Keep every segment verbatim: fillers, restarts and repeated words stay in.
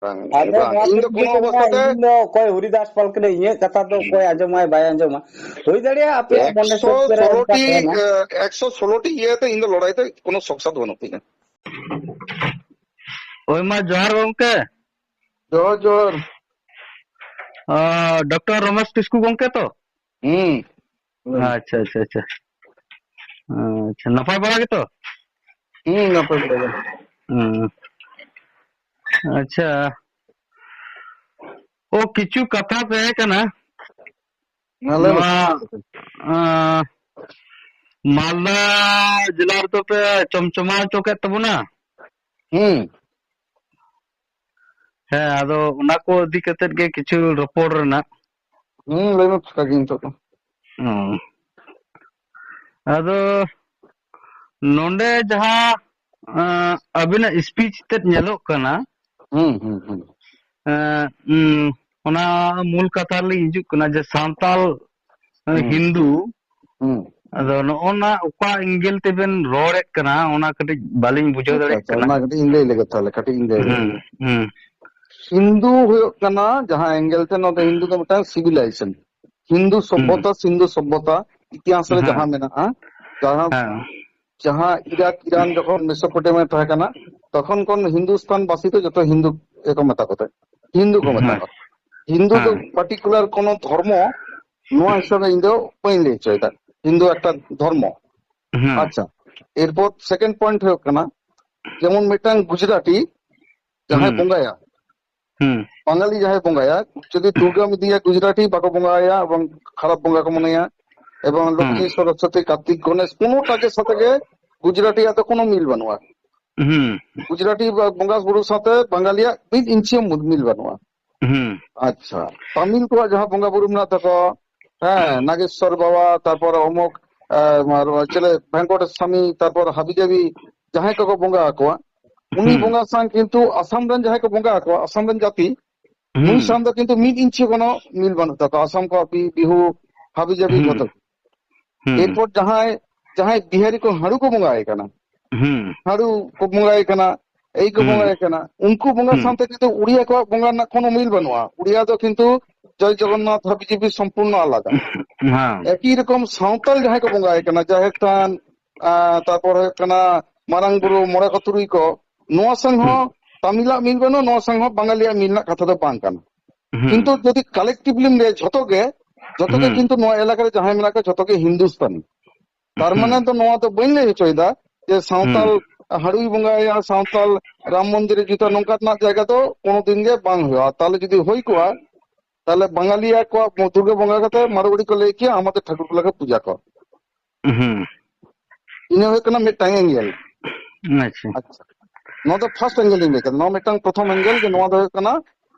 ᱵᱟᱝ, ᱟᱫᱚ ᱵᱟᱝ, ᱱᱚᱣᱟ ᱤᱧ ᱫᱚ ᱠᱚ ᱠᱳᱱᱳ ᱤᱫᱤ ᱠᱟᱛᱮ ᱚᱵᱚᱥᱛᱷᱟ ᱛᱮ ᱤᱧ ᱫᱚ ᱚᱠᱚᱭ ᱦᱩᱨᱤᱫᱟᱥ ᱯᱟᱞ ᱠᱟᱱᱟᱭ, ᱤᱧᱟᱹᱜ ᱠᱟᱛᱷᱟ ᱫᱚ ᱚᱠᱚᱭ ᱟᱸᱡᱚᱢᱟᱭ ᱵᱟᱭ ᱟᱸᱡᱚᱢᱟ, ᱦᱩᱭ ᱫᱟᱲᱮᱭᱟᱜᱼᱟ ᱟᱯᱮᱭᱟᱜ ᱢᱚᱱᱮ ᱥᱚᱠ ᱨᱮ ᱚᱱᱠᱟ ᱮᱠᱥᱚ ᱥᱳᱞᱳᱴᱤ, ᱛᱟᱦᱮᱱᱟ᱾ ᱮ, ᱮᱠᱥᱚ ᱥᱳᱞᱳᱴᱤ ᱤᱭᱟᱹᱛᱮ ᱤᱧ ᱫᱚ ᱞᱟᱹᱲᱦᱟᱹᱭ ᱛᱮ ᱠᱳᱱᱳ ᱥᱚᱠ ᱥᱟᱫ ᱵᱟᱹᱱᱩᱜ ᱛᱤᱧᱟ᱾ ᱦᱳᱭ, ᱢᱟ ᱡᱚᱦᱟᱨ ᱜᱚᱢᱠᱮ᱾ ᱡᱚᱦᱟᱨ, ᱡᱚᱦᱟᱨ᱾ ᱟᱸ, ᱰᱚᱠᱴᱚᱨ ᱨᱚᱢᱮᱥ ᱠᱤᱥᱠᱩ ᱜᱚᱢᱠᱮ ᱛᱚ? ᱦᱩᱸ᱾ ᱟᱪᱪᱷᱟ, ᱟᱪᱪᱷᱟ, ᱟᱪᱪᱷᱟ᱾ ᱟᱪᱪᱷᱟ, ᱱᱟᱯᱟᱭ ᱵᱟᱲᱟ ᱜᱮᱛᱚ? ᱦᱩᱸ, ᱱᱟᱯᱟᱭ ᱵᱟᱲᱟ ᱜᱮ᱾ ᱦᱩᱸ᱾ ᱟᱪᱪᱷᱟ᱾ ᱚ, ᱠᱤᱪᱷᱩ ᱠᱟᱛᱷᱟ ᱛᱟᱦᱮᱸ ᱠᱟᱱᱟ᱾ ᱢᱟ ᱞᱟᱹᱭ ᱢᱮ᱾ ᱱᱚᱣᱟ, ᱟᱸ, ᱢᱟᱞᱫᱟ ᱡᱮᱞᱟ ᱨᱮᱫᱚ ᱯᱮ ᱪᱚᱢᱪᱚᱢᱟ ᱦᱚᱪᱚ ᱠᱮᱫ ᱛᱟᱵᱚᱱᱟ᱾ ᱦᱩᱸ᱾ ᱦᱮᱸ, ᱟᱫᱚ ᱚᱱᱟ ᱠᱚ ᱤᱫᱤ ᱠᱟᱛᱮᱫ ᱜᱮ ᱠᱤᱪᱷᱩ ᱨᱚᱯᱚᱲ ᱨᱮᱱᱟᱜ᱾ ᱦᱩᱸ, ᱞᱟᱹᱭ ᱢᱮ, ᱯᱷᱟᱸᱠᱟ ᱜᱤᱭᱟᱹᱧ ᱱᱤᱛᱚᱜ ᱫᱚ᱾ ᱦᱩᱸ᱾ ᱟᱫᱚ ᱱᱚᱰᱮ ᱡᱟᱦᱟᱸ, ᱟᱸ, ᱟᱹᱵᱤᱱᱟᱜ speech ᱛᱮᱫ ᱧᱮᱞᱚᱜ ᱠᱟᱱᱟ, ᱦᱩᱸ, ᱦᱩᱸ, ᱦᱩᱸ᱾ ᱮᱸ, ᱩᱸ, ᱚᱱᱟ ᱢᱩᱞ ᱠᱟᱛᱷᱟ ᱨᱮᱞᱤᱧ ᱦᱤᱡᱩᱜ ᱠᱟᱱᱟ ᱡᱮ ᱥᱟᱱᱛᱟᱞ, ᱮᱸ, ᱦᱩᱸ᱾ ᱦᱤᱱᱫᱩ᱾ ᱦᱩᱸ᱾ ᱟᱫᱚ ᱱᱚᱜᱼᱚ ᱱᱟ ᱚᱠᱟ angle ᱛᱮᱵᱮᱱ ᱨᱚᱲᱮᱫ ᱠᱟᱱᱟ, ᱚᱱᱟ ᱠᱟᱹᱴᱤᱡ ᱵᱟᱹᱞᱤᱧ ᱵᱩᱡᱷᱟᱹᱣ ᱟᱪᱪᱷᱟ, ᱫᱟᱲᱮᱭᱟᱜ ᱟᱪᱪᱷᱟ, ᱠᱟᱱᱟ᱾ ᱚᱱᱟ ᱠᱟᱹᱴᱤᱡ ᱤᱧ ᱞᱟᱹᱭ ᱞᱮᱜᱮ ᱛᱟᱦᱞᱮ, ᱠᱟᱹᱴᱤᱡ ᱤᱧ ᱞᱟᱹᱭ ᱞᱮᱜᱮ᱾ ᱦᱩᱸ, ᱦᱩᱸ᱾ ᱦᱤᱱᱫᱩ ᱦᱩᱭᱩᱜ ᱠᱟᱱᱟ, ᱡᱟᱦᱟᱸ angle ᱛᱮ ᱱᱚᱣᱟ ᱫᱚ ᱦᱤᱱᱫᱩ ᱫᱚ ᱢᱤᱫᱴᱟᱝ civilization᱾ ᱦᱤᱱᱫᱩ ᱦᱩᱸ᱾ ᱥᱚᱵᱷᱚᱛᱟ, ᱥᱤᱱᱫᱷᱩ ᱥᱚᱵᱷᱚᱛᱟ ᱤᱛᱤᱦᱟᱥ ᱨᱮ ᱦᱮᱸ᱾ ᱡᱟᱦᱟᱸ ᱢᱮᱱᱟᱜᱼᱟ, ᱡᱟᱦᱟᱸ, ᱦᱮᱸ᱾ ᱡᱟᱦᱟᱸ ᱤᱨᱟᱠ, ᱤᱨᱟᱱ ᱡᱚᱠᱷᱚᱱ ᱢᱮᱥᱳᱯᱚᱴᱮᱢᱤᱭᱟ ᱛᱟᱦᱮᱸ ᱠᱟᱱᱟ, ᱛᱚᱠᱷᱚᱱ ᱠᱷᱚᱱ ᱦᱤᱱᱫᱩᱥᱛᱟᱱ ᱵᱟᱥᱤ ᱫᱚ ᱡᱚᱛᱚ ᱦᱤᱱᱫᱩ ᱜᱮᱠᱚ ᱢᱮᱛᱟ ᱠᱚ ᱛᱟᱦᱮᱸᱫ, ᱦᱤᱱᱫᱩ ᱠᱚ ᱢᱮᱛᱟ ᱦᱮᱸ᱾ ᱠᱚᱣᱟ᱾ ᱦᱤᱱᱫᱩ ᱫᱚ ᱦᱮᱸ᱾ particular ᱠᱳᱱᱳ ᱫᱷᱚᱨᱢᱚ ᱱᱚᱣᱟ ᱦᱤᱥᱟᱹᱵ ᱤᱧ ᱫᱚ ᱵᱟᱹᱧ ᱞᱟᱹᱭ ᱦᱚᱪᱚᱭᱮᱫᱟ, ᱦᱤᱱᱫᱩ ᱮᱠᱴᱟ ᱫᱷᱚᱨᱢᱚ᱾ ᱦᱮᱸ᱾ ᱟᱪᱪᱷᱟ, ᱮᱨᱯᱚᱨ second point ᱦᱩᱭᱩᱜ ᱠᱟᱱᱟ, ᱡᱮᱢᱚᱱ ᱢᱤᱫᱴᱟᱝ ᱜᱩᱡᱽᱨᱟᱴᱤ ᱡᱟᱦᱟᱸᱭ ᱦᱩᱸ᱾ ᱵᱚᱸᱜᱟᱭᱟ, ᱦᱩᱸ᱾ ᱵᱟᱝᱜᱟᱞᱤ ᱡᱟᱦᱟᱸᱭ ᱵᱚᱸᱜᱟᱭᱟ, ᱡᱩᱫᱤ ᱫᱩᱨᱜᱟᱢ ᱤᱫᱤᱭᱟ ᱜᱩᱡᱽᱨᱟᱴᱤ ᱵᱟᱠᱚ ᱵᱚᱸᱜᱟᱭᱟ ᱮᱵᱚᱝ ᱠᱷᱟᱨᱟᱯ ᱵᱚᱸᱜᱟ ᱠᱚ ᱢᱚᱱᱮᱭᱟ, ᱮᱵᱚᱝ ᱦᱩᱸ᱾ ᱞᱚᱠᱠᱷᱤ, ᱥᱚᱨᱚᱥᱚᱛᱤ, ᱠᱟᱨᱛᱤᱠ, ᱜᱚᱱᱮᱥ ᱠᱳᱱᱳᱴᱟᱜ ᱜᱮ ᱥᱟᱛᱮ ᱜᱮ ᱜᱩᱡᱽᱨᱟᱴᱤᱭᱟᱜ ᱫᱚ ᱠᱳᱱᱳ ᱢᱤᱞ ᱵᱟᱹᱱᱩᱜᱼᱟ᱾ ᱦᱩᱸ᱾ ᱜᱩᱡᱽᱨᱟᱴᱤ ᱵᱟ-, ᱵᱚᱸᱜᱟ ᱵᱩᱨᱩ ᱥᱟᱶᱛᱮ ᱵᱟᱝᱜᱟᱞᱤᱭᱟᱜ ᱢᱤᱫ ᱤᱧᱪᱤ ᱦᱚᱸ ᱢᱩ-, ᱢᱤᱞ ᱵᱟᱹᱱᱩᱜᱼᱟ᱾ ᱦᱩᱸ᱾ ᱟᱪᱪᱷᱟ, ᱛᱟᱢᱤᱞ ᱠᱚᱣᱟᱜ ᱡᱟᱦᱟᱸ ᱵᱚᱸᱜᱟ ᱵᱩᱨᱩ ᱢᱮᱱᱟᱜ ᱛᱟᱠᱚᱣᱟ, ᱦᱮᱸ, ᱱᱟᱜᱮᱥᱣᱚᱨ ᱵᱟᱵᱟ, ᱛᱟᱨᱯᱚᱨ ᱚᱢᱩᱠ, ᱮ, ᱟᱨ ᱪᱮᱞᱮ, ᱵᱷᱮᱝᱠᱚᱴᱮᱥ ᱥᱟᱢᱤ, ᱛᱟᱨᱯᱚᱨ ᱦᱟᱵᱤ ᱡᱟᱵᱤ, ᱡᱟᱦᱟᱸᱭ ᱠᱚᱠᱚ ᱵᱚᱸᱜᱟ ᱟᱠᱚᱣᱟ, ᱩᱱᱤ ᱦᱩᱸ᱾ ᱵᱚᱸᱜᱟ ᱥᱟᱶ ᱠᱤᱱᱛᱩ ᱟᱥᱟᱢ ᱨᱮᱱ ᱡᱟᱦᱟᱸᱭ ᱠᱚ ᱵᱚᱸᱜᱟ ᱟᱠᱚᱣᱟ, ᱟᱥᱟᱢ ᱨᱮᱱ ᱡᱟᱹᱛᱤ, ᱱᱩᱭ ᱦᱩᱸ᱾ ᱥᱟᱶ ᱫᱚ ᱠᱤᱱᱛᱩ ᱢᱤᱫ ᱤᱧᱪᱤ ᱠᱳᱱᱳ ᱢᱤᱞ ᱵᱟᱹᱱᱩᱜ ᱛᱟᱠᱚᱣᱟ᱾ ᱟᱥᱟᱢ ᱠᱚᱣᱟᱜ ᱵᱤ-, ᱵᱤᱦᱩ, ᱦᱟᱵᱤ ᱡᱟᱵᱤ ᱦᱩᱸ᱾ ᱡᱷᱚᱛᱚ᱾ ᱦᱩᱸ᱾ ᱮᱨᱯᱚᱨ ᱡᱟᱦᱟᱸᱭ, ᱡᱟᱦᱟᱸᱭ ᱵᱤᱦᱟᱨᱤ ᱠᱚ ᱦᱟᱹᱲᱩ ᱠᱚ ᱵᱚᱸᱜᱟᱭ ᱠᱟᱱᱟ, ᱦᱩᱸ᱾ ᱦᱟᱹᱲᱩ ᱠᱚ ᱵᱚᱸᱜᱟᱭ ᱠᱟᱱᱟ, ᱮᱭ ᱠᱚ ᱦᱩᱸ᱾ ᱵᱚᱸᱜᱟᱭ ᱠᱟᱱᱟ᱾ ᱩᱱᱠᱩ ᱵᱚᱸᱜᱟ ᱦᱩᱸ᱾ ᱥᱟᱶᱛᱮ ᱠᱤᱱᱛᱩ ᱩᱲᱤᱭᱟ ᱠᱚᱣᱟᱜ ᱵᱚᱸᱜᱟ ᱨᱮᱱᱟᱜ ᱠᱳᱱᱳ ᱢᱤᱞ ᱵᱟᱹᱱᱩᱜᱼᱟ᱾ ᱩᱲᱤᱭᱟ ᱫᱚ ᱠᱤᱱᱛᱩ ᱡᱚᱭ ᱡᱚᱜᱚᱱᱱᱟᱛᱷ ᱦᱟᱵᱤᱡᱟᱵᱤ ᱥᱚᱢᱯᱩᱨᱱᱚ ᱟᱞᱟᱫᱟ᱾ ᱦᱮᱸ᱾ ᱮᱠᱤ ᱨᱚᱠᱚᱢ ᱥᱟᱶᱛᱟᱞ ᱡᱟᱦᱟᱸᱭ ᱠᱚ ᱵᱚᱸᱜᱟᱭ ᱠᱟᱱᱟ, ᱡᱟᱦᱮᱨ ᱛᱷᱟᱱ, ᱟᱸ, ᱛᱟᱨᱯᱚᱨ ᱦᱩᱭᱩᱜ ᱠᱟᱱᱟ ᱢᱟᱨᱟᱝ ᱵᱩᱨᱩ, ᱢᱚᱬᱮ ᱠᱚ ᱛᱩᱨᱩᱭ ᱠᱚ, ᱱᱚᱣᱟ ᱥᱟᱝ ᱦᱩᱸ᱾ ᱦᱚᱸ ᱛᱟᱢᱤᱞᱟᱜ ᱢᱤᱞ ᱵᱟᱹᱱᱩᱜᱼᱟ, ᱱᱚᱣᱟ ᱥᱟᱝ ᱦᱚᱸ ᱵᱟᱝᱜᱟᱞᱤᱭᱟᱜ ᱢᱤᱞ ᱨᱮᱱᱟᱜ ᱠᱟᱛᱷᱟ ᱫᱚ ᱵᱟᱝ ᱠᱟᱱᱟ᱾ ᱦᱩᱸ᱾ ᱠᱤᱱᱛᱩ ᱡᱩᱫᱤ collectivelyᱢ ᱞᱟᱹᱭᱟ ᱡᱷᱚᱛᱚ ᱜᱮ, ᱡᱷᱚᱛᱚ ᱜᱮ ᱦᱩᱸ᱾ ᱠᱤᱱᱛᱩ ᱱᱚᱣᱟ ᱮᱞᱟᱠᱟ ᱨᱮ ᱡᱟᱦᱟᱸᱭ ᱢᱮᱱᱟᱜ ᱠᱚᱣᱟ ᱡᱷᱚᱛᱚ ᱜᱮ ᱦᱤᱱᱫᱩᱥᱛᱟᱱᱤ᱾ ᱛᱟᱨ ᱦᱩᱸ᱾ ᱢᱟᱱᱮ ᱫᱚ ᱱᱚᱣᱟ ᱫᱚ ᱵᱟᱹᱧ ᱞᱟᱹᱭ ᱦᱚᱪᱚᱭᱮᱫᱟ ᱡᱮ ᱦᱩᱸ᱾ ᱥᱟᱶᱛᱟᱞ ᱦᱟᱹᱲᱩᱭ ᱵᱚᱸᱜᱟᱭᱟ, ᱥᱟᱶᱛᱟᱞ ᱨᱟᱢ ᱢᱚᱱᱫᱤᱨ ᱮ ᱡᱩᱛᱟ, ᱱᱚᱝᱠᱟ ᱨᱮᱱᱟᱜ ᱡᱟᱭᱜᱟ ᱫᱚ ᱠᱳᱱᱳ ᱫᱤᱱ ᱜᱮ ᱵᱟᱝ ᱦᱩᱭᱩᱜᱼᱟ᱾ ᱛᱟᱦᱚᱞᱮ ᱡᱩᱫᱤ ᱦᱩᱭ ᱠᱚᱜᱼᱟ, ᱛᱟᱦᱚᱞᱮ ᱵᱟᱝᱜᱟᱞᱤᱭᱟ ᱠᱚᱣᱟᱜ ᱫᱩᱨᱜᱟᱹ ᱵᱚᱸᱜᱟ ᱠᱟᱛᱮ ᱢᱟᱨᱣᱟᱲᱤ ᱠᱚ ᱞᱟᱹᱭ ᱠᱮᱭᱟ, "ᱟᱢᱟᱫᱮᱨ ᱴᱷᱟᱠᱩᱨ ᱠᱚ ᱞᱟᱜᱟ ᱯᱩᱡᱟ ᱠᱚ", ᱦᱩᱸ᱾ ᱤᱱᱟᱹ ᱦᱩᱭᱩᱜ ᱠᱟᱱᱟ ᱢᱤᱫᱴᱟᱝ ᱮᱝᱜᱮᱞ᱾ ᱟᱪᱪᱷᱟ᱾ ᱟᱪᱪᱷᱟ, ᱱᱚᱣᱟ ᱫᱚ ᱯᱷᱟᱥᱴ ᱮᱝᱜᱮᱞ ᱤᱧ ᱞᱟᱹᱭ ᱠᱮᱫᱟ᱾ ᱱᱚᱣᱟ ᱢᱤᱫᱴᱟᱝ ᱯᱨᱚᱛᱷᱚᱢ ᱮᱝᱜᱮᱞ ᱡᱮ ᱱᱚᱣᱟ ᱫᱚ ᱦᱩᱭᱩᱜ ᱠᱟᱱᱟ,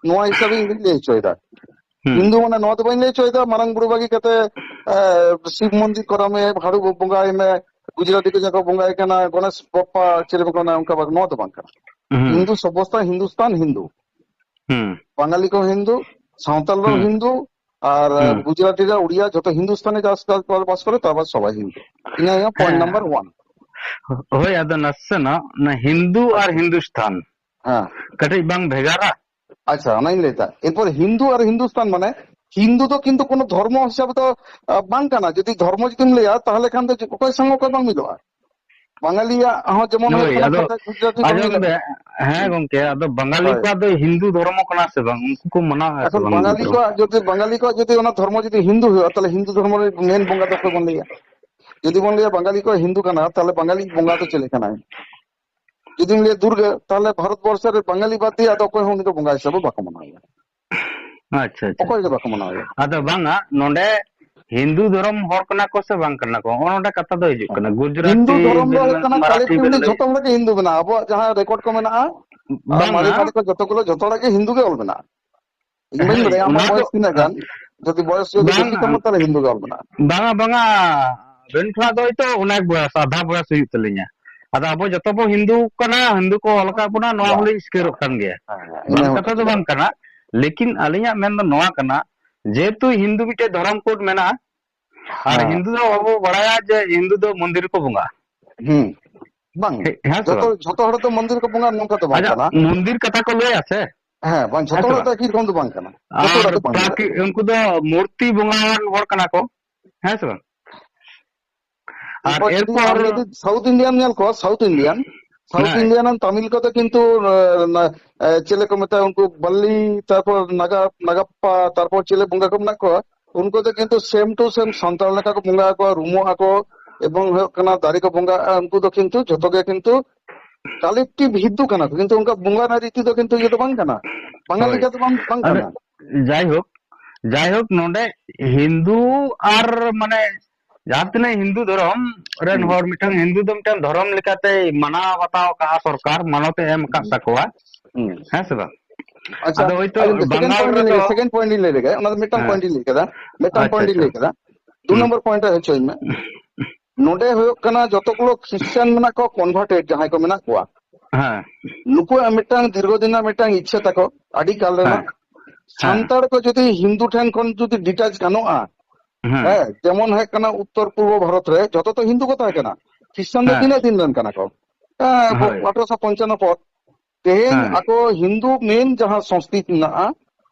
ᱱᱚᱣᱟ ᱦᱤᱥᱟᱹᱵ ᱤᱧ ᱞᱟᱹᱭ ᱦᱚᱪᱚᱭᱮᱫᱟ᱾ ᱦᱩᱸ᱾ ᱦᱤᱱᱫᱩ ᱢᱟᱱᱮ ᱱᱚᱣᱟ ᱫᱚ ᱵᱟᱹᱧ ᱞᱟᱹᱭ ᱦᱚᱪᱚᱭᱮᱫᱟ ᱢᱟᱨᱟᱝ ᱵᱩᱨᱩ ᱵᱟᱹᱜᱤ ᱠᱟᱛᱮ, ᱮ, ᱥᱤᱵ ᱢᱚᱱᱫᱤᱨ ᱠᱚᱨᱟᱣ ᱢᱮ, ᱦᱟᱹᱲᱩ ᱵᱚᱸᱜᱟᱭ ᱢᱮ, ᱜᱩᱡᱽᱨᱟᱴᱤ ᱠᱚ ᱡᱟᱦᱟᱸ ᱠᱚ ᱵᱚᱸᱜᱟᱭ ᱠᱟᱱᱟ, ᱜᱚᱬᱮᱥ ᱵᱟᱯᱯᱟ ᱪᱮᱞᱮ ᱵᱚᱸᱜᱟ ᱠᱟᱱᱟ, ᱚᱱᱠᱟ ᱵᱟᱝ, ᱱᱚᱣᱟ ᱫᱚ ᱵᱟᱝ ᱠᱟᱱᱟ᱾ ᱦᱩᱸ᱾ ᱦᱤᱱᱫᱩ ᱥᱚᱵᱚᱥᱛᱟ ᱦᱤᱱᱫᱩᱥᱛᱟᱱ ᱦᱤᱱᱫᱩ᱾ ᱦᱩᱸ᱾ ᱵᱟᱝᱟᱞᱤ ᱠᱚ ᱦᱤᱱᱫᱩ, ᱥᱟᱶᱛᱟᱞ ᱫᱚ ᱦᱩᱸ᱾ ᱦᱤᱱᱫᱩ, ᱟᱨ ᱦᱩᱸ᱾ ᱜᱩᱡᱽᱨᱟᱴᱤ ᱨᱮ ᱩᱲᱤᱭᱟ ᱡᱚᱛᱚ ᱦᱤᱱᱫᱩᱥᱛᱟᱱᱤ ᱪᱟᱥ, ᱪᱟᱥᱵᱟᱥ ᱠᱚᱨᱮ ᱛᱟᱨᱯᱚᱨ ᱥᱚᱵᱟᱭ ᱦᱤᱱᱫᱩ᱾ ᱤᱱᱟᱹ ᱦᱩᱭᱩᱜ ᱯᱚᱭᱮᱱᱴ ᱦᱮᱸ᱾ Number one. ᱦᱳᱭ, ᱟᱫᱚ ᱱᱟᱥᱮᱱᱟᱜ ᱚᱱᱟ ᱦᱤᱱᱫᱩ ᱟᱨ ᱦᱤᱱᱫᱩᱥᱛᱷᱟᱱ ᱦᱮᱸ᱾ ᱠᱟᱹᱴᱤᱡ ᱵᱟᱝ ᱵᱷᱮᱜᱟᱨᱟ? ᱟᱪᱪᱷᱟ, ᱚᱱᱟᱧ ᱞᱟᱹᱭ ᱫᱟ᱾ ᱮᱨᱯᱚᱨ ᱦᱤᱱᱫᱩ ᱟᱨ ᱦᱤᱱᱫᱩᱥᱛᱟᱱ ᱢᱟᱱᱮ, ᱦᱤᱱᱫᱩ ᱫᱚ ᱠᱤᱱᱛᱩ ᱠᱳᱱᱳ ᱫᱷᱚᱨᱢᱚ ᱦᱤᱥᱟᱹᱵ ᱫᱚ, ᱟ, ᱵᱟᱝ ᱠᱟᱱᱟ᱾ ᱡᱩᱫᱤ ᱫᱷᱚᱨᱢᱚ ᱡᱩᱫᱤᱢ ᱞᱟᱹᱭᱟ, ᱛᱟᱦᱚᱞᱮ ᱠᱷᱟᱱ ᱫᱚ ᱚᱠᱚᱭ ᱥᱟᱶ ᱚᱠᱚᱭ ᱵᱟᱝ ᱢᱤᱞᱚᱜᱼᱟ᱾ ᱵᱟᱝᱟᱞᱤᱭᱟᱜ ᱦᱚᱸ ᱡᱮᱢᱚᱱ ᱦᱩᱭᱩᱜ ᱦᱳᱭ, ᱠᱟᱱᱟ ᱟᱫᱚ ᱠᱟᱛᱷᱟ ᱜᱩᱡᱽᱨᱟᱴᱤ ᱵᱟᱝ ᱟᱸᱡᱚᱢ ᱢᱤᱞᱚᱜᱼᱟ᱾ ᱵᱮ-, ᱦᱮᱸ ᱜᱚᱝᱠᱮ, ᱟᱫᱚ ᱵᱟᱝᱟᱞᱤ ᱦᱳᱭ᱾ ᱠᱚᱣᱟᱜ ᱫᱚ ᱦᱤᱱᱫᱩ ᱫᱷᱚᱨᱢᱚ ᱠᱟᱱᱟ ᱥᱮ ᱵᱟᱝ? ᱩᱱᱠᱩ ᱠᱚ ᱢᱟᱱᱟᱣᱮᱫᱼᱟ ᱥᱮ ᱮᱠᱷᱚᱱ ᱵᱟᱝ ᱦᱤᱱᱫᱩ ᱵᱟᱝᱟᱞᱤ ᱫᱷᱚᱨᱢᱚ? ᱠᱚᱣᱟᱜ ᱡᱩᱫᱤ, ᱵᱟᱝᱟᱞᱤ ᱠᱚᱣᱟᱜ ᱡᱩᱫᱤ ᱚᱱᱟ ᱫᱷᱚᱨᱢᱚ ᱡᱩᱫᱤ ᱦᱤᱱᱫᱩ ᱦᱩᱭᱩᱜᱼᱟ, ᱛᱟᱦᱚᱞᱮ ᱦᱤᱱᱫᱩ ᱫᱷᱚᱨᱢᱚ ᱨᱮ ᱢᱮᱱ ᱵᱚᱸᱜᱟ ᱫᱚ ᱚᱠᱚᱭ ᱵᱚᱱ ᱞᱟᱹᱭᱟ? ᱡᱩᱫᱤ ᱵᱚᱱ ᱞᱟᱹᱭᱟ ᱵᱟᱝᱟᱞᱤ ᱠᱚ ᱦᱤᱱᱫᱩ ᱠᱟᱱᱟ, ᱛᱟᱦᱚᱞᱮ ᱵᱟᱝᱟᱞᱤ ᱵᱚᱸᱜᱟ ᱫᱚ ᱪᱮᱞᱮ ᱠᱟᱱᱟᱭ? ᱡᱩᱫᱤᱢ ᱞᱟᱹᱭᱟ ᱫᱩᱨᱜᱟᱹ, ᱛᱟᱦᱚᱞᱮ ᱵᱷᱟᱨᱚᱛ ᱵᱚᱨᱥᱚ ᱨᱮ ᱵᱟᱝᱟᱞᱤ ᱵᱟᱫ ᱫᱤᱭᱮ ᱟᱫᱚ ᱚᱠᱚᱭ ᱦᱚᱸ ᱩᱱᱤ ᱫᱚ ᱵᱚᱸᱜᱟ ᱦᱤᱥᱟᱹᱵ ᱫᱚ ᱵᱟᱠᱚ ᱢᱟᱱᱟᱣᱮᱭᱟ᱾ ᱟᱪᱪᱷᱟ, ᱟᱪᱪᱷᱟ, ᱚᱠᱚᱭ ᱜᱮ ᱟᱪᱪᱷᱟ᱾ ᱵᱟᱠᱚ ᱢᱟᱱᱟᱣᱮᱭᱟ᱾ ᱟᱫᱚ ᱵᱟᱝᱟ, ᱱᱚᱰᱮ ᱦᱤᱱᱫᱩ ᱫᱷᱚᱨᱚᱢ ᱦᱚᱲ ᱠᱟᱱᱟ ᱠᱚ ᱥᱮ ᱵᱟᱝ ᱠᱟᱱᱟ ᱠᱚ, ᱚᱱᱟ ᱱᱚᱰᱮ ᱠᱟᱛᱷᱟ ᱫᱚ ᱦᱤᱡᱩᱜ ᱠᱟᱱᱟ᱾ ᱦᱤᱱᱫᱩ ᱜᱩᱡᱽᱨᱟᱴᱤ ᱫᱷᱚᱨᱚᱢ ᱫᱚ ᱵᱮᱱ ᱦᱩᱭᱩᱜ ᱢᱮᱱ, ᱠᱟᱱᱟ ᱢᱟᱨᱟᱴᱷᱤ ᱵᱮᱱ collectively ᱞᱟᱹᱭ᱾ ᱡᱷᱚᱛᱚ ᱦᱚᱲ ᱜᱮ ᱦᱤᱱᱫᱩ ᱢᱮᱱᱟᱜᱼᱟ᱾ ᱟᱵᱚᱣᱟᱜ ᱡᱟᱦᱟᱸ record ᱠᱚ ᱢᱮᱱᱟᱜᱼᱟ, ᱟᱨ ᱢᱟᱨᱮ ᱵᱟᱝᱟ᱾ ᱢᱟᱨᱮ ᱠᱚ ᱡᱚᱛᱚ ᱜᱩᱞᱳ ᱡᱷᱚᱛᱚ ᱦᱚᱲᱟᱜ ᱜᱮ ᱦᱤᱱᱫᱩ ᱜᱮ ᱚᱞ ᱢᱮᱱᱟᱜᱼᱟ᱾ ᱤᱧ ᱵᱟᱹᱧ ᱦᱳᱭ, ᱵᱟᱲᱟᱭᱟ ᱟᱢᱟᱜ ᱚᱱᱟ ᱫᱚ, ᱵᱚᱭᱮᱥ ᱛᱤᱱᱟᱹᱜ ᱜᱟᱱ, ᱡᱩᱫᱤ ᱵᱚᱭᱮᱥ ᱡᱩᱫᱤ ᱵᱮᱥᱤ ᱵᱟᱝᱟ, ᱛᱟᱢᱟ ᱛᱟᱦᱚᱞᱮ ᱦᱤᱱᱫᱩ ᱜᱮ ᱚᱞ ᱢᱮᱱᱟᱜᱼᱟ᱾ ᱵᱟᱝᱟ, ᱵᱟᱝᱟ, ᱟᱵᱮᱱ ᱠᱷᱚᱱᱟᱜ ᱫᱚ ᱦᱚᱭᱛᱳ ᱚᱱᱮᱠ ᱵᱚᱭᱚᱥ, ᱟᱫᱷᱟ ᱵᱚᱭᱚᱥ ᱦᱩᱭᱩᱜ ᱛᱟᱹᱞᱤᱧᱟ᱾ ᱟᱫᱚ ᱟᱵᱚ ᱡᱚᱛᱚ ᱵᱚ ᱦᱤᱱᱫᱩ ᱠᱟᱱᱟ, ᱦᱤᱱᱫᱩ ᱠᱚ ᱚᱞ ᱟᱠᱟᱫ ᱵᱚᱱᱟ, ᱱᱚᱣᱟ ᱵᱟᱝ, ᱦᱚᱸᱞᱤᱧ ᱥᱤᱠᱟᱹᱨᱚᱜ ᱠᱟᱱ ᱜᱮᱭᱟ᱾ ᱦᱮᱸ, ᱦᱮᱸ, ᱤᱱᱟᱹ ᱵᱟᱝ ᱦᱚᱸ ᱠᱟᱛᱷᱟ ᱴᱷᱤᱠ ᱫᱚ ᱜᱮᱭᱟ᱾ ᱵᱟᱝ ᱠᱟᱱᱟ, ᱞᱮᱠᱤᱱ ᱟᱹᱞᱤᱧᱟᱜ ᱢᱮᱱ ᱫᱚ ᱱᱚᱣᱟ ᱠᱟᱱᱟ, ᱡᱮᱦᱮᱛᱩ ᱦᱤᱱᱫᱩ ᱢᱤᱫᱴᱮᱡ ᱫᱷᱚᱨᱚᱢ code ᱢᱮᱱᱟᱜᱼᱟ, ᱟᱨ ᱦᱮᱸ᱾ ᱦᱤᱱᱫᱩ ᱫᱚ ᱟᱵᱚ ᱵᱟᱲᱟᱭᱟ ᱡᱮ ᱦᱤᱱᱫᱩ ᱫᱚ ᱢᱚᱱᱫᱤᱨ ᱨᱮᱠᱚ ᱵᱚᱸᱜᱟᱜᱼᱟ᱾ ᱦᱩᱸ᱾ ᱵᱟᱝ, ᱦᱮᱸ, ᱦᱮᱸ ᱥᱮ ᱡᱚᱛᱚ, ᱵᱟᱝ? ᱡᱚᱛᱚ ᱦᱚᱲ ᱫᱚ ᱢᱚᱱᱫᱤᱨ ᱠᱚ ᱵᱚᱸᱜᱟ ᱱᱚᱝᱠᱟ ᱫᱚ ᱵᱟᱝ ᱟᱪᱪᱷᱟ, ᱠᱟᱱᱟ᱾ ᱢᱚᱱᱫᱤᱨ ᱠᱟᱛᱷᱟ ᱠᱚ ᱞᱟᱹᱭᱟ ᱥᱮ? ᱦᱮᱸ, ᱵᱟᱝ, ᱦᱮᱸ ᱡᱚᱛᱚ ᱥᱮ ᱦᱚᱲ ᱫᱚ ᱵᱟᱝ? ᱮᱠᱤ ᱨᱚᱠᱚᱢ ᱫᱚ ᱵᱟᱝ ᱠᱟᱱᱟ᱾ ᱡᱚᱛᱚ ᱟᱨ ᱦᱚᱲ ᱫᱚ ᱵᱟᱝ ᱯᱨᱟᱠᱤ-, ᱠᱟᱱᱟ᱾ ᱩᱱᱠᱩ ᱫᱚ ᱢᱩᱨᱛᱤ ᱵᱚᱸᱜᱟᱣᱟᱱ ᱦᱚᱲ ᱠᱟᱱᱟ ᱠᱚ, ᱦᱮᱸ ᱥᱮ ᱵᱟᱝ? ᱟᱨ ᱮᱨᱯᱚᱨ ᱡᱩᱫᱤ ᱮᱨᱯᱚᱨ ᱟᱢ ᱡᱩᱫᱤ South Indian ᱧᱮᱞ ᱠᱚᱣᱟ, South Indian, South ᱦᱮᱸ᱾ Indian ᱟᱨ ᱛᱟᱢᱤᱞ ᱠᱚᱫᱚ ᱠᱤᱱᱛᱩ, ᱮ, ᱱᱟ-, ᱮ, ᱪᱮᱫ ᱞᱮᱠᱟ ᱠᱚ ᱢᱮᱛᱟᱜᱼᱟ, ᱩᱱᱠᱩ ᱵᱟᱞᱞᱤ, ᱛᱟᱨᱯᱚᱨ ᱱᱟᱜᱟ-, ᱱᱟᱜᱟᱯᱯᱟ, ᱛᱟᱨᱯᱚᱨ ᱪᱤᱞᱤ ᱵᱚᱸᱜᱟ ᱠᱚ ᱢᱮᱱᱟᱜ ᱠᱚᱣᱟ, ᱩᱱᱠᱩ ᱫᱚ ᱠᱤᱱᱛᱩ same to same ᱥᱟᱱᱛᱟᱲ ᱞᱮᱠᱟ ᱠᱚ ᱵᱚᱸᱜᱟ ᱟᱠᱚᱣᱟ, ᱨᱩᱢᱩᱜ ᱟᱠᱚ, ᱮᱵᱚᱝ ᱦᱩᱭᱩᱜ ᱠᱟᱱᱟ ᱫᱟᱨᱮ ᱠᱚ ᱵᱚᱸᱜᱟᱜᱼᱟ, ᱩᱱᱠᱩ ᱫᱚ ᱠᱤᱱᱛᱩ ᱡᱷᱚᱛᱚ ᱜᱮ ᱠᱤᱱᱛᱩ collective ᱦᱤᱱᱫᱩ ᱠᱟᱱᱟ ᱠᱚ, ᱠᱤᱱᱛᱩ ᱚᱱᱠᱟ ᱵᱚᱸᱜᱟ ᱨᱮᱱᱟᱜ ᱨᱤᱛᱤ ᱫᱚ ᱠᱤᱱᱛᱩ ᱤᱭᱟᱹ ᱫᱚ ᱵᱟᱝ ᱠᱟᱱᱟ, ᱵᱟᱝᱜᱟᱞᱤ ᱦᱳᱭ᱾ ᱞᱮᱠᱟ ᱫᱚ ᱵᱟᱝ, ᱵᱟᱝ ᱟᱫᱚ ᱠᱟᱱᱟ᱾ ᱡᱟᱭᱦᱳᱠ, ᱡᱟᱭᱦᱳᱠ, ᱱᱚᱰᱮ ᱦᱤᱱᱫᱩ ᱟᱨ ᱢᱟᱱᱮ ᱡᱟᱦᱟᱸ ᱛᱤᱱᱟᱹᱜ ᱦᱤᱱᱫᱩ ᱫᱷᱚᱨᱚᱢ ᱨᱮᱱ ᱦᱩᱸ᱾ ᱦᱚᱲ, ᱢᱤᱫᱴᱟᱝ ᱦᱤᱱᱫᱩ ᱫᱚ ᱢᱤᱫᱴᱟᱝ ᱫᱷᱚᱨᱚᱢ ᱞᱮᱠᱟᱛᱮ ᱢᱟᱱᱟᱣ ᱵᱟᱛᱟᱣ ᱠᱟᱜᱼᱟ ᱥᱚᱨᱠᱟᱨ, ᱢᱟᱱᱚᱛ ᱮ ᱮᱢ ᱟᱠᱟᱫ ᱛᱟᱠᱚᱣᱟ, ᱦᱩᱸ᱾ ᱦᱮᱸ ᱥᱮ ᱵᱟᱝ? ᱟᱪᱪᱷᱟ, ᱟᱫᱚ ᱦᱳᱭᱛᱳ ᱟᱹᱞᱤᱧ ᱫᱚ second ᱵᱟᱝᱜᱟᱞ point ᱞᱤᱧ ᱞᱟᱹᱭ ᱨᱮᱫᱚ ᱠᱮᱫᱟ, second point ᱞᱤᱧ ᱞᱟᱹᱭ ᱞᱮᱜᱮ, ᱚᱱᱟ ᱫᱚ ᱢᱤᱫᱴᱟᱝ ᱦᱮᱸ᱾ point ᱤᱧ ᱞᱟᱹᱭ ᱠᱮᱫᱟ, ᱢᱤᱫᱴᱟᱝ ᱟᱪᱪᱷᱟ, point ᱤᱧ ᱟᱪᱪᱷᱟ᱾ ᱞᱟᱹᱭ ᱠᱮᱫᱟ, ᱫᱩ ᱦᱩᱸ᱾ ᱱᱚᱢᱵᱚᱨ point ᱨᱮ ᱦᱚᱪᱚᱧ ᱢᱮ᱾ ᱱᱚᱰᱮ ᱦᱩᱭᱩᱜ ᱠᱟᱱᱟ ᱡᱚᱛᱚ ᱜᱩᱞᱳ ᱠᱷᱨᱤᱥᱴᱟᱱ ᱢᱮᱱᱟᱜ ᱠᱚᱣᱟ, converted ᱡᱟᱦᱟᱸᱭ ᱠᱚ ᱢᱮᱱᱟᱜ ᱠᱚᱣᱟ, ᱦᱮᱸ᱾ ᱱᱩᱠᱩᱣᱟᱜ ᱢᱤᱫᱴᱟᱝ ᱫᱤᱨᱜᱷᱚ ᱫᱤᱱᱟᱜ ᱢᱤᱫᱴᱟᱝ ᱤᱪᱪᱷᱟᱹ ᱛᱟᱠᱚ, ᱟᱹᱰᱤ ᱠᱟᱞ ᱦᱮᱸ᱾ ᱨᱮᱱᱟᱜ᱾ ᱦᱮᱸ᱾ ᱥᱟᱱᱛᱟᱲ ᱠᱚ ᱡᱩᱫᱤ ᱦᱤᱱᱫᱩ ᱴᱷᱮᱱ ᱠᱷᱚᱱ ᱡᱩᱫᱤ detach ᱜᱟᱱᱚᱜᱼᱟ, ᱦᱮᱸ᱾ ᱦᱮᱸ, ᱡᱮᱢᱚᱱ ᱦᱩᱭᱩᱜ ᱠᱟᱱᱟ ᱩᱛᱛᱚᱨ ᱯᱩᱨᱵᱚ ᱵᱷᱟᱨᱚᱛ ᱨᱮ ᱡᱚᱛᱚ ᱛᱚ ᱦᱤᱱᱫᱩ ᱠᱚ ᱛᱟᱦᱮᱸ ᱠᱟᱱᱟ, ᱠᱷᱨᱤᱥᱴᱟᱱ ᱫᱚ ᱦᱮᱸ᱾ ᱛᱤᱱᱟᱹᱜ ᱫᱤᱱ ᱨᱮᱱ ᱠᱟᱱᱟ ᱠᱚ? ᱦᱮᱸ, ᱦᱳᱭ᱾ ᱟᱴᱷᱨᱚᱥᱚ ᱯᱚᱧᱪᱟᱱᱱᱚ ᱯᱚᱨ᱾ ᱛᱮᱦᱮᱧ ᱦᱮᱸ᱾ ᱟᱠᱚ ᱦᱤᱱᱫᱩ main ᱡᱟᱦᱟᱸ ᱥᱚᱝᱥᱠᱨᱤᱛ ᱢᱮᱱᱟᱜᱼᱟ,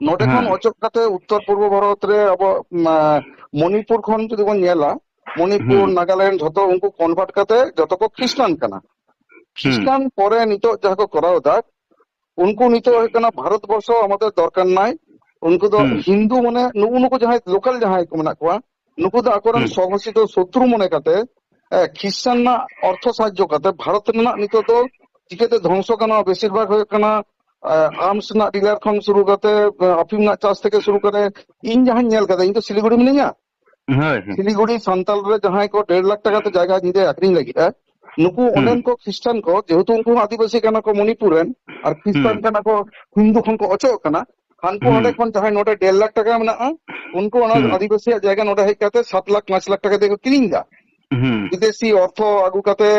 ᱱᱚᱰᱮ ᱠᱷᱚᱱ ᱦᱮᱸ᱾ ᱚᱪᱚᱜ ᱠᱟᱛᱮ ᱩᱛᱛᱚᱨ ᱯᱩᱨᱵᱚ ᱵᱷᱟᱨᱚᱛ ᱨᱮ ᱟᱵᱚ, ᱢᱟ, ᱢᱚᱱᱤᱯᱩᱨ ᱠᱷᱚᱱ ᱡᱩᱫᱤ ᱵᱚᱱ ᱧᱮᱞᱟ, ᱢᱚᱱᱤᱯᱩᱨ, ᱦᱩᱸ᱾ ᱱᱟᱜᱟᱞᱮᱱᱰ, ᱡᱷᱚᱛᱚ ᱩᱱᱠᱩ convert ᱠᱟᱛᱮ ᱡᱚᱛᱚ ᱠᱚ ᱠᱷᱨᱤᱥᱴᱟᱱ ᱠᱟᱱᱟ᱾ ᱦᱩᱸ᱾ ᱠᱷᱨᱤᱥᱴᱟᱱ ᱯᱚᱨᱮ ᱱᱤᱛᱚᱜ ᱡᱟᱦᱟᱸ ᱠᱚ ᱠᱚᱨᱟᱣ ᱮᱫᱟ, ᱩᱱᱠᱩ ᱱᱤᱛᱚᱜ ᱦᱩᱭᱩᱜ ᱠᱟᱱᱟ ᱵᱷᱟᱨᱚᱛ ᱵᱚᱨᱥᱚ ᱟᱢᱟᱫᱮᱨ ᱫᱚᱨᱠᱟᱨ ᱱᱟᱭ, ᱩᱱᱠᱩ ᱫᱚ ᱦᱩᱸ᱾ ᱦᱤᱱᱫᱩ ᱢᱟᱱᱮ ᱱᱩᱜᱼᱩ ᱱᱩᱠᱩ ᱡᱟᱦᱟᱸᱭ local ᱡᱟᱦᱟᱸᱭ ᱠᱚ ᱢᱮᱱᱟᱜ ᱠᱚᱣᱟ, ᱱᱩᱠᱩ ᱫᱚ ᱟᱠᱚᱨᱮᱱ ᱦᱩᱸ᱾ ᱥᱚᱜᱷᱳᱥᱤᱛᱚ ᱥᱚᱛᱨᱩ ᱢᱚᱱᱮ ᱠᱟᱛᱮ, ᱮ, ᱠᱷᱨᱤᱥᱴᱟᱱ ᱨᱮᱱᱟᱜ ᱚᱨᱛᱷᱚ ᱥᱟᱦᱟᱡᱽᱡᱚ ᱠᱟᱛᱮ ᱵᱷᱟᱨᱚᱛ ᱨᱮᱱᱟᱜ ᱱᱤᱛᱚᱜ ᱫᱚ ᱪᱤᱠᱟᱹᱛᱮ ᱫᱷᱚᱝᱥᱚ ᱜᱟᱱᱚᱜᱼᱟ, ᱵᱮᱥᱤᱨ ᱵᱷᱟᱜᱽ ᱦᱩᱭᱩᱜ ᱠᱟᱱᱟ, ᱮ, arms ᱨᱮᱱᱟᱜ dealer ᱠᱷᱚᱱ ᱥᱩᱨᱩ ᱠᱟᱛᱮ, ᱮ, ᱟᱯᱷᱤᱢ ᱨᱮᱱᱟᱜ ᱪᱟᱥ ᱛᱷᱮᱠᱮ ᱥᱩᱨᱩ ᱠᱟᱛᱮ, ᱤᱧ ᱡᱟᱦᱟᱸᱧ ᱧᱮᱞ ᱠᱟᱫᱟ, ᱤᱧ ᱫᱚ ᱥᱤᱞᱤᱜᱩᱲᱤ ᱢᱤᱱᱟᱹᱧᱟ, ᱦᱳᱭ, ᱦᱳᱭ᱾ ᱥᱤᱞᱤᱜᱩᱲᱤ ᱥᱟᱱᱛᱟᱞ ᱨᱮ ᱡᱟᱦᱟᱸᱭ ᱠᱚ ᱰᱮᱲ ᱞᱟᱠᱷ ᱴᱟᱠᱟ ᱛᱮ ᱡᱟᱭᱜᱟ ᱧᱤᱫᱟᱹ ᱟᱠᱷᱨᱤᱧ ᱞᱟᱹᱜᱤᱫᱼᱟ, ᱱᱩᱠᱩ ᱦᱩᱸ᱾ ᱚᱸᱰᱮᱱ ᱠᱚ ᱠᱷᱨᱤᱥᱴᱟᱱ ᱠᱚ, ᱡᱮᱦᱮᱛᱩ ᱩᱱᱠᱩ ᱦᱚᱸ ᱟᱹᱫᱤᱵᱟᱹᱥᱤ ᱠᱟᱱᱟ ᱠᱚ ᱢᱚᱱᱤᱯᱩᱨ ᱨᱮᱱ, ᱟᱨ ᱠᱷᱨᱤᱥᱴᱟᱱ ᱦᱩᱸ᱾ ᱠᱟᱱᱟ ᱠᱚ, ᱦᱤᱱᱫᱩ ᱠᱷᱚᱱ ᱠᱚ ᱚᱪᱚᱜ ᱠᱟᱱᱟ, ᱦᱟᱱᱠᱩ ᱦᱩᱸ᱾ ᱚᱸᱰᱮ ᱠᱷᱚᱱ ᱡᱟᱦᱟᱸᱭ ᱱᱚᱰᱮ ᱰᱮᱲ ᱞᱟᱠᱷ ᱴᱟᱠᱟ ᱢᱮᱱᱟᱜᱼᱟ, ᱩᱱᱠᱩ ᱚᱱᱟ ᱦᱩᱸ᱾ ᱟᱹᱫᱤᱵᱟᱹᱥᱤᱭᱟᱜ ᱡᱟᱭᱜᱟ ᱱᱚᱰᱮ ᱦᱮᱡ ᱠᱟᱛᱮ ᱥᱟᱛ ᱞᱟᱠᱷ, ᱯᱟᱸᱪ ᱞᱟᱠᱷ ᱴᱟᱠᱟ ᱛᱮᱠᱚ ᱠᱤᱨᱤᱧ ᱮᱫᱟ᱾ ᱦᱩᱸ᱾ ᱵᱤᱫᱮᱥᱤ ᱚᱨᱛᱷᱚ ᱟᱹᱜᱩ ᱠᱟᱛᱮ,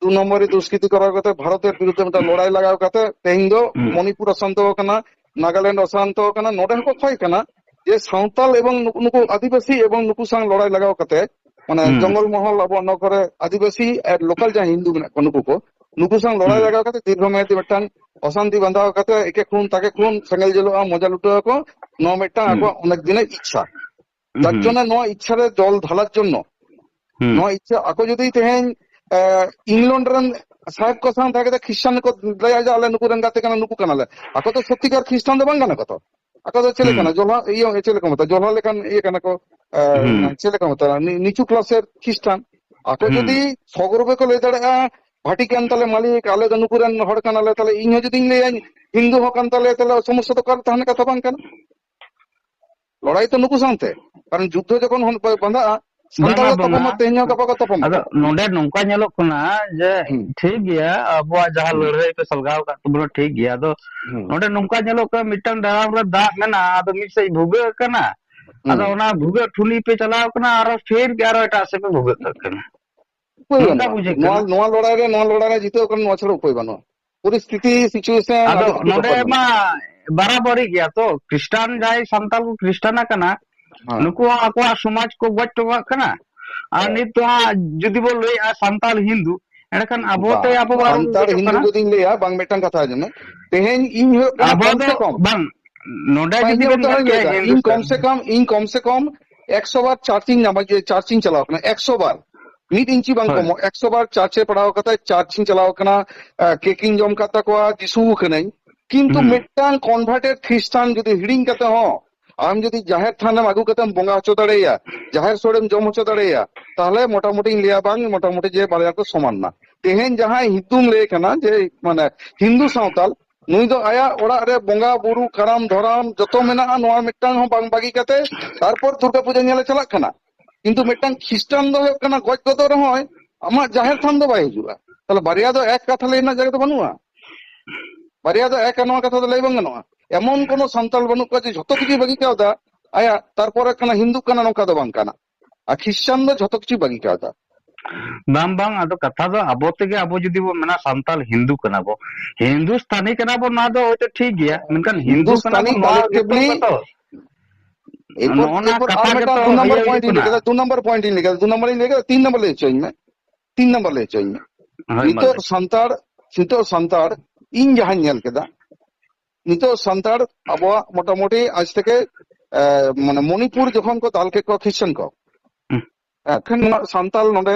ᱫᱩ ᱱᱚᱢᱵᱚᱨᱤ ᱫᱩᱥᱠᱨᱤᱛᱤ ᱠᱚᱨᱟᱣ ᱠᱟᱛᱮ, ᱵᱷᱟᱨᱚᱛᱮᱨ ᱵᱤᱨᱩᱫᱷᱮ ᱢᱤᱫᱴᱟᱝ ᱞᱚᱲᱟᱭ ᱞᱟᱜᱟᱣ ᱠᱟᱛᱮ, ᱛᱮᱦᱮᱧ ᱫᱚ ᱦᱩᱸ᱾ ᱢᱚᱱᱤᱯᱩᱨ ᱚᱥᱟᱱᱛᱚ ᱠᱟᱱᱟ, ᱱᱟᱜᱟᱞᱮᱱᱰ ᱚᱥᱟᱱᱛᱚ ᱠᱟᱱᱟ, ᱱᱚᱰᱮ ᱦᱚᱸᱠᱚ ᱠᱷᱚᱭ ᱠᱟᱱᱟ᱾ ᱡᱮ ᱥᱟᱶᱛᱟᱞ ᱮᱵᱚᱝ ᱱᱩᱠᱩ, ᱱᱩᱠᱩ ᱟᱹᱫᱤᱵᱟᱹᱥᱤ ᱮᱵᱚᱝ ᱱᱩᱠᱩ ᱥᱟᱶ ᱞᱚᱲᱟᱭ ᱞᱟᱜᱟᱣ ᱠᱟᱛᱮ, ᱢᱟᱱᱮ ᱦᱩᱸ᱾ ᱡᱚᱝᱜᱚᱞ ᱢᱚᱦᱚᱞ ᱟᱵᱚᱣᱟᱜ ᱱᱚᱣᱟ ᱠᱚᱨᱮ ᱟᱹᱫᱤᱵᱟᱹᱥᱤ ᱟᱨ ᱞᱳᱠᱟᱞ ᱡᱟᱦᱟᱸᱭ ᱦᱤᱱᱫᱩ ᱢᱮᱱᱟᱜ ᱠᱚᱣᱟ ᱱᱩᱠᱩ ᱠᱚ, ᱱᱩᱠᱩ ᱥᱟᱶ ᱞᱚᱲᱟᱭ ᱦᱩᱸ᱾ ᱞᱟᱜᱟᱣ ᱠᱟᱛᱮ ᱫᱤᱨᱜᱷᱚ ᱢᱮᱭᱟᱫᱤ ᱢᱤᱫᱴᱟᱝ ᱚᱥᱟᱱᱛᱤ ᱵᱟᱸᱫᱷᱟᱣ ᱠᱟᱛᱮ ᱮᱠᱮ ᱠᱷᱩᱱ ᱛᱟᱠᱮ ᱠᱷᱩᱱ ᱥᱮᱸᱜᱮᱞ ᱡᱩᱞᱩᱜᱼᱟ, ᱢᱚᱡᱟ ᱞᱩᱴᱟᱹᱣ ᱟᱠᱚ, ᱱᱚᱣᱟ ᱢᱤᱫᱴᱟᱝ ᱦᱩᱸ᱾ ᱟᱠᱚᱣᱟᱜ ᱚᱱᱮᱠ ᱫᱤᱱᱟᱜ ᱤᱪᱪᱷᱟ᱾ ᱡᱟᱨ ᱦᱩᱸ᱾ ᱡᱚᱱᱱᱚ ᱱᱚᱣᱟ ᱤᱪᱪᱷᱟ ᱨᱮ ᱡᱚᱞ ᱰᱷᱟᱞᱟᱨ ᱡᱚᱱᱱᱚ, ᱦᱩᱸ᱾ ᱱᱚᱣᱟ ᱤᱪᱪᱷᱟ ᱟᱠᱚ ᱡᱩᱫᱤ ᱛᱮᱦᱮᱧ, ᱮ, ᱤᱝᱞᱚᱱᱰ ᱨᱮᱱ ᱥᱟᱦᱮᱵᱽ ᱠᱚ ᱥᱟᱶ ᱛᱟᱦᱮᱸ ᱠᱟᱛᱮ ᱠᱷᱨᱤᱥᱴᱟᱱ ᱠᱚ ᱞᱟᱹᱭᱟ ᱡᱮ ᱟᱞᱮ ᱱᱩᱠᱩ ᱨᱮᱱ ᱜᱟᱛᱮ ᱠᱟᱱᱟ, ᱱᱩᱠᱩ ᱠᱟᱱᱟᱞᱮ, ᱟᱠᱚ ᱫᱚ ᱥᱚᱛᱭᱤᱠᱟᱨ ᱠᱷᱨᱤᱥᱴᱟᱱ ᱫᱚ ᱵᱟᱝ ᱠᱟᱱᱟ ᱠᱚ ᱛᱚ᱾ ᱟᱠᱚ ᱫᱚ ᱪᱮᱫ ᱦᱩᱸ᱾ ᱞᱮᱠᱟᱱᱟ? ᱡᱚᱞᱦᱟ, ᱤᱭᱟᱹ, ᱪᱮᱫ ᱞᱮᱠᱟ ᱢᱮᱛᱟᱜᱼᱟ? ᱡᱚᱞᱦᱟ ᱞᱮᱠᱟᱱ ᱤᱭᱟᱹ ᱠᱟᱱᱟ ᱠᱚ, ᱮ, ᱦᱩᱸ᱾ ᱪᱮᱫ ᱞᱮᱠᱟ ᱢᱮᱛᱟᱜᱼᱟ? ᱱᱤ-, ᱱᱤᱪᱩ ᱠᱞᱟᱥ ᱮᱨ ᱠᱷᱨᱤᱥᱴᱟᱱ᱾ ᱟᱠᱚ ᱦᱩᱸ᱾ ᱡᱩᱫᱤ ᱥᱚᱜᱚᱨᱵᱮ ᱠᱚ ᱞᱟᱹᱭ ᱫᱟᱲᱮᱭᱟᱜᱼᱟ, "ᱵᱷᱟᱴᱤᱠᱟᱱ ᱛᱟᱞᱮ ᱢᱟᱹᱞᱤᱠ, ᱟᱞᱮ ᱫᱚ ᱱᱩᱠᱩ ᱨᱮᱱ ᱦᱚᱲ ᱠᱟᱱᱟᱞᱮ", ᱛᱟᱦᱞᱮ ᱤᱧ ᱦᱚᱸ ᱡᱩᱫᱤᱧ ᱞᱟᱹᱭᱟᱹᱧ, "ᱦᱤᱱᱫᱩ ᱦᱚᱸ ᱠᱟᱱ ᱛᱟᱞᱮᱭᱟ", ᱛᱟᱦᱞᱮ ᱥᱚᱢᱚᱥᱥᱟ ᱫᱚ ᱚᱠᱟ ᱨᱮ ᱛᱟᱦᱮᱱ ᱠᱟᱛᱷᱟ ᱵᱟᱝ ᱠᱟᱱᱟ᱾ ᱞᱚᱲᱟᱭ ᱛᱚ ᱱᱩᱠᱩ ᱥᱟᱶᱛᱮ, ᱠᱟᱨᱚᱱ ᱡᱩᱫᱽᱫᱷᱚ ᱡᱚᱠᱷᱚᱱ ᱦᱚᱱ-, ᱵᱟᱸᱫᱷᱟᱜᱼᱟ, ᱥᱟᱱᱛᱟᱲ ᱵᱟᱝᱟ, ᱫᱚ ᱛᱚᱯᱟᱢᱟ, ᱵᱟᱝᱟ᱾ ᱛᱮᱦᱮᱧ ᱦᱚᱸ ᱜᱟᱯᱟ ᱠᱚ ᱛᱚᱯᱟᱢᱟ᱾ ᱟᱫᱚ ᱱᱚᱰᱮ ᱱᱚᱝᱠᱟ ᱧᱮᱞᱚᱜ ᱠᱟᱱᱟ ᱡᱮ, ᱦᱩᱸ᱾ ᱴᱷᱤᱠ ᱜᱮᱭᱟ, ᱟᱵᱚᱣᱟᱜ ᱡᱟᱦᱟᱸ ᱦᱩᱸ᱾ ᱞᱟᱹᱲᱦᱟᱹᱭ ᱯᱮ ᱥᱟᱞᱜᱟᱣ ᱟᱠᱟᱫ ᱛᱟᱵᱚᱱᱟ, ᱴᱷᱤᱠ ᱜᱮᱭᱟ᱾ ᱟᱫᱚ ᱦᱩᱸ᱾ ᱱᱚᱰᱮ ᱱᱚᱝᱠᱟ ᱧᱮᱞᱚᱜ ᱠᱟᱱᱟ, ᱢᱤᱫᱴᱟᱝ ᱰᱨᱟᱢ ᱨᱮ ᱫᱟᱜ ᱢᱮᱱᱟᱜᱼᱟ, ᱟᱫᱚ ᱢᱤᱫ ᱥᱮᱫ ᱵᱷᱩᱜᱟᱹᱜ ᱠᱟᱱᱟ, ᱟᱫᱚ ᱦᱩᱸ᱾ ᱚᱱᱟ ᱵᱷᱩᱜᱟᱹᱜ ᱴᱷᱩᱞᱤ ᱯᱮ ᱪᱟᱞᱟᱣ ᱠᱟᱱᱟ, ᱟᱨᱚ ᱯᱷᱤᱨ ᱜᱮ ᱟᱨᱚ ᱮᱴᱟᱜ ᱥᱮᱫ ᱯᱮ ᱵᱷᱩᱜᱟᱹᱜ ᱠᱟᱜ ᱠᱟᱱᱟ᱾ ᱩᱯᱟᱹᱭ ᱱᱚᱝᱠᱟ ᱵᱟᱹᱱᱩᱜᱼᱟ᱾ ᱵᱩᱡᱷᱟᱹᱜ ᱱᱚᱣᱟ, ᱠᱟᱱᱟ᱾ ᱱᱚᱣᱟ ᱞᱚᱲᱟᱭ ᱨᱮ, ᱱᱚᱣᱟ ᱞᱚᱲᱟᱭ ᱨᱮ ᱡᱤᱛᱟᱹᱣ ᱠᱟᱱᱟ, ᱱᱚᱣᱟ ᱪᱷᱟᱲᱟ ᱩᱯᱟᱹᱭ ᱵᱟᱹᱱᱩᱜᱼᱟ᱾ ᱯᱚᱨᱤᱥᱛᱷᱤᱛᱤ, situation ᱟᱫᱚ ᱟᱹᱰᱤ ᱠᱤᱪᱷᱩ ᱱᱚᱰᱮ ᱵᱮᱯᱟᱨ ᱢᱟ ᱢᱮᱱᱟᱜᱼᱟ᱾ ᱵᱟᱨᱟᱵᱟᱨᱤ ᱜᱮᱭᱟ ᱛᱚ, ᱠᱷᱨᱤᱥᱴᱟᱱ ᱡᱟᱦᱟᱸᱭ ᱥᱟᱱᱛᱟᱲ ᱠᱚ ᱠᱷᱨᱤᱥᱴᱟᱱ ᱟᱠᱟᱱᱟ, ᱦᱮᱸ᱾ ᱱᱩᱠᱩ ᱦᱚᱸ ᱟᱠᱚᱣᱟᱜ ᱥᱚᱢᱟᱡᱽ ᱠᱚ ᱜᱚᱡ ᱦᱚᱴᱚ ᱠᱟᱜ ᱠᱟᱱᱟ᱾ ᱟᱨ ᱦᱮᱸ᱾ ᱱᱤᱛ ᱫᱚ ᱦᱟᱸᱜ ᱡᱩᱫᱤ ᱵᱚ ᱞᱟᱹᱭᱮᱜᱼᱟ ᱥᱟᱱᱛᱟᱲ ᱦᱤᱱᱫᱩ, ᱮᱸᱰᱮᱠᱷᱟᱱ ᱟᱵᱚ ᱛᱮ ᱵᱟᱝ, ᱟᱵᱚ ᱵᱚ ᱟᱹᱨᱩ ᱥᱟᱱᱛᱟᱲ ᱠᱟᱜ ᱦᱤᱱᱫᱩ ᱠᱟᱱᱟ᱾ ᱡᱩᱫᱤᱧ ᱞᱟᱹᱭᱟ, ᱵᱟᱝ, ᱢᱤᱫᱴᱟᱝ ᱠᱟᱛᱷᱟ ᱟᱸᱡᱚᱢ ᱢᱮ᱾ ᱛᱮᱦᱮᱧ ᱤᱧ ᱦᱩᱭᱩᱜ ᱠᱟᱱᱟ ᱟᱵᱚ ᱠᱚᱢ ᱫᱚ ᱥᱮ ᱠᱚᱢ, ᱵᱟᱝ, ᱱᱚᱰᱮ ᱵᱟᱝ, ᱡᱩᱫᱤ ᱤᱧᱟᱹᱜ ᱵᱮᱱ ᱩᱫᱟᱦᱚᱨᱚᱱ ᱧᱮᱞ ᱤᱧ ᱠᱮᱭᱟ ᱞᱟᱹᱭᱫᱟ, ᱤᱧ ᱦᱤᱱᱫᱩᱥᱛᱟᱱ ᱠᱚᱢ ᱥᱮ ᱠᱚᱢ, ᱤᱧ ᱠᱚᱢ ᱥᱮ ᱠᱚᱢ ᱮᱠᱥᱚ ᱵᱟᱨ ᱪᱟᱨᱪ ᱤᱧ ᱧᱟᱢᱟ, ᱡᱮ ᱪᱟᱨᱪ ᱤᱧ ᱪᱟᱞᱟᱣ ᱠᱟᱱᱟ, ᱮᱠᱥᱚ ᱵᱟᱨ, ᱢᱤᱫ ᱤᱧᱪᱤ ᱵᱟᱝ ᱦᱳᱭ᱾ ᱠᱚᱢᱚᱜ, ᱮᱠᱥᱚ ᱵᱟᱨ ᱪᱟᱨᱪ ᱮ ᱯᱟᱲᱟᱣ ᱠᱟᱛᱮ ᱪᱟᱨᱪ ᱤᱧ ᱪᱟᱞᱟᱣ ᱠᱟᱱᱟ, ᱟ, ᱠᱮᱠ ᱤᱧ ᱡᱚᱢ ᱠᱟᱫ ᱛᱟᱠᱚᱣᱟ, ᱡᱤᱥᱩ ᱠᱟᱹᱱᱟᱹᱧ᱾ ᱠᱤᱱᱛᱩ ᱦᱩᱸ᱾ ᱢᱤᱫᱴᱟᱝ converted ᱠᱷᱨᱤᱥᱴᱟᱱ ᱡᱩᱫᱤ ᱦᱤᱲᱤᱧ ᱠᱟᱛᱮ ᱦᱚᱸ ᱟᱢ ᱡᱩᱫᱤ ᱡᱟᱦᱮᱨ ᱛᱷᱟᱱᱮᱢ ᱟᱹᱜᱩ ᱠᱟᱛᱮᱢ ᱵᱚᱸᱜᱟ ᱦᱚᱪᱚ ᱫᱟᱲᱮᱭᱟᱭᱟ, ᱡᱟᱦᱮᱨ ᱥᱳᱲᱮᱢ ᱡᱚᱢ ᱦᱚᱪᱚ ᱫᱟᱲᱮᱭᱟᱭᱟ, ᱛᱟᱦᱞᱮ ᱢᱚᱴᱟᱢᱩᱴᱤᱧ ᱞᱟᱹᱭᱟ ᱵᱟᱝ, ᱢᱚᱴᱟᱢᱩᱴᱤ ᱡᱮ ᱵᱟᱨᱭᱟ ᱠᱚ ᱥᱚᱢᱟᱱ ᱱᱟ᱾ ᱛᱮᱦᱮᱧ ᱡᱟᱦᱟᱸᱭ ᱦᱤᱱᱫᱩᱢ ᱞᱟᱹᱭ ᱠᱟᱱᱟ ᱡᱮ ᱢᱟᱱᱮ ᱦᱤᱱᱫᱩ ᱥᱟᱶᱛᱟᱞ, ᱱᱩᱭ ᱫᱚ ᱟᱭᱟᱜ ᱚᱲᱟᱜ ᱨᱮ ᱵᱚᱸᱜᱟ ᱵᱩᱨᱩ, ᱠᱟᱨᱟᱢ, ᱫᱷᱚᱨᱚᱢ ᱡᱚᱛᱚ ᱢᱮᱱᱟᱜᱼᱟ, ᱱᱚᱣᱟ ᱢᱤᱫᱴᱟᱝ ᱦᱚᱸ ᱵᱟᱝ ᱵᱟᱹᱜᱤ ᱠᱟᱛᱮ ᱛᱟᱨᱯᱚᱨ ᱫᱩᱨᱜᱟ ᱯᱩᱡᱟᱹ ᱧᱮᱞᱮ ᱪᱟᱞᱟᱜ ᱠᱟᱱᱟ᱾ ᱠᱤᱱᱛᱩ ᱢᱤᱫᱴᱟᱝ ᱠᱷᱨᱤᱥᱴᱟᱱ ᱫᱚ ᱦᱩᱭᱩᱜ ᱠᱟᱱᱟ, ᱜᱚᱡ ᱜᱚᱫᱚᱜ ᱨᱮᱦᱚᱸᱭ ᱟᱢᱟᱜ ᱡᱟᱦᱮᱨ ᱛᱷᱟᱱ ᱫᱚ ᱵᱟᱭ ᱦᱤᱡᱩᱜᱼᱟ᱾ ᱛᱟᱦᱞᱮ ᱵᱟᱨᱭᱟ ᱫᱚ ᱮᱠ ᱠᱟᱛᱷᱟ ᱞᱟᱹᱭ ᱨᱮᱱᱟᱜ ᱡᱟᱭᱜᱟ ᱫᱚ ᱵᱟᱹᱱᱩᱜᱼᱟ᱾ ᱵᱟᱨᱭᱟ ᱫᱚ ᱮᱠ ᱱᱚᱣᱟ ᱠᱟᱛᱷᱟ ᱫᱚ ᱞᱟᱹᱭ ᱵᱟᱝ ᱜᱟᱱᱚᱜᱼᱟ᱾ ᱮᱢᱚᱱ ᱠᱳᱱᱳ ᱥᱟᱱᱛᱟᱲ ᱵᱟᱹᱱᱩᱜ ᱠᱚᱣᱟ ᱡᱮ ᱡᱷᱚᱛᱚ ᱠᱤᱪᱷᱩᱭ ᱵᱟᱹᱜᱤ ᱠᱟᱣᱫᱟ, ᱟᱭᱟᱜ ᱛᱟᱨᱯᱚᱨᱮ ᱠᱟᱱᱟ ᱦᱤᱱᱫᱩ ᱠᱟᱱᱟ, ᱱᱚᱝᱠᱟ ᱫᱚ ᱵᱟᱝ ᱠᱟᱱᱟ᱾ ᱟᱨ ᱠᱷᱨᱤᱥᱴᱟᱱ ᱫᱚ ᱡᱷᱚᱛᱚ ᱠᱤᱪᱷᱩᱭ ᱵᱟᱹᱜᱤ ᱠᱟᱣᱫᱟ᱾ ᱵᱟᱝ, ᱵᱟᱝ, ᱟᱫᱚ ᱠᱟᱛᱷᱟ ᱫᱚ ᱟᱵᱚ ᱛᱮᱜᱮ ᱟᱵᱚ ᱡᱩᱫᱤ ᱵᱚ ᱢᱮᱱᱟ ᱥᱟᱱᱛᱟᱲ ᱦᱤᱱᱫᱩ ᱠᱟᱱᱟ ᱵᱚ, ᱦᱤᱱᱫᱩᱥᱛᱟᱱᱤ ᱠᱟᱱᱟ ᱵᱚ, ᱱᱚᱣᱟ ᱫᱚ ᱦᱚᱭᱛᱚ ᱴᱷᱤᱠ ᱜᱮᱭᱟ, ᱢᱮᱱᱠᱷᱟᱱ ᱦᱤᱱᱫᱩ ᱠᱟᱱᱟ ᱵᱚ, ᱦᱤᱱᱫᱩᱥᱛᱟᱱᱤ ᱱᱚᱣᱟ ᱩᱛᱛᱚᱨ collectively ᱠᱟᱛᱷᱟ ᱛᱚ᱾ ᱮᱨᱯᱚᱨ, ᱱᱚᱜᱼᱚ ᱱᱟ ᱮᱨᱯᱚᱨ ᱠᱟᱛᱷᱟ ᱟᱨ ᱢᱤᱫᱴᱟᱝ ᱜᱮᱛᱚ ᱫᱩ ᱱᱚᱢᱵᱚᱨ ᱤᱭᱟᱹ ᱯᱚᱭᱮᱱᱴ ᱦᱩᱭᱩᱜ ᱤᱧ ᱞᱟᱹᱭ ᱠᱟᱱᱟ᱾ ᱠᱮᱫᱟ, ᱫᱩ ᱱᱚᱢᱵᱚᱨ ᱯᱚᱭᱮᱱᱴ ᱤᱧ ᱞᱟᱹᱭ ᱠᱮᱫᱟ, ᱫᱩ ᱱᱚᱢᱵᱚᱨ ᱤᱧ ᱞᱟᱹᱭ ᱠᱮᱫᱟ, ᱛᱤᱱ ᱱᱚᱢᱵᱚᱨ ᱞᱟᱹᱭ ᱦᱚᱪᱚᱧ ᱢᱮ, ᱛᱤᱱ ᱱᱚᱢᱵᱚᱨ ᱞᱟᱹᱭ ᱦᱚᱪᱚᱧ ᱢᱮ᱾ ᱦᱳᱭ, ᱢᱟ ᱞᱟᱹᱭ ᱱᱤᱛᱚᱜ ᱢᱮ᱾ ᱥᱟᱱᱛᱟᱲ, ᱱᱤᱛᱚᱜ ᱥᱟᱱᱛᱟᱲ ᱤᱧ ᱡᱟᱦᱟᱸᱧ ᱧᱮᱞ ᱠᱮᱫᱟ, ᱱᱤᱛᱚᱜ ᱥᱟᱱᱛᱟᱲ ᱟᱵᱚᱣᱟᱜ ᱢᱚᱴᱟᱢᱩᱴᱤ ᱟᱡ ᱛᱮᱜᱮ, ᱮ, ᱢᱟᱱᱮ ᱢᱚᱱᱤᱯᱩᱨ ᱡᱚᱠᱷᱚᱱ ᱠᱚ ᱫᱟᱞ ᱠᱮᱫ ᱠᱚᱣᱟ ᱠᱷᱨᱤᱥᱪᱟᱱ ᱠᱚ, ᱦᱩᱸ᱾ ᱮᱠᱷᱟᱱ ᱱᱚᱣᱟ ᱥᱟᱱᱛᱟᱲ ᱱᱚᱰᱮ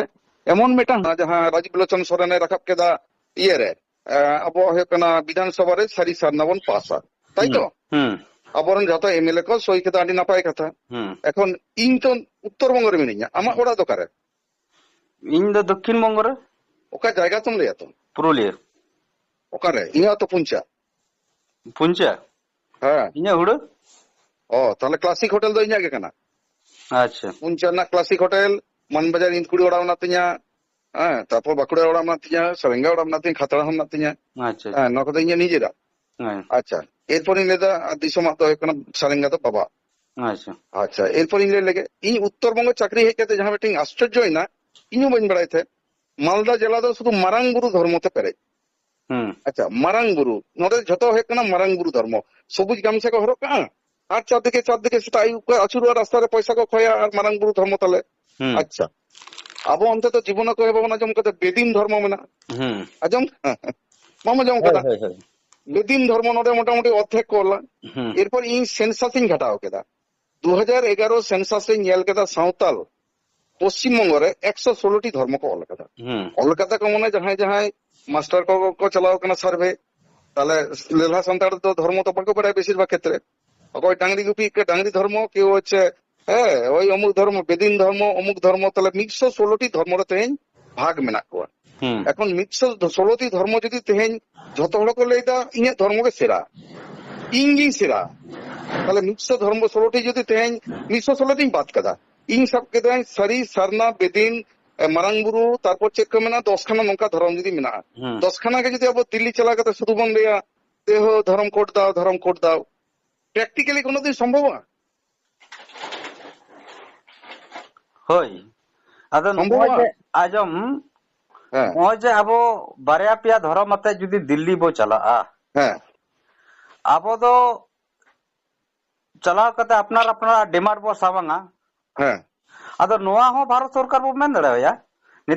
ᱮᱢᱚᱱ ᱢᱤᱫᱴᱟᱝ ᱡᱟᱦᱟᱸ ᱨᱟᱡᱽᱵᱤᱞᱳᱪᱚᱱ ᱥᱚᱨᱮᱱᱮ ᱨᱟᱠᱟᱵ ᱠᱮᱫᱟ ᱤᱭᱟᱹᱨᱮ, ᱮ, ᱟᱵᱚᱣᱟᱜ ᱦᱩᱭᱩᱜ ᱠᱟᱱᱟ ᱵᱤᱫᱷᱟᱱ ᱥᱚᱵᱷᱟ ᱨᱮ ᱥᱟᱹᱨᱤ ᱥᱟᱨᱱᱟ ᱵᱚᱱ ᱯᱟᱥᱟ, ᱛᱟᱭ ᱛᱚ? ᱦᱩᱸ, ᱦᱩᱸ᱾ ᱟᱵᱚᱨᱮᱱ ᱡᱷᱚᱛᱚ ᱮᱢ ᱮᱞ ᱮ ᱠᱚ ᱥᱳᱭ ᱠᱮᱫᱟ, ᱟᱹᱰᱤ ᱱᱟᱯᱟᱭ ᱠᱟᱛᱷᱟ᱾ ᱦᱩᱸ᱾ ᱮᱠᱷᱚᱱ ᱤᱧ ᱛᱚ ᱩᱛᱛᱚᱨ ᱵᱚᱝᱜᱚ ᱨᱮ ᱢᱤᱱᱟᱹᱧᱟ, ᱟᱢᱟᱜ ᱚᱲᱟᱜ ᱫᱚ ᱚᱠᱟᱨᱮ? ᱤᱧ ᱫᱚ ᱫᱚᱠᱠᱷᱤᱱ ᱵᱚᱝᱜᱚ ᱨᱮ᱾ ᱚᱠᱟ ᱡᱟᱭᱜᱟ ᱛᱚᱢ ᱞᱟᱹᱭᱟ ᱛᱚ? ᱯᱩᱨᱩᱞᱤᱭᱟᱹ᱾ ᱚᱠᱟᱨᱮ? ᱤᱧᱟᱹᱜ ᱛᱚ ᱯᱩᱧᱪᱟ᱾ ᱯᱩᱧᱪᱟ? ᱦᱮᱸ᱾ ᱤᱧᱟᱹᱜ ᱦᱩᱲᱟᱹ᱾ ᱚ, ᱛᱟᱦᱞᱮ ᱠᱞᱟᱥᱤᱠ ᱦᱳᱴᱮᱞ ᱫᱚ ᱤᱧᱟᱹᱜ ᱜᱮ ᱠᱟᱱᱟ᱾ ᱟᱪᱪᱷᱟ᱾ ᱯᱩᱧᱪᱟ ᱨᱮᱱᱟᱜ ᱠᱞᱟᱥᱤᱠ ᱦᱳᱴᱮᱞ, ᱢᱟᱱᱵᱟᱡᱟᱨ ᱤᱱᱫᱩᱠᱩᱲᱤ ᱚᱲᱟᱜ ᱢᱮᱱᱟᱜ ᱛᱤᱧᱟ, ᱦᱮᱸ, ᱛᱟᱨᱯᱚᱨ ᱵᱟᱸᱠᱩᱲᱟ ᱚᱲᱟᱜ ᱢᱮᱱᱟᱜ ᱛᱤᱧᱟ, ᱥᱟᱨᱮᱝᱜᱟ ᱚᱲᱟᱜ ᱢᱮᱱᱟᱜ ᱛᱤᱧᱟ, ᱠᱷᱟᱛᱲᱟ ᱦᱚᱸ ᱢᱮᱱᱟᱜ ᱛᱤᱧᱟ᱾ ᱟᱪᱪᱷᱟ, ᱦᱮᱸ, ᱟᱪᱪᱷᱟ᱾ ᱱᱚᱣᱟ ᱠᱚᱫᱚ ᱤᱧᱟᱹᱜ ᱱᱤᱡᱮᱨᱟᱜ᱾ ᱦᱮᱸ᱾ ᱟᱪᱪᱷᱟ, ᱮᱨᱯᱚᱨᱤᱧ ᱞᱟᱹᱭᱫᱟ, ᱟᱨ ᱫᱤᱥᱚᱢᱟᱜ ᱫᱚ ᱦᱩᱭᱩᱜ ᱠᱟᱱᱟ ᱥᱟᱨᱮᱝᱜᱟ ᱫᱚ ᱵᱟᱵᱟ᱾ ᱟᱪᱪᱷᱟ᱾ ᱟᱪᱪᱷᱟ, ᱮᱨᱯᱚᱨᱤᱧ ᱞᱟᱹᱭ ᱞᱮᱜᱮ, ᱤᱧ ᱩᱛᱛᱚᱨ ᱵᱚᱝᱜᱚ ᱪᱟᱹᱠᱨᱤ ᱦᱮᱡ ᱠᱟᱛᱮ ᱡᱟᱦᱟᱸ ᱢᱤᱫᱴᱮᱱ ᱟᱥᱪᱚᱨᱡᱚᱭᱮᱱᱟ, ᱤᱧ ᱦᱚᱸ ᱵᱟᱹᱧ ᱵᱟᱲᱟᱭ ᱛᱟᱦᱮᱸᱫ, ᱢᱟᱞᱫᱟ ᱡᱮᱞᱟ ᱫᱚ ᱥᱩᱫᱷᱩ ᱢᱟᱨᱟᱝ ᱵᱩᱨᱩ ᱫᱷᱚᱨᱢᱚ ᱛᱮ ᱯᱮᱨᱮᱡ᱾ ᱦᱩᱸ᱾ ᱟᱪᱪᱷᱟ, ᱢᱟᱨᱟᱝ ᱵᱩᱨᱩ, ᱱᱚᱰᱮ ᱡᱷᱚᱛᱚ ᱦᱩᱭᱩᱜ ᱠᱟᱱᱟ ᱢᱟᱨᱟᱝ ᱵᱩᱨᱩ ᱫᱷᱚᱨᱢᱚ᱾ ᱥᱚᱵᱩᱡ ᱜᱟᱢᱪᱷᱟ ᱠᱚ ᱦᱚᱨᱚᱜ ᱠᱟᱜᱼᱟ, ᱟᱨ ᱪᱟᱨᱫᱤᱠᱮ, ᱪᱟᱨᱫᱤᱠᱮ ᱥᱮᱛᱟᱜ ᱟᱹᱭᱩᱵ ᱠᱚ ᱟᱹᱪᱩᱨᱚᱜᱼᱟ, ᱨᱟᱥᱛᱟ ᱨᱮ ᱯᱚᱭᱥᱟ ᱠᱚ ᱠᱷᱚᱭᱟ, ᱟᱨ ᱢᱟᱨᱟᱝ ᱵᱩᱨᱩ ᱫᱷᱚᱨᱢᱚ ᱛᱟᱞᱮ᱾ ᱦᱩᱸ᱾ ᱟᱪᱪᱷᱟ, ᱟᱵᱚ ᱚᱱᱛᱮ ᱫᱚ ᱡᱤᱵᱚᱱ ᱚᱠᱚᱭ ᱦᱚᱸ ᱵᱟᱵᱚᱱ ᱟᱸᱡᱚᱢ ᱠᱟᱫᱟ, ᱵᱮᱫᱤᱱ ᱫᱷᱚᱨᱢᱚ ᱢᱮᱱᱟᱜᱼᱟ᱾ ᱦᱩᱸ᱾ ᱟᱸᱡᱚᱢ? ᱵᱟᱢ ᱟᱸᱡᱚᱢ ᱦᱳᱭ, ᱠᱟᱫᱟ? ᱦᱳᱭ, ᱦᱳᱭ᱾ ᱵᱮᱫᱤᱱ ᱫᱷᱚᱨᱢᱚ ᱱᱚᱰᱮ ᱢᱚᱴᱟᱢᱩᱴᱤ ᱚᱨᱫᱷᱮᱠ ᱠᱚ ᱚᱞᱟ᱾ ᱦᱩᱸ᱾ ᱮᱨᱯᱚᱨ ᱤᱧ ᱥᱮᱱᱥᱟᱥ ᱤᱧ ᱜᱷᱟᱴᱟᱣ ᱠᱮᱫᱟ᱾ ᱫᱩ ᱦᱟᱡᱟᱨ ᱮᱜᱟᱨᱚ ᱥᱮᱱᱥᱟᱥ ᱤᱧ ᱧᱮᱞ ᱠᱮᱫᱟ, ᱥᱟᱶᱛᱟᱞ ᱯᱚᱥᱪᱤᱢ ᱵᱚᱝᱜᱚ ᱨᱮ ᱮᱠᱥᱚ ᱥᱳᱞᱳ ᱴᱤ ᱫᱷᱚᱨᱢᱚ ᱠᱚ ᱚᱞ ᱠᱟᱫᱟ᱾ ᱦᱩᱸ᱾ ᱚᱞ ᱠᱟᱫᱟ ᱠᱚ, ᱢᱟᱱᱮ ᱡᱟᱦᱟᱸᱭ ᱡᱟᱦᱟᱸᱭ ᱢᱟᱥᱴᱟᱨ ᱠᱚ ᱠᱚ ᱪᱟᱞᱟᱣ ᱠᱟᱱᱟ ᱥᱟᱨᱵᱷᱮ, ᱛᱟᱦᱞᱮ ᱞᱮᱞᱦᱟ ᱥᱟᱱᱛᱟᱲ ᱫᱚ ᱫᱷᱚᱨᱢᱚ ᱫᱚ ᱵᱟᱠᱚ ᱵᱟᱲᱟᱭᱟ ᱵᱮᱥᱤᱨ ᱵᱷᱟᱜᱽ ᱠᱷᱮᱛᱨᱮ᱾ ᱚᱠᱚᱭ ᱰᱟᱝᱨᱤ ᱜᱩᱯᱤ, ᱰᱟᱝᱨᱤ ᱫᱷᱚᱨᱢᱚ, ᱠᱮᱣ ᱦᱚᱪᱪᱷᱮ, ᱦᱮᱸ, ᱳᱭ ᱚᱢᱩᱠ ᱫᱷᱚᱨᱢᱚ, ᱵᱮᱫᱤᱱ ᱫᱷᱚᱨᱢᱚ, ᱚᱢᱩᱠ ᱫᱷᱚᱨᱢᱚ, ᱛᱟᱦᱞᱮ ᱢᱤᱫᱥᱚ ᱥᱳᱞᱳ ᱴᱤ ᱫᱷᱚᱨᱢᱚ ᱨᱮ ᱛᱮᱦᱮᱧ ᱵᱷᱟᱜᱽ ᱢᱮᱱᱟᱜ ᱠᱚᱣᱟ᱾ ᱦᱩᱸ᱾ ᱮᱠᱷᱚᱱ ᱢᱤᱫᱥᱚ ᱥᱳᱞᱳ ᱴᱤ ᱫᱷᱚᱨᱢᱚ ᱡᱩᱫᱤ ᱛᱮᱦᱮᱧ ᱡᱷᱚᱛᱚ ᱦᱚᱲ ᱠᱚ ᱞᱟᱹᱭᱫᱟ, "ᱤᱧᱟᱹᱜ ᱫᱷᱚᱨᱢᱚ ᱜᱮ ᱥᱮᱨᱟ, ᱤᱧ ᱜᱤᱧ ᱥᱮᱨᱟ", ᱛᱟᱦᱞᱮ ᱢᱤᱫᱥᱚ ᱫᱷᱚᱨᱢᱚ ᱥᱳᱞᱳ ᱴᱤ ᱡᱩᱫᱤ ᱛᱮᱦᱮᱧ ᱢᱤᱫᱥᱚ ᱥᱳᱞᱳ ᱴᱤᱧ ᱵᱟᱫ ᱠᱟᱫᱟ, ᱤᱧ ᱥᱟᱵ ᱠᱮᱫᱟᱹᱧ ᱥᱟᱹᱨᱤ, ᱥᱟᱨᱱᱟ, ᱵᱮᱫᱤᱱ, ᱮ, ᱢᱟᱨᱟᱝ ᱵᱩᱨᱩ, ᱛᱟᱨᱯᱚᱨ ᱪᱮᱫ ᱠᱚ ᱢᱮᱱᱟ, ᱫᱚᱥ ᱠᱷᱟᱱᱟ ᱱᱚᱝᱠᱟ ᱫᱷᱚᱨᱚᱢ ᱡᱩᱫᱤ ᱢᱮᱱᱟᱜᱼᱟ, ᱦᱩᱸ᱾ ᱫᱚᱥ ᱠᱷᱟᱱᱟ ᱜᱮ ᱡᱩᱫᱤ ᱟᱵᱚ ᱫᱤᱞᱞᱤ ᱪᱟᱞᱟᱣ ᱠᱟᱛᱮ ᱥᱩᱫᱷᱩ ᱵᱚᱱ ᱞᱟᱹᱭᱟ, "ᱫᱮᱦᱳ, ᱫᱷᱚᱨᱚᱢ ᱠᱳᱰ ᱫᱟᱣ, ᱫᱷᱚᱨᱚᱢ ᱠᱳᱰ ᱫᱟᱣ", ᱯᱨᱮᱠᱴᱤᱠᱟᱞᱤ ᱠᱳᱱᱳ ᱫᱤᱱ ᱥᱚᱢᱵᱷᱚᱵᱚᱜᱼᱟ? ᱦᱳᱭ᱾ ᱟᱫᱚ ᱱᱚᱜᱼᱚᱭ ᱥᱚᱢᱵᱷᱚᱵᱚᱜᱼᱟ? ᱡᱮ, ᱟᱸᱡᱚᱢ, ᱦᱮᱸ᱾ ᱱᱚᱜᱼᱚᱭ ᱡᱮ ᱟᱵᱚ ᱵᱟᱨᱭᱟ ᱯᱮᱭᱟ ᱫᱷᱚᱨᱚᱢ ᱟᱛᱮ ᱡᱩᱫᱤ ᱫᱤᱞᱞᱤ ᱵᱚ ᱪᱟᱞᱟᱜᱼᱟ, ᱦᱮᱸ᱾ ᱟᱵᱚ ᱫᱚ ᱪᱟᱞᱟᱣ ᱠᱟᱛᱮ ᱟᱯᱱᱟᱨ ᱟᱯᱱᱟᱨᱟᱜ ᱰᱤᱢᱟᱱᱰ ᱵᱚ ᱥᱟᱢᱟᱝᱟ᱾ ᱦᱮᱸ᱾ ᱟᱫᱚ ᱱᱚᱣᱟ ᱦᱚᱸ ᱵᱷᱟᱨᱚᱛ ᱥᱚᱨᱠᱟᱨ ᱵᱚ ᱢᱮᱱ ᱫᱟᱲᱮᱣᱟᱭᱟ᱾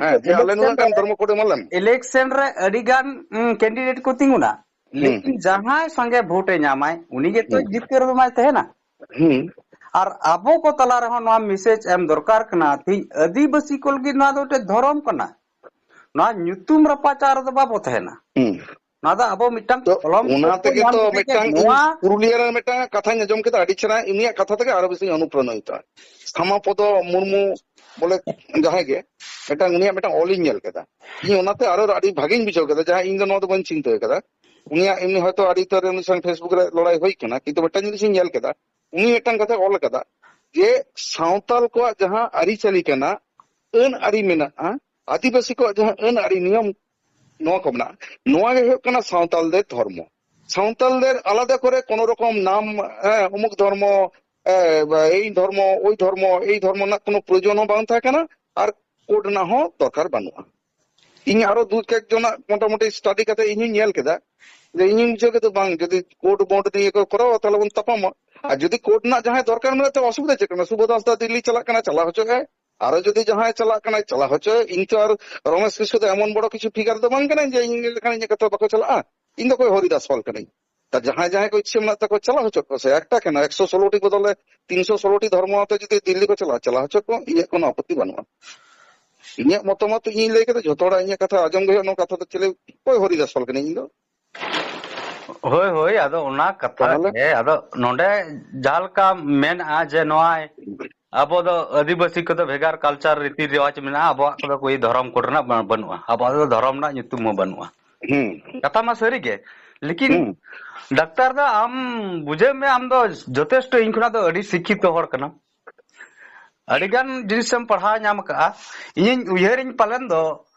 ᱦᱮᱸ, ᱱᱤᱛᱚᱜ ᱡᱮ ᱟᱞᱮ ᱱᱩᱱᱟᱹᱜ ᱜᱟᱱ ᱫᱷᱚᱨᱢᱚ ᱠᱳᱰ ᱮᱢᱟ ᱞᱮᱢ᱾ ᱤᱞᱮᱠᱥᱚᱱ ᱨᱮ ᱟᱹᱰᱤ ᱜᱟᱱ, ᱩᱸ, ᱠᱮᱱᱰᱤᱰᱮᱴ ᱠᱚ ᱛᱤᱸᱜᱩᱱᱟ᱾ ᱦᱩᱸ, ᱞᱮᱠᱤᱱ ᱦᱩᱸ᱾ ᱡᱟᱦᱟᱸᱭ ᱥᱟᱸᱜᱮ ᱵᱷᱳᱴ ᱮ ᱧᱟᱢᱟᱭ, ᱩᱱᱤ ᱜᱮᱛᱚ ᱦᱩᱸ᱾ ᱡᱤᱛᱠᱟᱹᱨ ᱫᱚ ᱢᱟᱭ ᱛᱟᱦᱮᱱᱟ᱾ ᱦᱩᱸ᱾ ᱟᱨ ᱟᱵᱚ ᱠᱚ ᱛᱟᱞᱟ ᱨᱮᱦᱚᱸ ᱱᱚᱣᱟ ᱢᱮᱥᱮᱡᱽ ᱮᱢ ᱫᱚᱨᱠᱟᱨ ᱠᱟᱱᱟ, ᱛᱤᱦᱤᱧ ᱟᱹᱫᱤᱵᱟᱹᱥᱤ ᱠᱚ ᱞᱟᱹᱜᱤᱫ ᱱᱚᱣᱟ ᱫᱚ ᱢᱤᱫᱴᱮᱡ ᱫᱷᱚᱨᱚᱢ ᱠᱟᱱᱟ᱾ ᱱᱚᱣᱟ ᱧᱩᱛᱩᱢ ᱨᱟᱯᱟᱪᱟᱜ ᱨᱮᱫᱚ ᱵᱟᱵᱚ ᱛᱟᱦᱮᱱᱟ᱾ ᱦᱩᱸ᱾ ᱱᱚᱣᱟ ᱫᱚ ᱟᱵᱚ ᱢᱤᱫᱴᱟᱝ ᱛᱚ ᱠᱚᱞᱚᱢ ᱚᱱᱟ ᱠᱚ ᱛᱮᱜᱮ ᱧᱟᱢ ᱛᱚ ᱠᱮᱫᱟ ᱡᱮ ᱢᱤᱫᱴᱟᱝ ᱤᱧ ᱱᱚᱣᱟ ᱯᱩᱨᱩᱞᱤᱭᱟᱹ ᱨᱮ ᱢᱤᱫᱴᱟᱝ ᱠᱟᱛᱷᱟᱧ ᱟᱸᱡᱚᱢ ᱠᱮᱫᱟ, ᱟᱹᱰᱤ ᱪᱮᱦᱨᱟ, ᱩᱱᱤᱭᱟᱜ ᱠᱟᱛᱷᱟ ᱛᱮᱜᱮ ᱟᱨᱚ ᱵᱮᱥᱤᱧ ᱚᱱᱩᱯᱨᱟᱱᱤᱛᱟ᱾ ᱥᱟᱢᱟᱯᱚᱫᱚ ᱢᱩᱨᱢᱩ ᱵᱚᱞᱮ ᱡᱟᱦᱟᱸᱭ ᱜᱮ, ᱢᱤᱫᱴᱟᱝ ᱩᱱᱤᱭᱟᱜ ᱢᱤᱫᱴᱟᱝ ᱚᱞᱤᱧ ᱧᱮᱞ ᱠᱮᱫᱟ᱾ ᱤᱧ ᱚᱱᱟᱛᱮ ᱟᱨᱚ ᱟᱹᱰᱤ ᱵᱷᱟᱜᱤᱧ ᱵᱩᱡᱷᱟᱹᱣ ᱠᱮᱫᱟ, ᱡᱟᱦᱟᱸ ᱤᱧ ᱫᱚ ᱱᱚᱣᱟ ᱫᱚ ᱵᱟᱹᱧ ᱪᱤᱱᱛᱟᱹ ᱠᱟᱫᱟ᱾ ᱩᱱᱤᱭᱟᱜ ᱮᱢᱱᱤ ᱦᱚᱭᱛᱳ ᱟᱹᱰᱤ ᱩᱛᱟᱹᱨ ᱩᱱᱤ ᱥᱟᱶ Facebook ᱨᱮ ᱞᱟᱹᱲᱦᱟᱹᱭ ᱦᱩᱭ ᱠᱟᱱᱟ, ᱠᱤᱱᱛᱩ ᱢᱤᱫᱴᱟᱝ ᱡᱤᱱᱤᱥ ᱤᱧ ᱧᱮᱞ ᱠᱮᱫᱟ, ᱩᱱᱤ ᱢᱤᱫᱴᱟᱝ ᱠᱟᱛᱷᱟᱭ ᱚᱞ ᱠᱟᱫᱟ ᱡᱮ ᱥᱟᱶᱛᱟᱞ ᱠᱚᱣᱟᱜ ᱡᱟᱦᱟᱸ ᱟᱹᱨᱤᱪᱟᱹᱞᱤ ᱠᱟᱱᱟ, ᱟᱹᱱ ᱟᱹᱨᱤ ᱢᱮᱱᱟᱜᱼᱟ, ᱟᱹᱫᱤᱵᱟᱹᱥᱤ ᱠᱚᱣᱟᱜ ᱡᱟᱦᱟᱸ ᱟᱹᱱ ᱟᱹᱨᱤ ᱱᱤᱭᱚᱢ ᱱᱚᱣᱟ ᱠᱚ ᱢᱮᱱᱟᱜᱼᱟ, ᱱᱚᱣᱟ ᱜᱮ ᱦᱩᱭᱩᱜ ᱠᱟᱱᱟ ᱥᱟᱶᱛᱟᱞ ᱫᱮᱨ ᱫᱷᱚᱨᱢᱚ᱾ ᱥᱟᱶᱛᱟᱞ ᱫᱮᱨ ᱟᱞᱟᱫᱟ ᱠᱚᱨᱮ ᱠᱳᱱᱳ ᱨᱚᱠᱚᱢ ᱱᱟᱢ, ᱦᱮᱸ, ᱚᱢᱩᱠ ᱫᱷᱚᱨᱢᱚ, ᱮ, ᱮᱭ ᱫᱷᱚᱨᱢᱚ, ᱳᱭ ᱫᱷᱚᱨᱢᱚ, ᱮᱭ ᱫᱷᱚᱨᱢᱚ ᱨᱮᱱᱟᱜ ᱠᱳᱱᱳ ᱯᱨᱚᱭᱳᱡᱚᱱ ᱦᱚᱸ ᱵᱟᱝ ᱛᱟᱦᱮᱸ ᱠᱟᱱᱟ, ᱟᱨ ᱠᱳᱰ ᱨᱮᱱᱟᱜ ᱦᱚᱸ ᱫᱚᱨᱠᱟᱨ ᱵᱟᱹᱱᱩᱜᱼᱟ᱾ ᱤᱧ ᱟᱨᱚ ᱫᱩ ᱠᱮᱠ ᱡᱚᱱᱟᱜ ᱢᱚᱴᱟᱢᱩᱴᱤ ᱥᱴᱟᱰᱤ ᱠᱟᱛᱮ ᱤᱧ ᱦᱚᱸᱧ ᱧᱮᱞ ᱠᱮᱫᱟ, ᱡᱮ ᱤᱧᱤᱧ ᱵᱩᱡᱷᱟᱹᱣ ᱠᱮᱫᱟ, ᱵᱟᱝ, ᱡᱩᱫᱤ ᱠᱳᱰ ᱵᱚᱱᱰ ᱱᱤᱭᱮ ᱠᱚ ᱠᱚᱨᱟᱣᱟ, ᱛᱟᱦᱞᱮ ᱵᱚᱱ ᱛᱟᱯᱟᱢᱟ᱾ ᱟᱨ ᱡᱩᱫᱤ ᱠᱳᱰ ᱨᱮᱱᱟᱜ ᱡᱟᱦᱟᱸᱭ ᱫᱚᱨᱠᱟᱨ ᱢᱮᱱᱟᱜ ᱛᱟᱭᱟ, ᱚᱥᱩᱵᱤᱫᱷᱟ ᱪᱮᱫ ᱠᱟᱱᱟ? ᱥᱩᱵᱳᱫᱷᱟ ᱦᱟᱸᱥᱫᱟ ᱫᱤᱞᱞᱤ ᱪᱟᱞᱟᱜ ᱠᱟᱱᱟ, ᱪᱟᱞᱟᱣ ᱦᱚᱪᱚᱭ ᱮ᱾ ᱟᱨᱚ ᱡᱩᱫᱤ ᱡᱟᱦᱟᱸᱭ ᱪᱟᱞᱟᱜ ᱠᱟᱱᱟᱭ, ᱪᱟᱞᱟᱣ ᱦᱚᱪᱚᱭ ᱮ᱾ ᱤᱧ ᱛᱚ ᱟᱨ ᱨᱚᱢᱮᱥ ᱠᱤᱥᱠᱩ ᱫᱚ ᱮᱢᱚᱱ ᱵᱚᱲᱚ ᱠᱤᱪᱷᱩ ᱯᱷᱤᱜᱟᱨ ᱫᱚ ᱵᱟᱝ ᱠᱟᱱᱟᱧ ᱡᱮ ᱤᱧ ᱞᱮᱠᱷᱟᱱ ᱤᱧᱟᱹᱜ ᱠᱟᱛᱷᱟ ᱵᱟᱠᱚ ᱪᱟᱞᱟᱜᱼᱟ᱾ ᱤᱧ ᱫᱚ ᱚᱠᱚᱭ ᱦᱚᱨᱤᱫᱟᱥ ᱯᱟᱞ ᱠᱟᱹᱱᱟᱹᱧ? ᱛᱟ ᱡᱟᱦᱟᱸᱭ ᱡᱟᱦᱟᱸᱭ ᱠᱚ ᱤᱪᱪᱷᱟᱹ ᱢᱮᱱᱟᱜ ᱛᱟᱠᱚ, ᱪᱟᱞᱟᱣ ᱦᱚᱪᱚ ᱠᱚ ᱥᱮ, ᱮᱠᱴᱟ ᱠᱟᱱᱟ, ᱮᱠᱥᱚ ᱥᱳᱞᱳ ᱴᱤ ᱵᱚᱫᱚᱞ ᱨᱮ ᱛᱤᱱᱥᱚ ᱥᱳᱞᱳ ᱴᱤ ᱫᱷᱚᱨᱢᱚ ᱟᱛᱮ ᱡᱩᱫᱤ ᱫᱤᱞᱞᱤ ᱠᱚ ᱪᱟᱞᱟᱜᱼᱟ, ᱪᱟᱞᱟᱣ ᱦᱚᱪᱚ ᱠᱚ, ᱤᱧᱟᱹᱜ ᱠᱳᱱᱳ ᱟᱯᱚᱛᱛᱤ ᱵᱟᱹᱱᱩᱜᱼᱟ᱾ ᱤᱧᱟᱹᱜ ᱢᱚᱛᱟᱢᱚᱛ ᱤᱧᱤᱧ ᱞᱟᱹᱭ ᱠᱮᱫᱟ, ᱡᱷᱚᱛᱚ ᱦᱚᱲᱟᱜ ᱤᱧᱟᱹᱜ ᱠᱟᱛᱷᱟ ᱟᱸᱡᱚᱢ ᱜᱮ ᱦᱩᱭᱩᱜᱼᱟ, ᱱᱚᱣᱟ ᱠᱟᱛᱷᱟ ᱫᱚ ᱪᱮᱞᱮ ᱚᱠᱚᱭ ᱦᱚᱨᱤᱫᱟᱥ ᱯᱟᱞ ᱠᱟᱹᱱᱟᱹᱧ ᱤᱧ ᱫᱚ᱾ ᱦᱳᱭ, ᱦᱳᱭ, ᱟᱫᱚ ᱚᱱᱟ ᱠᱟᱛᱷᱟ ᱛᱟᱦᱚᱞᱮ? ᱜᱮ, ᱟᱫᱚ ᱱᱚᱰᱮ ᱡᱟᱦᱟᱸ ᱞᱮᱠᱟ ᱢᱮᱱᱟᱜᱼᱟ ᱡᱮ ᱱᱚᱣᱟ ᱟᱵᱚ ᱫᱚ ᱟᱹᱫᱤᱵᱟᱹᱥᱤ ᱠᱚᱫᱚ ᱵᱷᱮᱜᱟᱨ ᱠᱟᱞᱪᱟᱨ ᱨᱤᱛᱤ ᱨᱮᱣᱟᱡᱽ ᱢᱮᱱᱟᱜᱼᱟ, ᱟᱵᱚᱣᱟᱜ ᱠᱚᱫᱚ ᱠᱳᱭ ᱫᱷᱚᱨᱚᱢ ᱠᱳᱰ ᱨᱮᱱᱟᱜ ᱵᱟ-, ᱵᱟᱹᱱᱩᱜᱼᱟ, ᱟᱵᱚᱣᱟᱜ ᱫᱚ ᱫᱷᱚᱨᱚᱢ ᱨᱮᱱᱟᱜ ᱧᱩᱛᱩᱢ ᱦᱚᱸ ᱵᱟᱹᱱᱩᱜᱼᱟ᱾ ᱦᱩᱸ᱾ ᱠᱟᱛᱷᱟ ᱢᱟ ᱥᱟᱹᱨᱤ ᱜᱮ, ᱞᱮᱠᱤᱱ ᱦᱩᱸ᱾ ᱰᱟᱠᱛᱟᱨ ᱫᱟ ᱟᱢ ᱵᱩᱡᱷᱟᱹᱣ ᱢᱮ, ᱟᱢ ᱫᱚ ᱡᱚᱛᱷᱮᱥᱴᱚ ᱤᱧ ᱠᱷᱚᱱᱟᱜ ᱫᱚ ᱟᱹᱰᱤ ᱥᱤᱠᱠᱷᱤᱛᱚ ᱦᱚᱲ ᱠᱟᱱᱟᱢ, ᱟᱹᱰᱤ ᱜᱟᱱ ᱡᱤᱱᱤᱥ ᱮᱢ ᱯᱟᱲᱦᱟᱣ ᱧᱟᱢ ᱟᱠᱟᱫᱼᱟ᱾ ᱤᱧᱤᱧ ᱩᱭᱦᱟᱹᱨᱤᱧ ᱯᱟᱞᱮᱱ ᱫᱚ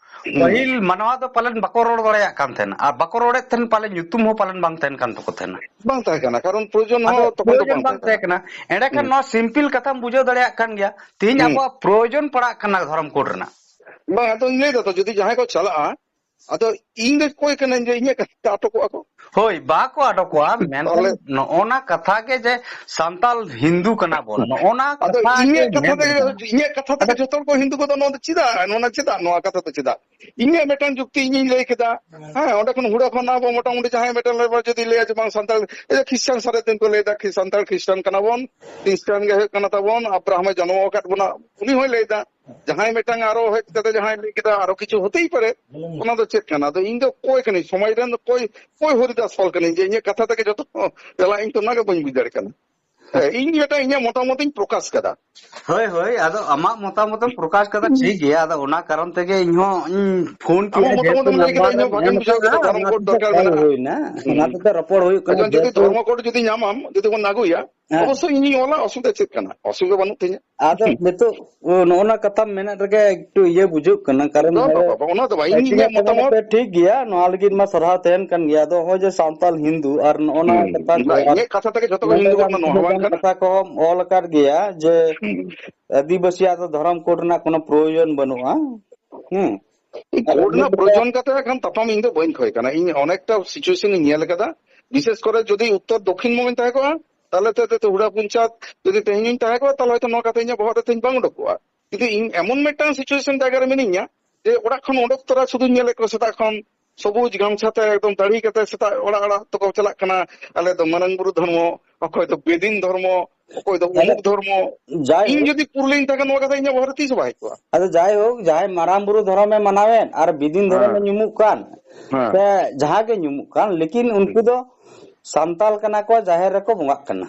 ᱦᱩᱸ᱾ ᱯᱟᱹᱦᱤᱞ ᱢᱟᱱᱣᱟ ᱫᱚ ᱯᱟᱞᱮᱱ ᱵᱟᱠᱚ ᱨᱚᱲ ᱫᱟᱲᱮᱭᱟᱜ ᱠᱟᱱ ᱛᱟᱦᱮᱱᱟ, ᱟᱨ ᱵᱟᱠᱚ ᱨᱚᱲᱮᱫ ᱛᱟᱦᱮᱱ ᱯᱟᱞᱮᱱ ᱧᱩᱛᱩᱢ ᱦᱚᱸ ᱯᱟᱞᱮᱱ ᱵᱟᱝ ᱛᱟᱦᱮᱱ ᱠᱟᱱ ᱛᱟᱠᱚ ᱛᱟᱦᱮᱱᱟ᱾ ᱵᱟᱝ ᱛᱟᱦᱮᱸ ᱠᱟᱱᱟ, ᱠᱟᱨᱚᱱ ᱯᱨᱚᱭᱳᱡᱚᱱ ᱟᱫᱚ ᱦᱚᱸ ᱛᱚᱠᱷᱚᱱ ᱫᱚ ᱯᱨᱚᱭᱳᱡᱚᱱ ᱵᱟᱝ ᱵᱟᱝ ᱛᱟᱦᱮᱸ ᱛᱟᱦᱮᱸ ᱠᱟᱱᱟ᱾ ᱠᱟᱱᱟ᱾ ᱮᱸᱰᱮᱠᱷᱟᱱ ᱦᱩᱸ᱾ ᱱᱚᱣᱟ ᱥᱤᱢᱯᱤᱞ ᱠᱟᱛᱷᱟᱢ ᱵᱩᱡᱷᱟᱹᱣ ᱫᱟᱲᱮᱭᱟᱜ ᱠᱟᱱ ᱜᱮᱭᱟ, ᱛᱮᱦᱮᱧ ᱦᱩᱸ᱾ ᱟᱵᱚᱣᱟᱜ ᱯᱨᱚᱭᱳᱡᱚᱱ ᱯᱟᱲᱟᱜ ᱠᱟᱱᱟ ᱫᱷᱚᱨᱚᱢ ᱠᱳᱰ ᱨᱮᱱᱟᱜ᱾ ᱵᱟᱝ, ᱟᱫᱚᱧ ᱞᱟᱹᱭ ᱫᱟ ᱛᱚ, ᱡᱩᱫᱤ ᱡᱟᱦᱟᱸᱭ ᱠᱚ ᱪᱟᱞᱟᱜᱼᱟ, ᱟᱫᱚ ᱤᱧ ᱫᱚ ᱚᱠᱚᱭ ᱠᱟᱹᱱᱟᱹᱧ ᱡᱮ ᱤᱧᱟᱹᱜ ᱠᱟᱛᱷᱟ ᱟᱴᱚᱠᱚᱜᱼᱟ ᱠᱚ? ᱦᱳᱭ, ᱵᱟᱠᱚ ᱟᱴᱚᱠᱚᱜᱼᱟ, ᱢᱮᱱᱠᱷᱟᱱ ᱛᱟᱦᱚᱞᱮ ᱱᱚᱜᱼᱚ ᱱᱟ ᱠᱟᱛᱷᱟ ᱜᱮ ᱡᱮ ᱥᱟᱱᱛᱟᱞ ᱦᱤᱱᱫᱩ ᱠᱟᱱᱟ ᱵᱚᱱ, ᱱᱚᱜᱼᱚ ᱱᱟ ᱟᱫᱚ ᱠᱟᱛᱷᱟ ᱜᱮ ᱤᱧᱟᱹᱜ ᱠᱟᱛᱷᱟ ᱢᱮᱱ ᱛᱮᱜᱮ, ᱠᱟᱱᱟ᱾ ᱤᱧᱟᱹᱜ ᱠᱟᱛᱷᱟ ᱛᱮᱜᱮ ᱟᱫᱚ ᱡᱚᱛᱚ ᱦᱚᱲ ᱠᱚ ᱦᱤᱱᱫᱩ ᱠᱚᱫᱚ ᱱᱚᱣᱟ ᱫᱚ ᱪᱮᱫᱟᱜ? ᱱᱚᱣᱟ ᱪᱮᱫᱟᱜ? ᱱᱚᱣᱟ ᱠᱟᱛᱷᱟ ᱫᱚ ᱪᱮᱫᱟᱜ? ᱤᱧᱟᱹᱜ ᱢᱤᱫᱴᱟᱝ ᱡᱩᱠᱛᱤ ᱤᱧᱤᱧ ᱞᱟᱹᱭ ᱠᱮᱫᱟ᱾ ᱦᱮᱸ, ᱚᱸᱰᱮ ᱠᱷᱚᱱ ᱦᱩᱲᱟᱹ ᱠᱷᱚᱱ ᱟᱵᱚ ᱢᱚᱴᱟᱢᱩᱴᱤ ᱡᱟᱦᱟᱸᱭ ᱢᱤᱫᱴᱟᱝ ᱞᱮᱵᱟᱨ ᱡᱩᱫᱤ ᱞᱟᱹᱭᱟ ᱡᱮ ᱵᱟᱝ ᱥᱟᱱᱛᱟᱲ, ᱮ, ᱠᱷᱨᱤᱥᱴᱟᱱ ᱥᱟᱨᱮᱡ ᱫᱤᱱ ᱠᱚ ᱞᱟᱹᱭ ᱮᱫᱟ, ᱠᱷᱨᱤ-, ᱥᱟᱱᱛᱟᱲ ᱠᱷᱨᱤᱥᱴᱟᱱ ᱠᱟᱱᱟ ᱵᱚᱱ, ᱠᱷᱨᱤᱥᱴᱟᱱ ᱜᱮ ᱦᱩᱭᱩᱜ ᱠᱟᱱᱟ ᱛᱟᱵᱚᱱ, ᱟᱵᱨᱟᱦᱟᱢᱮ ᱡᱚᱱᱢᱚ ᱟᱠᱟᱫ ᱵᱚᱱᱟ, ᱩᱱᱤ ᱦᱚᱸᱭ ᱞᱟᱹᱭ ᱮᱫᱟ᱾ ᱡᱟᱦᱟᱸᱭ ᱢᱤᱫᱴᱟᱝ ᱟᱨᱚ ᱦᱮᱡ ᱠᱟᱛᱮ ᱡᱟᱦᱟᱸᱭ ᱞᱟᱹᱭ ᱠᱮᱫᱟ ᱟᱨᱚ ᱠᱤᱪᱷᱩ ᱦᱚᱛᱮᱭ ᱯᱟᱨᱮ, ᱚᱱᱟ ᱫᱚ ᱪᱮᱫ ᱠᱟᱱᱟ? ᱟᱫᱚ ᱤᱧ ᱫᱚ ᱚᱠᱚᱭ ᱠᱟᱹᱱᱟᱹᱧ? ᱥᱚᱢᱟᱡᱽ ᱨᱮᱱ ᱫᱚ ᱚᱠᱚᱭ, ᱚᱠᱚᱭ ᱦᱚᱨᱤᱫᱟᱥ ᱯᱟᱞ ᱠᱟᱹᱱᱟᱹᱧ ᱡᱮ ᱤᱧᱟᱹᱜ ᱠᱟᱛᱷᱟ ᱛᱮᱜᱮ ᱡᱚᱛᱚ ᱠᱚ ᱪᱟᱞᱟᱜ? ᱤᱧ ᱛᱚ ᱚᱱᱟ ᱜᱮ ᱵᱟᱹᱧ ᱵᱩᱡᱽ ᱫᱟᱲᱮᱭᱟᱜ ᱠᱟᱱᱟ᱾ ᱦᱮᱸ, ᱤᱧ ᱢᱤᱫᱴᱟᱝ ᱤᱧᱟᱹᱜ ᱢᱚᱛᱟᱢᱚᱛ ᱤᱧ ᱯᱨᱚᱠᱟᱥ ᱠᱟᱫᱟ᱾ ᱦᱳᱭ, ᱦᱳᱭ, ᱟᱫᱚ ᱟᱢᱟᱜ ᱢᱚᱛᱟᱢᱚᱛ ᱮᱢ ᱯᱨᱚᱠᱟᱥ ᱠᱟᱫᱟ, ᱦᱩᱸ᱾ ᱴᱷᱤᱠ ᱜᱮᱭᱟ, ᱟᱫᱚ ᱚᱱᱟ ᱠᱟᱨᱚᱱ ᱛᱮᱜᱮ ᱤᱧ ᱦᱚᱸ ᱤᱧ ᱯᱷᱳᱱ ᱟᱢᱟᱜ ᱠᱮᱫᱟ, ᱢᱚᱛᱟᱢᱚᱛ ᱡᱮᱦᱮᱛᱩ ᱮᱢ ᱞᱟᱹᱭ ᱠᱮᱫᱟ, ᱱᱟᱢᱵᱟᱨ ᱤᱧ ᱦᱚᱸ ᱮᱢ ᱵᱷᱟᱜᱮᱧ ᱵᱩᱡᱷᱟᱹᱣ ᱠᱟᱫᱟ, ᱠᱟᱫᱟ, ᱫᱷᱚᱨᱚᱢ ᱚᱱᱟ ᱠᱳᱰ ᱛᱮᱜᱮ ᱫᱚᱨᱠᱟᱨ ᱠᱚᱞ ᱢᱮᱱᱟᱜᱼᱟ᱾ ᱦᱩᱭᱱᱟ, ᱦᱩᱸ᱾ ᱚᱱᱟ ᱛᱮᱜᱮ ᱨᱚᱯᱚᱲ ᱦᱩᱭᱩᱜ ᱠᱟᱱᱟ, ᱟᱪᱪᱷᱟ, ᱡᱩᱫᱤ ᱡᱮᱦᱮᱛᱩ ᱫᱷᱚᱨᱢᱚ ᱠᱳᱰ ᱡᱩᱫᱤ ᱧᱟᱢᱟᱢ, ᱡᱩᱫᱤ ᱵᱚᱱ ᱟᱹᱜᱩᱭᱟ, ᱦᱮᱸ᱾ ᱚᱵᱚᱥᱥᱳᱭ ᱤᱧᱤᱧ ᱚᱞᱟ, ᱚᱥᱩᱵᱤᱫᱷᱟ ᱪᱮᱫ ᱠᱟᱱᱟ? ᱚᱥᱩᱵᱤᱫᱷᱟ ᱵᱟᱹᱱᱩᱜ ᱛᱤᱧᱟᱹ᱾ ᱟᱫᱚ ᱦᱩᱸ᱾ ᱱᱤᱛᱚᱜ ᱱᱚᱜᱼᱚ ᱱᱟ ᱠᱟᱛᱷᱟᱢ ᱢᱮᱱᱮᱫ ᱨᱮᱜᱮ ᱮᱠᱴᱩ ᱤᱭᱟᱹ ᱵᱩᱡᱷᱟᱹᱜ ᱠᱟᱱᱟ, ᱠᱟᱨᱚᱱ ᱵᱟᱝ, ᱵᱟᱝ, ᱱᱚᱰᱮ ᱵᱟᱝ, ᱚᱱᱟ ᱫᱚ ᱵᱟᱝ, ᱤᱧ ᱤᱧᱟᱹᱜ ᱢᱚᱛᱟᱢᱚᱛ ᱴᱷᱤᱠ ᱜᱮᱭᱟ, ᱱᱚᱣᱟ ᱞᱟᱹᱜᱤᱫ ᱢᱟ ᱥᱟᱨᱦᱟᱣ ᱛᱟᱦᱮᱱ ᱠᱟᱱ ᱜᱮᱭᱟ᱾ ᱟᱫᱚ ᱱᱚᱜᱼᱚᱭ ᱡᱮ ᱥᱟᱱᱛᱟᱞ ᱦᱤᱱᱫᱩ ᱟᱨ ᱱᱚᱜᱼᱚ ᱱᱟ ᱦᱩᱸ, ᱠᱟᱛᱷᱟ ᱠᱚ ᱵᱟᱝ, ᱟᱨ ᱤᱧᱟᱹᱜ ᱠᱟᱛᱷᱟ ᱛᱮᱜᱮ ᱡᱷᱚᱛᱚ ᱠᱚ ᱱᱚᱰᱮ ᱦᱤᱱᱫᱩ ᱜᱟᱱ ᱠᱟᱱᱟ, ᱱᱚᱣᱟ ᱠᱤᱪᱷᱩ ᱦᱚᱸ ᱵᱟᱝ ᱜᱟᱱ ᱠᱟᱱᱟ᱾ ᱠᱟᱛᱷᱟ ᱠᱚᱦᱚᱸᱢ ᱚᱞ ᱟᱠᱟᱫ ᱜᱮᱭᱟ ᱡᱮ ᱦᱩᱸ᱾ ᱟᱹᱫᱤᱵᱟᱹᱥᱤᱭᱟᱜ ᱫᱚ ᱫᱷᱚᱨᱚᱢ ᱠᱳᱰ ᱨᱮᱱᱟᱜ ᱠᱳᱱᱳ ᱯᱨᱚᱭᱳᱡᱚᱱ ᱵᱟᱹᱱᱩᱜᱼᱟ᱾ ᱦᱩᱸ᱾ ᱟᱨ ᱠᱳᱰ ᱨᱮᱱᱟᱜ ᱯᱨᱚᱭᱳᱡᱚᱱ ᱠᱟᱛᱮ ᱠᱷᱟᱱ ᱛᱟᱯᱟᱢ ᱤᱧ ᱫᱚ ᱵᱟᱹᱧ ᱠᱷᱚᱭ ᱠᱟᱱᱟ᱾ ᱤᱧ ᱚᱱᱮᱠᱴᱟ situation ᱤᱧ ᱧᱮᱞ ᱟᱠᱟᱫᱟ, ᱵᱤᱥᱮᱥ ᱠᱚᱨᱮ ᱡᱩᱫᱤ ᱩᱛᱛᱚᱨ ᱫᱚᱠᱷᱤᱱ ᱢᱩᱠᱷᱤᱧ ᱛᱟᱦᱮᱸ ᱠᱚᱜᱼᱟ, ᱛᱟᱦᱞᱮ ᱛᱮ, ᱛᱮ, ᱛᱮ ᱦᱩᱲᱟ ᱯᱚᱧᱪᱟᱭᱮᱛ ᱡᱩᱫᱤ ᱛᱮᱦᱮᱧᱤᱧ ᱛᱟᱦᱮᱸ ᱠᱚᱜᱼᱟ, ᱛᱟᱦᱞᱮ ᱦᱚᱭᱛᱚ ᱱᱚᱣᱟ ᱠᱟᱛᱷᱟ ᱤᱧᱟᱹᱜ ᱵᱚᱦᱚᱜ ᱨᱮ ᱛᱮᱦᱮᱧ ᱵᱟᱝ ᱩᱰᱩᱠ ᱠᱚᱜᱼᱟ᱾ ᱠᱤᱱᱛᱩ ᱤᱧ ᱮᱢᱚᱱ ᱢᱤᱫᱴᱟᱝ situation ᱡᱟᱭᱜᱟ ᱨᱮ ᱢᱤᱱᱟᱹᱧᱟ ᱡᱮ ᱚᱲᱟᱜ ᱠᱷᱚᱱ ᱩᱰᱩᱠ ᱛᱚᱨᱟ ᱥᱩᱫᱷᱩᱧ ᱧᱮᱞᱮᱫ ᱠᱚᱣᱟ ᱥᱮᱛᱟᱜ ᱠᱷᱚᱱ ᱥᱚᱵᱩᱡ ᱜᱟᱢᱪᱷᱟ ᱛᱮ ᱮᱠᱫᱚᱢ ᱫᱟᱲᱦᱤ ᱠᱟᱛᱮ ᱥᱮᱛᱟᱜ ᱚᱲᱟᱜ ᱚᱲᱟᱜ ᱛᱮᱠᱚ ᱪᱟᱞᱟᱜ ᱠᱟᱱᱟ, "ᱟᱞᱮ ᱫᱚ ᱢᱟᱨᱟᱝ ᱵᱩᱨᱩ ᱫᱷᱚᱨᱢᱚ, ᱚᱠᱚᱭ ᱫᱚ ᱵᱮᱫᱤᱱ ᱫᱷᱚᱨᱢᱚ, ᱚᱠᱚᱭ ᱫᱚ ᱟᱫᱚ ᱚᱢᱩᱠ ᱫᱷᱚᱨᱢᱚ᱾" ᱡᱟᱭᱦᱳᱠ, ᱤᱧ ᱡᱩᱫᱤ ᱯᱩᱨᱞᱤᱧ ᱛᱟᱦᱮᱸ ᱠᱟᱱᱟ, ᱱᱚᱣᱟ ᱠᱟᱛᱷᱟ ᱤᱧᱟᱹᱜ ᱵᱚᱦᱚᱜ ᱨᱮ ᱛᱤᱥ ᱦᱚᱸ ᱵᱟᱭ ᱦᱮᱡ ᱠᱚᱜᱼᱟ᱾ ᱟᱫᱚ ᱡᱟᱭᱦᱳᱠ, ᱡᱟᱦᱟᱸᱭ ᱢᱟᱨᱟᱝ ᱵᱩᱨᱩ ᱫᱷᱚᱨᱚᱢᱮ ᱢᱟᱱᱟᱣᱮᱫ ᱟᱨ ᱵᱤᱫᱤᱱ ᱫᱷᱚᱨᱚᱢᱮ ᱦᱮᱸ᱾ ᱧᱩᱢᱩᱜ ᱠᱟᱱ, ᱦᱮᱸ᱾ ᱥᱮ ᱡᱟᱦᱟᱸ ᱜᱮ ᱧᱩᱢᱩᱜ ᱠᱟᱱ, ᱞᱮᱠᱤᱱ ᱩᱱᱠᱩ ᱦᱩᱸ᱾ ᱫᱚ ᱥᱟᱱᱛᱟᱞ ᱠᱟᱱᱟ ᱠᱚ, ᱡᱟᱦᱮᱨ ᱨᱮᱠᱚ ᱵᱚᱸᱜᱟᱜ ᱠᱟᱱᱟ᱾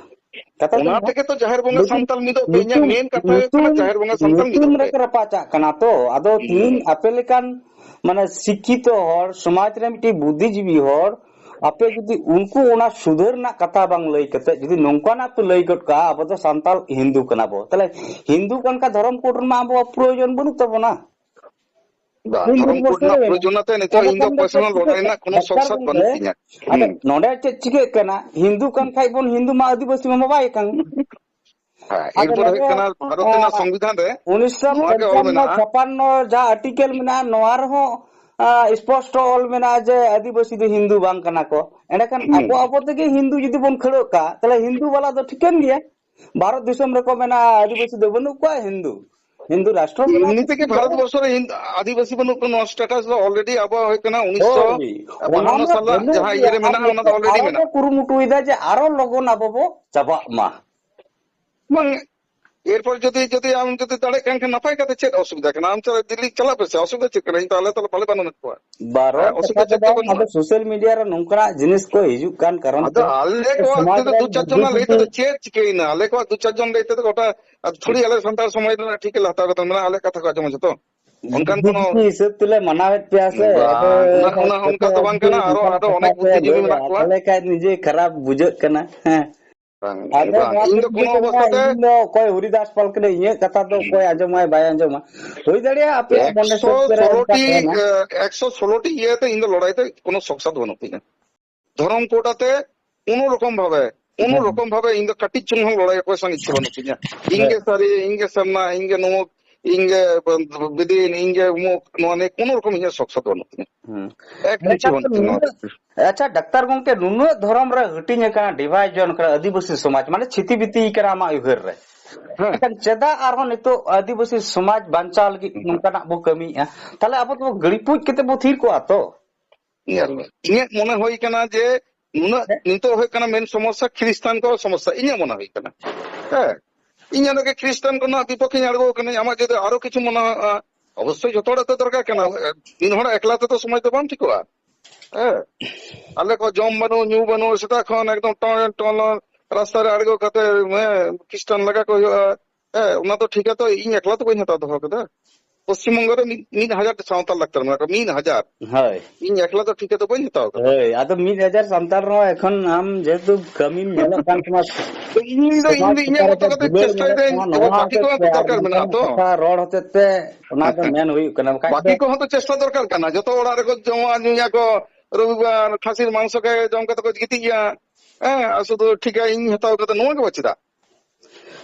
ᱠᱟᱛᱷᱟ ᱫᱚ ᱚᱱᱟ ᱱᱚᱣᱟ, ᱛᱮᱜᱮ ᱛᱚ ᱡᱟᱦᱮᱨ ᱵᱚᱸᱜᱟ ᱞᱮᱠᱤᱱ ᱥᱟᱱᱛᱟᱞ ᱢᱤᱫᱚᱜ ᱯᱮ᱾ ᱤᱧᱟᱹᱜ ᱧᱩᱛᱩᱢ, main ᱠᱟᱛᱷᱟ ᱦᱩᱭᱩᱜ ᱠᱟᱱᱟ ᱧᱩᱛᱩᱢ, ᱡᱟᱦᱮᱨ ᱵᱚᱸᱜᱟ ᱥᱟᱱᱛᱟᱞ ᱧᱩᱛᱩᱢ ᱢᱤᱫᱚᱜ ᱯᱮ᱾ ᱨᱮᱠᱚ ᱨᱟᱯᱟᱪᱟᱜ ᱠᱟᱱᱟ ᱛᱚ᱾ ᱟᱫᱚ ᱛᱤᱦᱤᱧ ᱦᱩᱸ᱾ ᱟᱯᱮ ᱞᱮᱠᱟᱱ ᱢᱟᱱᱮ ᱥᱤᱠᱠᱷᱤᱛᱚ ᱦᱚᱲ, ᱥᱚᱢᱟᱡᱽ ᱨᱮ ᱢᱤᱫᱴᱤᱡ ᱵᱩᱫᱽᱫᱷᱤᱡᱤᱵᱤ ᱦᱚᱲ, ᱟᱯᱮ ᱡᱩᱫᱤ ᱩᱱᱠᱩ ᱚᱱᱟ ᱥᱩᱫᱷᱟᱹᱨ ᱨᱮᱱᱟᱜ ᱠᱟᱛᱷᱟ ᱵᱟᱝ ᱞᱟᱹᱭ ᱠᱟᱛᱮ ᱡᱩᱫᱤ ᱱᱚᱝᱠᱟᱱᱟᱜ ᱯᱮ ᱞᱟᱹᱭ ᱜᱚᱫ ᱠᱟᱜᱼᱟ, "ᱟᱵᱚ ᱫᱚ ᱥᱟᱱᱛᱟᱞ ᱦᱤᱱᱫᱩ ᱠᱟᱱᱟ ᱵᱚ", ᱛᱟᱦᱞᱮ ᱦᱤᱱᱫᱩ ᱠᱟᱱ ᱠᱷᱟᱱ ᱫᱷᱚᱨᱚᱢ ᱠᱳᱰ ᱨᱮᱱᱟᱜ ᱟᱵᱚᱣᱟᱜ ᱯᱨᱚᱭᱳᱡᱚᱱ ᱵᱟᱹᱱᱩᱜ ᱛᱟᱵᱚᱱᱟ᱾ ᱵᱟᱝ, ᱦᱩᱞ ᱫᱷᱚᱨᱚᱢ ᱫᱤᱵᱚᱥ ᱠᱳᱰ ᱨᱮᱱᱟᱜ ᱨᱮ ᱯᱨᱚᱭᱳᱡᱚᱱ ᱟᱛᱮ ᱱᱤᱛᱚᱜ ᱟᱵᱚ ᱤᱧ ᱫᱚ ᱠᱚ ᱚᱠᱚᱭ ᱥᱟᱞᱟᱜ ᱞᱟᱹᱲᱦᱟᱹᱭ ᱨᱮᱱᱟᱜ ᱠᱳᱱᱳ ᱥᱚᱠ ᱥᱟᱫ ᱵᱟᱹᱱᱩᱜ ᱛᱤᱧᱟ᱾ ᱦᱩᱸ᱾ ᱱᱚᱰᱮ ᱪᱮᱫ ᱪᱤᱠᱟᱹᱜ ᱠᱟᱱᱟ? ᱦᱤᱱᱫᱩ ᱠᱟᱱ ᱠᱷᱟᱡ ᱵᱚᱱ ᱦᱤᱱᱫᱩ ᱢᱟ ᱟᱹᱫᱤᱵᱟᱹᱥᱤ ᱢᱟ ᱵᱟᱵᱟᱭ ᱠᱟᱱ᱾ ᱦᱮᱸ, ᱟᱫᱚ ᱮᱨᱯᱚᱨ ᱦᱩᱭᱩᱜ ᱱᱚᱰᱮ, ᱠᱟᱱᱟ ᱵᱷᱟᱨᱚᱛ ᱨᱮᱱᱟᱜ ᱟᱸ, ᱥᱚᱝᱵᱤᱫᱷᱟᱱ ᱨᱮ ᱩᱱᱤᱥᱥᱚ ᱱᱚᱣᱟ ᱜᱮ ᱚᱞ ᱯᱚᱧᱪᱟᱱᱱᱚ ᱢᱮᱱᱟᱜᱼᱟ᱾ ᱪᱷᱟᱯᱟᱱᱱᱚ ᱡᱟᱦᱟᱸ article ᱢᱮᱱᱟᱜᱼᱟ, ᱱᱚᱣᱟ ᱨᱮᱦᱚᱸ ᱟᱸ, ᱥᱯᱚᱥᱴᱚ ᱚᱞ ᱢᱮᱱᱟᱜᱼᱟ ᱡᱮ ᱟᱹᱫᱤᱵᱟᱹᱥᱤ ᱫᱚ ᱦᱤᱱᱫᱩ ᱵᱟᱝ ᱠᱟᱱᱟ ᱠᱚ᱾ ᱮᱸᱰᱮᱠᱷᱟᱱ ᱦᱩᱸ᱾ ᱟᱵᱚ ᱟᱵᱚ ᱛᱮᱜᱮ ᱦᱤᱱᱫᱩ ᱡᱩᱫᱤ ᱵᱚᱱ ᱠᱷᱟᱹᱲᱚᱜ ᱠᱟ, ᱛᱟᱦᱞᱮ ᱦᱤᱱᱫᱩ ᱵᱟᱞᱟ ᱫᱚ ᱴᱷᱤᱠᱟᱹᱱ ᱜᱮᱭᱟ᱾ ᱵᱷᱟᱨᱚᱛ ᱫᱤᱥᱚᱢ ᱨᱮᱠᱚ ᱢᱮᱱᱟ ᱟᱹᱫᱤᱵᱟᱹᱥᱤ ᱫᱚ ᱵᱟᱹᱱᱩᱜ ᱠᱚᱣᱟ, ᱦᱤᱱᱫᱩ, ᱦᱤᱱᱫᱩ ᱨᱟᱥᱴᱨᱚ ᱵᱟᱞᱟ ᱮᱢᱱᱤ ᱫᱚ ᱛᱮᱜᱮ ᱴᱷᱤᱠᱟᱹᱱ ᱵᱷᱟᱨᱚᱛ ᱜᱮᱭᱟ᱾ ᱵᱚᱨᱥᱚ ᱨᱮ ᱦᱤᱱᱫᱩ, ᱟᱹᱫᱤᱵᱟᱹᱥᱤ ᱵᱟᱹᱱᱩᱜ ᱠᱚᱣᱟ, ᱱᱚᱣᱟ status ᱫᱚ already ᱟᱵᱚᱣᱟᱜ ᱦᱩᱭᱩᱜ ᱠᱟᱱᱟ ᱦᱳᱭ, ᱚᱱᱟ ᱩᱱᱤᱥᱥᱚ ᱵᱟᱹᱱᱩᱜ ᱵᱟᱦᱟᱱᱱᱚ ᱜᱮᱭᱟ᱾ ᱥᱟᱞ ᱟᱨ ᱡᱟᱦᱟᱸ ᱤᱭᱟᱹ ᱱᱤᱛᱚᱜ ᱨᱮ ᱢᱮᱱᱟᱜᱼᱟ, ᱟᱨᱚ ᱚᱱᱟ ᱫᱚ ᱠᱚ, already ᱟᱨᱚ ᱠᱚ ᱢᱮᱱᱟᱜᱼᱟ᱾ ᱠᱩᱨᱩᱢᱩᱴᱩᱭᱮᱫᱟ ᱡᱮ ᱟᱨᱚ ᱞᱚᱜᱚᱱ ᱟᱵᱚ ᱵᱚ ᱪᱟᱵᱟᱜ ᱢᱟ᱾ ᱵᱟᱝ, ᱮᱨᱯᱚᱨ ᱡᱩᱫᱤ, ᱡᱩᱫᱤ ᱟᱢ ᱡᱩᱫᱤ ᱫᱟᱲᱮᱭᱟᱜ ᱠᱟᱱ ᱠᱷᱟᱱ ᱱᱟᱯᱟᱭ ᱠᱟᱛᱷᱟ, ᱪᱮᱫ ᱚᱥᱩᱵᱤᱫᱷᱟ ᱠᱟᱱᱟ? ᱟᱢ ᱪᱟᱞᱟᱜ, ᱫᱤᱞᱞᱤ ᱪᱟᱞᱟᱜ ᱯᱮᱥᱮ, ᱚᱥᱩᱵᱤᱫᱷᱟ ᱪᱮᱫ ᱠᱟᱱᱟ? ᱤᱧ ᱛᱟᱦᱞᱮ, ᱛᱟᱦᱞᱮ ᱵᱟᱞᱮ ᱵᱟᱱᱚᱱᱮᱫ ᱠᱚᱣᱟ᱾ ᱵᱟᱨᱚᱱ ᱦᱮᱸ, ᱠᱟᱛᱷᱟ ᱚᱥᱩᱵᱤᱫᱷᱟ ᱫᱚ ᱪᱮᱫ ᱫᱚ ᱵᱟᱝ, ᱵᱟᱹᱱᱩᱜᱼᱟ᱾ ᱟᱫᱚ social media ᱨᱮ ᱱᱚᱝᱠᱟᱱᱟᱜ ᱡᱤᱱᱤᱥ ᱠᱚ ᱦᱤᱡᱩᱜ ᱠᱟᱱ ᱠᱟᱨᱚᱱ ᱟᱫᱚ ᱛᱮ ᱟᱞᱮ ᱠᱚᱣᱟᱜ ᱥᱚᱢᱟᱡᱽ ᱛᱮᱫᱚ ᱨᱮᱱ ᱫᱩ ᱪᱟᱨ ᱡᱚᱱᱟᱜ ᱞᱟᱹᱭ ᱵᱩᱫᱽᱫᱷᱤᱡᱤᱵᱤ ᱛᱮᱫᱚ ᱪᱮᱫ ᱪᱤᱠᱟᱹᱭᱮᱱᱟ? ᱟᱞᱮ ᱠᱚᱣᱟᱜ ᱫᱩ ᱪᱟᱨ ᱡᱚᱱ ᱞᱟᱹᱭ ᱛᱮᱫᱚ ᱜᱚᱴᱟ, ᱟᱫᱚ ᱛᱷᱚᱲᱤ ᱟᱞᱮ ᱥᱟᱱᱛᱟᱲ ᱥᱚᱢᱟᱡᱽ ᱨᱮᱱᱟᱜ ᱴᱷᱤᱠ ᱞᱮ ᱦᱟᱛᱟᱣ ᱠᱟᱫᱟ, ᱢᱟᱱᱮ ᱟᱞᱮ ᱠᱟᱛᱷᱟ ᱠᱚ ᱟᱸᱡᱚᱢᱟ ᱡᱚᱛᱚ᱾ ᱚᱱᱠᱟᱱ ᱵᱩᱫᱽᱫᱷᱤᱡᱤᱵᱤ ᱠᱳᱱᱳ ᱦᱤᱥᱟᱹᱵ ᱛᱮᱞᱮ ᱢᱟᱱᱟᱣᱮᱫ ᱯᱮᱭᱟ ᱥᱮ, ᱟᱫᱚ ᱵᱟᱝ, ᱚᱱᱟ, ᱚᱱᱟ ᱡᱚᱛᱚ ᱚᱱᱠᱟ ᱫᱚ ᱵᱟᱝ ᱡᱩᱫᱤ ᱠᱟᱱᱟ, ᱟᱨᱚ ᱱᱚᱝᱠᱟ ᱟᱨᱚ ᱠᱟᱛᱷᱟ ᱚᱱᱮᱠ ᱯᱮ ᱵᱩᱫᱽᱫᱷᱤᱡᱤᱵᱤ ᱞᱟᱹᱭᱟ, ᱢᱮᱱᱟᱜ ᱠᱚᱣᱟ᱾ ᱛᱟᱦᱞᱮ ᱠᱷᱟᱡ ᱱᱤᱡᱮ ᱠᱷᱟᱨᱟᱯ ᱵᱩᱡᱷᱟᱹᱜ ᱠᱟᱱᱟ᱾ ᱦᱮᱸ᱾ ᱵᱟᱝ, ᱟᱫᱚ ᱵᱟᱝ, ᱱᱚᱣᱟ ᱤᱧ ᱫᱚ ᱠᱩᱠᱞᱤ ᱠᱳᱱᱳ ᱫᱚ ᱠᱟᱱᱟ, ᱚᱵᱚᱥᱛᱷᱟ ᱛᱮ ᱤᱧ ᱫᱚ ᱚᱠᱚᱭ ᱦᱚᱨᱤᱫᱟᱥ ᱯᱟᱞ ᱠᱟᱱᱟᱭ, ᱤᱧᱟᱹᱜ ᱠᱟᱛᱷᱟ ᱫᱚ ᱚᱠᱚᱭ ᱟᱸᱡᱚᱢᱟᱭ ᱵᱟᱭ ᱟᱸᱡᱚᱢᱟ, ᱦᱩᱭ ᱫᱟᱲᱮᱭᱟᱜᱼᱟ ᱟᱯᱮᱭᱟᱜ ᱢᱚᱱᱮ ᱥᱟᱹᱛ ᱨᱮ ᱚᱱᱠᱟ ᱮᱠᱥᱚ ᱥᱳᱞᱳᱴᱤ, ᱛᱟᱦᱮᱱᱟ᱾ ᱮ, ᱮᱠᱥᱚ ᱥᱳᱞᱳᱴᱤ ᱤᱭᱟᱹᱛᱮ ᱤᱧ ᱫᱚ ᱞᱚᱲᱟᱭ ᱛᱮ ᱠᱳᱱᱳ ᱥᱚᱠᱥᱟᱫ ᱵᱟᱹᱱᱩᱜ ᱛᱤᱧᱟ᱾ ᱫᱷᱚᱨᱚᱢ ᱠᱳᱰ ᱟᱛᱮ ᱠᱳᱱᱳ ᱨᱚᱠᱚᱢ ᱵᱷᱟᱵᱮ, ᱠᱳᱱᱳ ᱦᱮᱸ᱾ ᱨᱚᱠᱚᱢ ᱵᱷᱟᱵᱮ ᱤᱧ ᱫᱚ ᱠᱟᱹᱴᱤᱡ ᱪᱩᱞᱩᱝ ᱦᱚᱸ ᱞᱚᱲᱟᱭ ᱚᱠᱚᱭ ᱥᱟᱶ ᱤᱪᱪᱷᱟᱹ ᱵᱟᱹᱱᱩᱜ ᱛᱤᱧᱟ᱾ ᱤᱧ ᱦᱮᱸ᱾ ᱜᱮ ᱥᱟᱹᱨᱤ, ᱤᱧ ᱜᱮ ᱥᱟᱨᱱᱟ, ᱤᱧ ᱜᱮ ᱱᱩᱢᱩᱠ, ᱤᱧ ᱜᱮ ᱵᱤᱫᱤᱱ, ᱤᱧ ᱜᱮ ᱩᱢᱩᱠ, ᱱᱚᱣᱟ ᱱᱤᱭᱮ ᱠᱳᱱᱳ ᱨᱚᱠᱚᱢ ᱤᱧᱟᱹᱜ ᱥᱚᱠᱥᱟᱫ ᱵᱟᱹᱱᱩᱜ ᱛᱤᱧᱟ᱾ ᱦᱩᱸ᱾ ᱮᱠ ᱤᱧᱪᱤ ᱮᱱᱠᱷᱟᱱ ᱵᱟᱹᱱᱩᱜ ᱛᱤᱧᱟ ᱱᱚᱣᱟ ᱱᱩᱱᱟᱹᱜ, ᱵᱷᱤᱛᱨᱤ ᱨᱮ᱾ ᱟᱪᱪᱷᱟ, ᱰᱟᱠᱛᱟᱨ ᱜᱚᱝᱠᱮ, ᱱᱩᱱᱟᱹᱜ ᱫᱷᱚᱨᱚᱢ ᱨᱮ ᱦᱟᱹᱴᱤᱧ ᱟᱠᱟᱱᱟ, ᱰᱤᱵᱷᱟᱭᱤᱡᱚᱱ ᱠᱟᱱᱟ ᱟᱹᱫᱤᱵᱟᱹᱥᱤ ᱥᱚᱢᱟᱡᱽ, ᱢᱟᱱᱮ ᱪᱷᱤᱛᱤ ᱵᱤᱛᱤ ᱠᱟᱱᱟ ᱟᱢᱟᱜ ᱩᱭᱦᱟᱹᱨ ᱨᱮ᱾ ᱦᱮᱸ᱾ ᱮᱱᱠᱷᱟᱱ ᱪᱮᱫᱟᱜ ᱟᱨᱦᱚᱸ ᱱᱤᱛᱚᱜ ᱟᱹᱫᱤᱵᱟᱹᱥᱤ ᱥᱚᱢᱟᱡᱽ ᱵᱟᱧᱪᱟᱣ ᱞᱟᱹᱜᱤᱫ ᱦᱮᱸ᱾ ᱱᱚᱝᱠᱟᱱᱟᱜ ᱵᱚ ᱠᱟᱹᱢᱤᱭᱮᱫᱼᱟ? ᱛᱟᱦᱞᱮ ᱟᱵᱚ ᱫᱚ ᱜᱟᱹᱲᱤᱯᱩᱡ ᱠᱟᱛᱮ ᱵᱚ ᱛᱷᱤᱨ ᱠᱚᱜᱼᱟ ᱛᱚ? ᱧᱮᱞ ᱢᱮ, ᱤᱧᱟᱹᱜ ᱢᱚᱱᱮ ᱦᱩᱭ ᱠᱟᱱᱟ ᱡᱮ ᱱᱩᱱᱟᱹᱜ ᱦᱮᱸ᱾ ᱱᱤᱛᱚᱜ ᱦᱩᱭᱩᱜ ᱠᱟᱱᱟ ᱢᱮᱱ ᱥᱚᱢᱚᱥᱥᱟ ᱠᱷᱨᱤᱥᱴᱟᱱ ᱠᱚᱣᱟᱜ ᱥᱚᱢᱚᱥᱥᱟ, ᱤᱧᱟᱹᱜ ᱢᱚᱱᱮ ᱦᱩᱭ ᱠᱟᱱᱟ᱾ ᱦᱮᱸ, ᱤᱧ ᱚᱸᱰᱮ ᱜᱮ ᱠᱷᱨᱤᱥᱴᱟᱱ ᱠᱚ ᱨᱮᱱᱟᱜ ᱵᱤᱯᱚᱠᱷᱮᱧ ᱟᱬᱜᱚ ᱠᱟᱹᱱᱟᱹᱧ᱾ ᱟᱢᱟᱜ ᱡᱩᱫᱤ ᱟᱨᱚ ᱠᱤᱪᱷᱩ ᱢᱚᱱᱮ ᱦᱩᱭᱩᱜᱼᱟ, ᱚᱵᱚᱥᱥᱳᱭ ᱡᱚᱛᱚ ᱦᱚᱲᱟᱜ ᱛᱚ ᱫᱚᱨᱠᱟᱨ ᱠᱟᱱᱟ᱾ ᱢᱤᱫ ᱦᱚᱲ ᱮᱠᱞᱟ ᱛᱮᱫᱚ ᱥᱚᱢᱟᱡᱽ ᱫᱚ ᱵᱟᱝ ᱴᱷᱤᱠᱚᱜᱼᱟ᱾ ᱦᱮᱸ, ᱟᱞᱮ ᱠᱚ ᱡᱚᱢ ᱵᱟᱹᱱᱩᱜ, ᱧᱩ ᱵᱟᱹᱱᱩᱜ, ᱥᱮᱛᱟᱜ ᱠᱷᱚᱱ ᱮᱠᱫᱚᱢ ᱴᱚᱱ ᱴᱚᱱ ᱨᱟᱥᱛᱟ ᱨᱮ ᱟᱬᱜᱚ ᱠᱟᱛᱮ, ᱦᱮᱸ, ᱠᱷᱨᱤᱥᱴᱟᱱ ᱞᱟᱜᱟ ᱠᱚ ᱦᱩᱭᱩᱜᱼᱟ᱾ ᱦᱮᱸ, ᱚᱱᱟ ᱫᱚ ᱴᱷᱤᱠ ᱜᱮᱭᱟ, ᱛᱚ ᱤᱧ ᱮᱠᱞᱟ ᱫᱚ ᱵᱟᱹᱧ ᱦᱟᱛᱟᱣ ᱫᱚᱦᱚ ᱠᱟᱫᱟ᱾ ᱯᱚᱥᱪᱤᱢ ᱵᱚᱝᱜᱚ ᱨᱮ ᱢᱤᱫ, ᱢᱤᱫ ᱦᱟᱡᱟᱨ ᱥᱟᱶᱛᱟᱞ ᱰᱟᱠᱛᱟᱨ ᱢᱮᱱᱟᱜ ᱠᱚᱣᱟ, ᱢᱤᱫ ᱦᱟᱡᱟᱨ᱾ ᱦᱳᱭ᱾ ᱤᱧ ᱮᱠᱞᱟ ᱫᱚ ᱴᱷᱤᱠᱟᱹ ᱫᱚ ᱵᱟᱹᱧ ᱦᱟᱛᱟᱣ ᱠᱟᱫᱟ᱾ ᱦᱳᱭ, ᱟᱫᱚ ᱢᱤᱫ ᱦᱟᱡᱟᱨ ᱥᱟᱱᱛᱟᱲ ᱨᱮᱦᱚᱸ ᱮᱠᱷᱚᱱ ᱟᱢ ᱡᱮᱦᱮᱛᱩ ᱠᱟᱹᱢᱤᱢ ᱧᱮᱞᱚᱜ ᱠᱟᱱ ᱛᱟᱢᱟ, ᱛᱚ ᱤᱧ ᱫᱚ, ᱤᱧ ᱥᱚᱢᱟᱡᱽ ᱫᱚ ᱤᱧᱟᱹᱜ ᱪᱮᱛᱟᱱ ᱨᱮ ᱢᱚᱛᱚ ᱠᱟᱛᱮ ᱫᱩᱞᱟᱹᱲ ᱪᱮᱥᱴᱟᱭ ᱢᱮᱱᱟᱜ ᱫᱟᱹᱧ, ᱛᱟᱢᱟ, ᱱᱚᱣᱟ ᱮᱵᱚᱝ ᱵᱟᱹᱠᱤ ᱦᱚᱛᱮᱡ ᱠᱚᱣᱟᱜ ᱛᱮ ᱛᱚ ᱟᱨ ᱫᱚᱨᱠᱟᱨ ᱱᱚᱝᱠᱟᱱ ᱢᱮᱱᱟᱜᱼᱟ ᱛᱚ᱾ ᱠᱟᱛᱷᱟ ᱨᱚᱲ ᱦᱚᱛᱮᱡ ᱛᱮ ᱚᱱᱟ ᱫᱚ ᱢᱮᱱ ᱦᱩᱭᱩᱜ ᱠᱟᱱᱟ, ᱵᱟᱠᱷᱟᱡ ᱵᱟᱹᱠᱤ ᱫᱚ ᱠᱚᱦᱚᱸ ᱛᱚ ᱪᱮᱥᱴᱟ ᱫᱚᱨᱠᱟᱨ ᱠᱟᱱᱟ᱾ ᱡᱚᱛᱚ ᱚᱲᱟᱜ ᱨᱮᱠᱚ ᱡᱚᱢᱟ ᱧᱩᱭᱟ ᱠᱚ, ᱨᱚᱵᱤᱵᱟᱨ ᱠᱷᱟᱹᱥᱤᱨ ᱢᱟᱝᱥᱚ ᱜᱮ ᱡᱚᱢ ᱠᱟᱛᱮ ᱠᱚ ᱜᱤᱛᱤᱡ ᱜᱮᱭᱟ᱾ ᱦᱮᱸ, ᱟᱨ ᱥᱩᱫᱷᱩ ᱴᱷᱤᱠᱟ ᱤᱧ ᱦᱟᱛᱟᱣ ᱠᱟᱫᱟ, ᱱᱚᱣᱟ ᱜᱮ ᱵᱟᱝ ᱪᱮᱫᱟᱜ?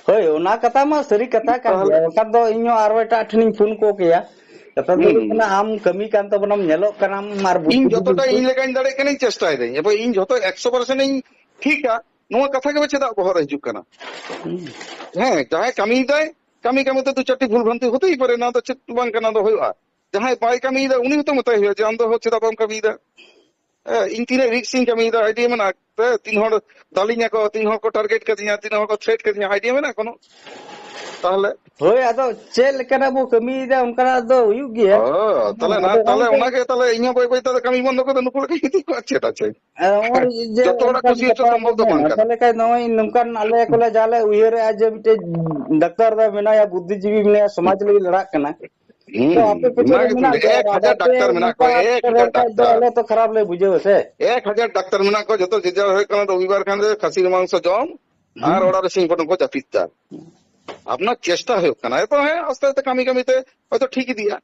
ᱦᱳᱭ, ᱚᱱᱟ ᱠᱟᱛᱷᱟ ᱢᱟ ᱥᱟᱹᱨᱤ ᱠᱟᱛᱷᱟ ᱠᱟᱱ ᱛᱟᱦᱚᱞᱮ ᱜᱮᱭᱟ, ᱵᱟᱠᱷᱟᱱ ᱫᱚ ᱤᱧ ᱦᱚᱸ ᱟᱨᱚ ᱮᱴᱟᱜ ᱴᱷᱮᱱᱤᱧ ᱯᱷᱳᱱ ᱠᱚ ᱠᱮᱭᱟ᱾ ᱠᱟᱛᱷᱟ ᱫᱚ ᱦᱩᱭᱩᱜ ᱠᱟᱱᱟ, ᱟᱢ ᱠᱟᱹᱢᱤ ᱠᱟᱱ ᱛᱟᱵᱚᱱᱟᱢ, ᱧᱮᱞᱚᱜ ᱠᱟᱱᱟᱢ, ᱟᱨ ᱵᱩᱫᱽᱫᱷᱤ ᱤᱧ ᱡᱩᱫᱤ ᱡᱚᱛᱚᱴᱟ ᱤᱧ ᱞᱮᱠᱟᱧ ᱫᱟᱲᱮᱭᱟᱜ ᱠᱟᱱᱟᱧ ᱪᱮᱥᱴᱟᱭᱮᱫᱟᱹᱧ, ᱮᱵᱚᱝ ᱤᱧ ᱡᱚᱛᱚ ᱮᱠᱥᱚ ᱯᱟᱨᱥᱮᱱᱴ ᱤᱧ ᱴᱷᱤᱠᱟ, ᱱᱚᱣᱟ ᱠᱟᱛᱷᱟ ᱜᱮ ᱪᱮᱫᱟᱜ ᱵᱚᱦᱚᱜ ᱨᱮ ᱦᱤᱡᱩᱜ ᱠᱟᱱᱟ? ᱦᱮᱸ, ᱡᱟᱦᱟᱸᱭ ᱠᱟᱹᱢᱤᱭᱮᱫᱟᱭ, ᱠᱟᱹᱢᱤ ᱠᱟᱹᱢᱤ ᱛᱮ ᱫᱩ ᱪᱟᱨᱴᱤ ᱵᱷᱩᱞ ᱵᱷᱨᱟᱱᱛᱤ ᱦᱚᱛᱮᱭ ᱯᱟᱨᱮ, ᱱᱚᱣᱟ ᱫᱚ ᱪᱮᱫ ᱵᱟᱝ ᱠᱟᱱᱟ, ᱫᱚ ᱦᱩᱭᱩᱜᱼᱟ᱾ ᱡᱟᱦᱟᱸᱭ ᱵᱟᱭ ᱠᱟᱹᱢᱤᱭᱮᱫᱟ, ᱩᱱᱤ ᱦᱚᱸᱛᱚ ᱢᱮᱛᱟᱭ ᱦᱩᱭᱩᱜᱼᱟ ᱡᱮ, "ᱟᱢ ᱫᱚ ᱪᱮᱫᱟᱜ ᱵᱟᱢ ᱠᱟᱹᱢᱤᱭᱮᱫᱟ?" ᱦᱮᱸ, ᱤᱧ ᱛᱤᱱᱟᱹᱜ ᱨᱤᱠᱥ ᱤᱧ ᱠᱟᱹᱢᱤᱭᱮᱫᱟ, ᱟᱭᱰᱤᱭᱟ ᱢᱮᱱᱟᱜᱼᱟ? ᱛᱤᱱ ᱦᱚᱲ ᱫᱟᱞᱤᱧ ᱟᱠᱚ, ᱛᱤᱱ ᱦᱚᱲ ᱠᱚ ᱴᱟᱨᱜᱮᱴ ᱠᱟᱫᱤᱧᱟ, ᱛᱤᱱ ᱦᱚᱲ ᱠᱚ ᱛᱷᱨᱮᱴ ᱠᱟᱫᱤᱧᱟ, ᱟᱭᱰᱤᱭᱟ ᱢᱮᱱᱟᱜᱼᱟ ᱠᱳᱱᱳ? ᱛᱟᱦᱚᱞᱮ ᱦᱳᱭ, ᱟᱫᱚ ᱪᱮᱫ ᱞᱮᱠᱟᱱᱟᱜ ᱵᱚ ᱠᱟᱹᱢᱤᱭᱮᱫᱟ, ᱚᱱᱠᱟᱱᱟᱜ ᱫᱚ ᱦᱩᱭᱩᱜ ᱜᱮᱭᱟ᱾ ᱚ, ᱛᱟᱦᱚᱞᱮ ᱦᱮᱸ, ᱱᱟ-, ᱟᱫᱚ ᱛᱟᱦᱚᱞᱮ ᱚᱱᱟᱛᱮ ᱚᱱᱟᱜᱮ ᱛᱟᱦᱚᱞᱮ ᱤᱧ ᱦᱚᱸ ᱵᱟᱹᱭ ᱵᱟᱹᱭ ᱛᱮ ᱠᱟᱹᱢᱤ ᱵᱚᱱᱫᱚ ᱠᱟᱛᱮ ᱱᱩᱠᱩ ᱞᱮᱠᱟ ᱤᱫᱤ ᱠᱚᱣᱟ, ᱪᱮᱫ ᱟᱪᱪᱷᱟ? ᱟᱨ ᱱᱚᱜᱼᱚᱭ ᱡᱮ ᱡᱚᱛᱚ ᱦᱚᱲᱟᱜ ᱚᱱᱠᱟᱱ ᱠᱩᱥᱤ ᱠᱟᱛᱷᱟ ᱦᱚᱪᱚ ᱵᱚᱱ ᱥᱚᱢᱵᱷᱚᱵ ᱫᱚ ᱢᱮᱱᱟ, ᱵᱟᱝ ᱠᱟᱱᱟ᱾ ᱛᱟᱦᱚᱞᱮ ᱠᱷᱟᱱ ᱱᱚᱜᱼᱚᱭ ᱱᱚᱝᱠᱟᱱ ᱟᱞᱮ ᱠᱚᱞᱮ ᱡᱟᱞᱮ ᱩᱭᱦᱟᱹᱨᱮᱜᱼᱟ ᱡᱮ ᱢᱤᱫᱴᱮᱡ ᱰᱟᱠᱛᱟᱨ ᱫᱚ ᱢᱮᱱᱟᱭᱟ, ᱵᱩᱫᱽᱫᱷᱤᱡᱤᱵᱤ ᱢᱮᱱᱟᱭᱟ, ᱥᱚᱢᱟᱡᱽ ᱞᱟᱹᱜᱤᱫ ᱞᱟᱲᱟᱜ ᱠᱟᱱᱟ᱾ ᱦᱩᱸ, ᱛᱚ ᱟᱯᱮ ᱠᱚᱫᱚ ᱚᱱᱟ ᱜᱮᱛᱚᱧ ᱢᱮᱱᱟᱜ ᱞᱟᱹᱭ, ᱯᱮᱭᱟ, ᱮᱠ ᱟᱨ ᱦᱟᱡᱟᱨ ᱟᱯᱮ ᱰᱟᱠᱛᱟᱨ ᱢᱮᱱᱟᱜ ᱱᱚᱝᱠᱟ ᱠᱚᱣᱟ, ᱮᱠ ᱨᱚᱲ ᱦᱟᱡᱟᱨ ᱠᱷᱟᱡ ᱫᱚ ᱰᱟᱠᱛᱟᱨ᱾ ᱟᱞᱮ ᱛᱚ ᱠᱷᱟᱨᱟᱯ ᱞᱮ ᱵᱩᱡᱷᱟᱹᱣᱟ ᱥᱮ᱾ ᱮᱠ ᱦᱟᱡᱟᱨ ᱰᱟᱠᱛᱟᱨ ᱢᱮᱱᱟᱜ ᱠᱚᱣᱟ, ᱡᱚᱛᱚ ᱡᱮ ᱡᱟᱨ ᱦᱩᱭᱩᱜ ᱠᱟᱱᱟ, ᱨᱚᱵᱤᱵᱟᱨ ᱠᱷᱟᱱ ᱜᱮ ᱠᱷᱟᱹᱥᱤ ᱢᱟᱝᱥᱚ ᱡᱚᱢ ᱦᱩᱸ᱾ ᱟᱨ ᱚᱲᱟᱜ ᱨᱮ ᱥᱤᱧ ᱯᱚᱴᱚᱢ ᱠᱚ ᱡᱟᱹᱯᱤᱫ ᱫᱟ᱾ ᱟᱯᱱᱟᱨ ᱪᱮᱥᱴᱟ ᱦᱩᱭᱩᱜ ᱠᱟᱱᱟ, ᱮᱨᱯᱚᱨ ᱦᱮᱸ, ᱟᱥᱛᱮ ᱟᱥᱛᱮ ᱠᱟᱹᱢᱤ ᱠᱟᱹᱢᱤ ᱛᱮ ᱦᱚᱭᱛᱚ ᱴᱷᱤᱠ ᱤᱫᱤᱜᱼᱟ᱾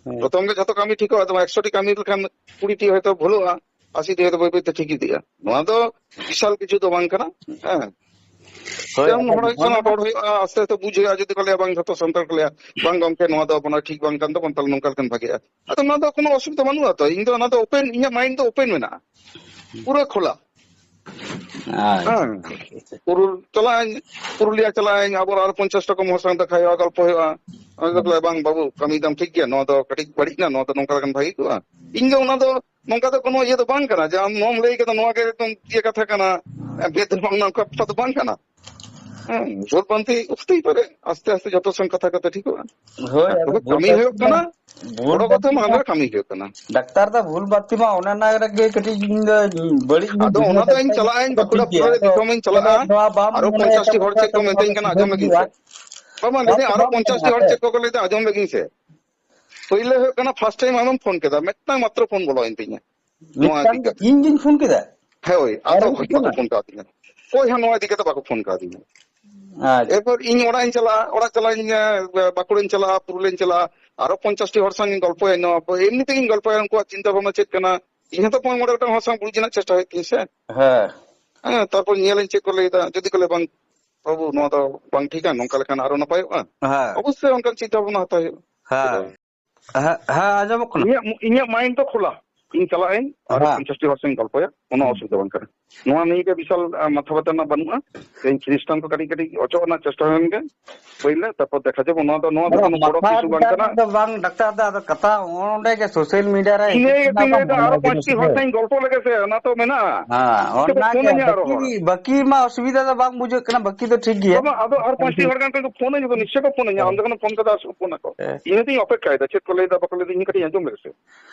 ᱦᱮᱸ᱾ ᱯᱨᱚᱛᱷᱚᱢ ᱜᱮ ᱡᱷᱚᱛᱚ ᱠᱟᱹᱢᱤ ᱴᱷᱤᱠᱚᱜᱼᱟ, ᱛᱚᱵᱮ ᱮᱠᱥᱚ ᱴᱤ ᱠᱟᱹᱢᱤ ᱞᱮᱠᱷᱟᱱ ᱠᱩᱲᱤ ᱴᱤ ᱦᱚᱭᱛᱚ ᱵᱷᱩᱞᱚᱜᱼᱟ, ᱟᱥᱤ ᱴᱤ ᱦᱚᱭᱛᱚ ᱵᱟᱹᱭ ᱵᱟᱹᱭ ᱛᱮ ᱴᱷᱤᱠ ᱤᱫᱤᱜᱼᱟ᱾ ᱱᱚᱣᱟ ᱫᱚ ᱵᱤᱥᱟᱞ ᱠᱤᱪᱷᱩ ᱫᱚ ᱵᱟᱝ ᱠᱟᱱᱟ᱾ ᱦᱮᱸ᱾ ᱦᱳᱭ, ᱡᱮᱢᱚᱱ ᱟᱫᱚ ᱦᱚᱲ ᱦᱩᱭᱩᱜ ᱠᱟᱱᱟ, ᱦᱚᱲ ᱚᱱᱟ ᱦᱚᱲ ᱦᱩᱭᱩᱜᱼᱟ, ᱟᱥᱛᱮ ᱟᱥᱛᱮ ᱵᱩᱡᱽ ᱦᱩᱭᱩᱜᱼᱟ, ᱡᱩᱫᱤ ᱠᱚ ᱞᱟᱹᱭᱟ, "ᱵᱟᱝ, ᱡᱷᱚᱛᱚ ᱥᱟᱱᱛᱟᱲ ᱠᱚ ᱞᱟᱹᱭᱟ, ᱵᱟᱝ ᱜᱚᱢᱠᱮ, ᱱᱚᱣᱟ ᱫᱚ ᱟᱵᱚᱱᱟᱜ ᱴᱷᱤᱠ ᱵᱟᱝ ᱠᱟᱱ ᱛᱟᱵᱚᱱ, ᱛᱟᱦᱞᱮ ᱱᱚᱝᱠᱟ ᱞᱮᱠᱷᱟᱱ ᱵᱷᱟᱜᱮᱜᱼᱟ", ᱟᱫᱚ ᱱᱚᱣᱟ ᱫᱚ ᱠᱳᱱᱳ ᱚᱥᱩᱵᱤᱫᱷᱟ ᱵᱟᱹᱱᱩᱜᱼᱟ ᱛᱚ᱾ ᱤᱧ ᱫᱚ ᱚᱱᱟ ᱫᱚ ᱳᱯᱮᱱ, ᱤᱧᱟᱹᱜ ᱢᱟᱭᱤᱱᱰ ᱫᱚ ᱳᱯᱮᱱ ᱢᱮᱱᱟᱜᱼᱟ, ᱯᱩᱨᱟᱹ ᱠᱷᱳᱞᱟ᱾ ᱟᱪᱪᱷᱟ, ᱦᱮᱸ᱾ ᱟᱪᱪᱷᱟ, ᱟᱪᱪᱷᱟ᱾ ᱯᱩᱨᱩ-, ᱪᱟᱞᱟᱜ ᱟᱹᱧ, ᱯᱩᱨᱩᱞᱤᱭᱟ ᱪᱟᱞᱟᱜ ᱟᱹᱧ, ᱟᱵᱚ ᱟᱨ ᱯᱚᱧᱪᱟᱥ ᱴᱟᱠᱟ ᱢᱚᱦᱚᱨ ᱥᱟᱝ ᱫᱮᱠᱷᱟ ᱦᱩᱭᱩᱜᱼᱟ, ᱜᱚᱞᱯᱚ ᱦᱩᱭᱩᱜᱼᱟ᱾ ᱚᱱᱟ ᱫᱚ ᱦᱩᱸ᱾ ᱞᱟᱹᱭᱟ, "ᱵᱟᱝ ᱵᱟᱹᱵᱩ, ᱠᱟᱹᱢᱤ ᱫᱟᱢ ᱴᱷᱤᱠ ᱜᱮᱭᱟ, ᱱᱚᱣᱟ ᱫᱚ ᱠᱟᱹᱴᱤᱡ ᱵᱟᱹᱲᱤᱡ ᱱᱟ, ᱱᱚᱣᱟ ᱫᱚ ᱱᱚᱝᱠᱟ ᱞᱮᱠᱷᱟᱱ ᱵᱷᱟᱜᱤ ᱠᱚᱜᱼᱟ᱾" ᱤᱧ ᱫᱚ ᱚᱱᱟ ᱫᱚ, ᱱᱚᱝᱠᱟ ᱫᱚ ᱠᱳᱱᱳ ᱤᱭᱟᱹ ᱫᱚ ᱵᱟᱝ ᱠᱟᱱᱟ ᱡᱮ ᱟᱢ ᱱᱚᱣᱟᱢ ᱞᱟᱹᱭ ᱠᱮᱫᱟ, ᱱᱚᱣᱟ ᱜᱮ ᱮᱠᱫᱚᱢ ᱤᱭᱟᱹ ᱠᱟᱛᱷᱟ ᱠᱟᱱᱟ, ᱵᱮᱫ ᱫᱷᱚᱨᱢᱚ ᱨᱮᱱᱟᱜ ᱠᱟᱛᱷᱟ ᱫᱚ ᱵᱟᱝ ᱠᱟᱱᱟ᱾ ᱦᱮᱸ, ᱵᱷᱩᱞ ᱵᱷᱨᱟᱱᱛᱤ ᱦᱩᱭ ᱯᱟᱨᱮ, ᱟᱥᱛᱮ ᱟᱥᱛᱮ ᱡᱚᱛᱚ ᱥᱮᱱ ᱠᱟᱛᱷᱟ ᱠᱟᱛᱮ ᱴᱷᱤᱠᱚᱜᱼᱟ᱾ ᱦᱳᱭ, ᱦᱮᱸ, ᱟᱫᱚ ᱛᱚᱵᱮ ᱵᱷᱩᱞ ᱠᱟᱹᱢᱤ ᱵᱷᱨᱟᱱᱛᱤ ᱦᱩᱭᱩᱜ ᱢᱟ, ᱠᱟᱱᱟ, ᱵᱷᱩᱞ ᱵᱚᱲᱚ ᱠᱟᱛᱷᱟ ᱵᱷᱨᱟᱱᱛᱤ ᱢᱟ ᱢᱟ, ᱚᱱᱟ ᱠᱟᱹᱢᱤ ᱦᱩᱭᱩᱜ ᱠᱟᱱᱟ᱾ ᱰᱟᱠᱛᱟᱨ ᱫᱚ ᱵᱷᱩᱞ ᱵᱷᱨᱟᱱᱛᱤ ᱢᱟ ᱚᱱᱮ ᱚᱱᱟ ᱨᱮᱜᱮ ᱠᱟᱹᱴᱤᱡ ᱤᱧ ᱫᱚ ᱵᱟᱹᱲᱤᱡ ᱤᱧ ᱟᱫᱚ ᱵᱩᱡᱷᱟᱹᱣ ᱚᱱᱟ ᱫᱚ ᱫᱟᱲᱮᱭᱟᱜ ᱤᱧ ᱠᱟᱱᱟ, ᱪᱟᱞᱟᱜ ᱟᱹᱧ, ᱴᱷᱤᱠ ᱵᱟᱸᱠᱩᱲᱟ ᱜᱮᱭᱟ᱾ ᱯᱩᱨᱩᱞᱤᱭᱟᱹ ᱟᱫᱚ ᱫᱤᱥᱚᱢ ᱤᱧ ᱪᱟᱞᱟᱜᱼᱟ, ᱱᱚᱣᱟ ᱵᱟᱢ ᱟᱨᱚ ᱢᱚᱱᱮᱭᱟ ᱯᱚᱧᱪᱟᱥ ᱴᱤ ᱦᱚᱲ ᱱᱚᱝᱠᱟ ᱪᱮᱫ ᱠᱚ ᱠᱟᱛᱷᱟ ᱢᱤᱛᱟᱹᱧ ᱠᱟᱱᱟ, ᱵᱟᱹᱲᱤᱡ ᱟᱸᱡᱚᱢ ᱞᱟᱹᱜᱤᱫ ᱦᱩᱭᱩᱜᱼᱟ᱾ ᱥᱮ᱾ ᱵᱟᱵᱟ, ᱞᱟᱹᱭ ᱫᱟᱹᱧ, ᱟᱨᱚ ᱯᱚᱧᱪᱟᱥ ᱴᱤ ᱦᱚᱲ ᱪᱮᱫ ᱠᱚᱠᱚ ᱞᱟᱹᱭ ᱫᱟ, ᱟᱸᱡᱚᱢ ᱞᱟᱹᱜᱤᱫ ᱥᱮ᱾ ᱯᱳᱭᱞᱳ ᱦᱩᱭᱩᱜ ᱠᱟᱱᱟ, ᱯᱷᱟᱥᱴ ᱴᱟᱭᱤᱢ ᱟᱢᱮᱢ ᱯᱷᱳᱱ ᱠᱮᱫᱟ, ᱢᱤᱫᱴᱟᱝ ᱢᱟᱛᱨᱚ ᱯᱷᱳᱱ ᱵᱚᱞᱚᱭᱮᱱ ᱛᱤᱧᱟ᱾ ᱱᱚᱣᱟ ᱢᱤᱫᱴᱟᱝ ᱤᱫᱤ ᱫᱚ ᱠᱟᱛᱮ᱾ ᱤᱧ ᱜᱤᱧ ᱯᱷᱳᱱ ᱠᱮᱫᱟ? ᱦᱳᱭ, ᱟᱫᱚ ᱟᱨ ᱚᱠᱚᱭ ᱦᱚᱸ ᱵᱟᱠᱚ ᱯᱷᱳᱱᱟ? ᱯᱷᱳᱱ ᱠᱟᱣᱫᱤᱧᱟ᱾ ᱚᱠᱚᱭ ᱦᱚᱸ ᱱᱚᱣᱟ ᱤᱫᱤ ᱠᱟᱛᱮ ᱵᱟᱠᱚ ᱯᱷᱳᱱ ᱠᱟᱣᱫᱤᱧᱟ᱾ ᱟᱪᱪᱷᱟ᱾ ᱮᱨᱯᱚᱨ ᱤᱧ ᱚᱲᱟᱜ ᱤᱧ ᱪᱟᱞᱟᱜᱼᱟ, ᱚᱲᱟᱜ ᱪᱟᱞᱟᱜ ᱤᱧ, ᱮ, ᱵᱟᱸᱠᱩᱲᱟᱧ ᱪᱟᱞᱟᱜᱼᱟ, ᱯᱩᱨᱩᱞᱤᱭᱟᱹᱧ ᱪᱟᱞᱟᱜᱼᱟ, ᱟᱨᱚ ᱯᱚᱧᱪᱟᱥ ᱴᱤ ᱦᱚᱲ ᱥᱟᱝ ᱤᱧ ᱜᱚᱞᱯᱚᱭᱟ, ᱱᱚᱣᱟ ᱠᱚ ᱮᱢᱱᱤ ᱛᱮᱜᱤᱧ ᱜᱚᱞᱯᱚᱭᱟ, ᱩᱱᱠᱩᱣᱟᱜ ᱪᱤᱱᱛᱟᱹ ᱵᱷᱟᱵᱽᱱᱟ ᱪᱮᱫ ᱠᱟᱱᱟ᱾ ᱤᱧ ᱦᱚᱸᱛᱚ ᱯᱩᱱ ᱢᱚᱬᱮ ᱜᱚᱴᱟᱝ ᱦᱚᱲ ᱥᱟᱝ ᱵᱩᱡᱽ ᱨᱮᱱᱟᱜ ᱪᱮᱥᱴᱟ ᱦᱩᱭᱩᱜ ᱛᱤᱧᱟᱹ ᱥᱮ᱾ ᱦᱮᱸ᱾ ᱦᱮᱸ, ᱛᱟᱨᱯᱚᱨ ᱧᱮᱞᱟᱹᱧ ᱪᱮᱫ ᱠᱚ ᱞᱟᱹᱭ ᱫᱟ, ᱡᱩᱫᱤ ᱠᱚ ᱞᱟᱹᱭᱟ, "ᱵᱟᱝ ᱵᱟᱹᱵᱩ, ᱱᱚᱣᱟ ᱫᱚ ᱵᱟᱝ ᱴᱷᱤᱠᱟ, ᱱᱚᱝᱠᱟ ᱞᱮᱠᱷᱟᱱ ᱟᱨᱚ ᱱᱟᱯᱟᱭᱚᱜᱼᱟ", ᱦᱮᱸ᱾ ᱚᱵᱚᱥᱥᱳᱭ ᱚᱱᱠᱟᱱ ᱪᱤᱱᱛᱟᱹ ᱵᱷᱟᱵᱽᱱᱟ ᱦᱟᱛᱟᱣ ᱦᱩᱭᱩᱜᱼᱟ᱾ ᱦᱮᱸ᱾ ᱦᱮᱸ, ᱦᱮᱸ, ᱟᱸᱡᱚᱢᱚᱜ ᱠᱟᱱᱟ᱾ ᱤᱧᱟᱹᱜ, ᱤᱧᱟᱹᱜ mind ᱫᱚ ᱠᱷᱳᱞᱟ, ᱤᱧ ᱪᱟᱞᱟᱜ ᱟᱹᱧ ᱟᱨ ᱦᱮᱸ᱾ ᱯᱚᱧᱪᱟᱥ ᱴᱤ ᱦᱚᱲ ᱥᱟᱶ ᱤᱧ ᱜᱚᱞᱯᱚᱭᱟ, ᱠᱳᱱᱳ ᱦᱩᱸ᱾ ᱚᱥᱩᱵᱤᱫᱷᱟ ᱵᱟᱝ ᱠᱟᱱᱟ᱾ ᱱᱚᱣᱟ ᱱᱤᱭᱮ ᱜᱮ ᱵᱤᱥᱟᱞ, ᱟ, ᱢᱟᱛᱷᱟ ᱵᱟᱛᱟ ᱨᱮᱱᱟᱜ ᱵᱟᱹᱱᱩᱜᱼᱟ᱾ ᱛᱮᱦᱮᱧ ᱠᱷᱨᱤᱥᱴᱟᱱ ᱠᱚ ᱠᱟᱹᱴᱤᱡ ᱠᱟᱹᱴᱤᱡ ᱚᱪᱚᱜ ᱨᱮᱱᱟᱜ ᱪᱮᱥᱴᱟ ᱦᱩᱭᱮᱱ ᱜᱮ ᱯᱳᱭᱞᱳ, ᱛᱟᱨᱯᱚᱨ ᱫᱮᱠᱷᱟ ᱡᱟᱠ᱾ ᱱᱚᱣᱟ ᱫᱚ, ᱱᱚᱣᱟ ᱫᱚ ᱟᱫᱚ ᱠᱳᱱᱳ ᱵᱚᱲᱚ ᱢᱟᱛᱷᱟ ᱠᱤᱪᱷᱩ ᱵᱟᱝ ᱵᱟᱛᱟ ᱠᱟᱱᱟ᱾ ᱨᱮᱱᱟᱜ ᱫᱚ ᱵᱟᱝ, ᱰᱟᱠᱛᱟᱨ, ᱟᱫᱚ ᱠᱟᱛᱷᱟ ᱱᱚᱜᱼᱚ ᱱᱚᱰᱮ ᱜᱮ ᱥᱳᱥᱟᱞ ᱢᱤᱰᱤᱭᱟ ᱨᱮ ᱤᱱᱟᱹ ᱦᱤᱡᱩᱜ ᱜᱮ ᱠᱟᱱᱟ ᱛᱤᱱᱟᱹᱜ ᱵᱟᱝ, ᱫᱚ ᱟᱨᱚ ᱢᱚᱱᱮ ᱯᱟᱸᱪᱴᱤ ᱡᱤᱱᱤᱥ ᱦᱚᱲ ᱜᱮ᱾ ᱥᱟᱶ ᱤᱧ ᱜᱚᱞᱯᱚ ᱞᱮᱜᱮ ᱥᱮ, ᱚᱱᱟ ᱛᱚ ᱢᱮᱱᱟᱜᱼᱟ᱾ ᱦᱮᱸ, ᱤᱧ ᱫᱚᱠᱚ ᱚᱱᱟ ᱜᱮ ᱯᱷᱳᱱᱟᱹᱧᱟ ᱟᱨᱚ ᱵᱟᱹᱠᱤ, ᱦᱚᱲ᱾ ᱵᱟᱹᱠᱤ ᱢᱟ ᱚᱥᱩᱵᱤᱫᱷᱟ ᱫᱚ ᱵᱟᱝ ᱵᱩᱡᱷᱟᱹᱜ ᱠᱟᱱᱟ, ᱵᱟᱹᱠᱤ ᱫᱚ ᱴᱷᱤᱠ ᱜᱮᱭᱟ᱾ ᱵᱟᱵᱟ, ᱟᱫᱚ ᱟᱨ ᱯᱟᱸᱪᱴᱤ ᱦᱚᱲ ᱜᱟᱱ ᱠᱚ ᱯᱷᱳᱱᱟᱹᱧᱟ ᱠᱚ, ᱱᱤᱥᱪᱚᱭ ᱠᱚ ᱯᱷᱳᱱᱟᱹᱧᱟ, ᱟᱢ ᱫᱚ ᱠᱟᱱᱟ ᱯᱷᱳᱱ ᱠᱟᱛᱮ ᱟᱨ ᱯᱷᱳᱱ ᱟᱠᱚ᱾ ᱦᱮᱸ᱾ ᱤᱱᱟᱹ ᱛᱤᱧ ᱚᱯᱮᱠᱠᱷᱟᱭᱮᱫᱟ, ᱪᱮᱫ ᱠᱚ ᱞᱟᱹᱭᱫᱟ ᱵᱟᱠᱚ ᱞᱟᱹᱭᱫᱟ, ᱤᱧ ᱠᱟᱹᱴᱤᱡ ᱟᱸᱡᱚᱢ ᱞᱮᱜᱮ ᱥᱮ᱾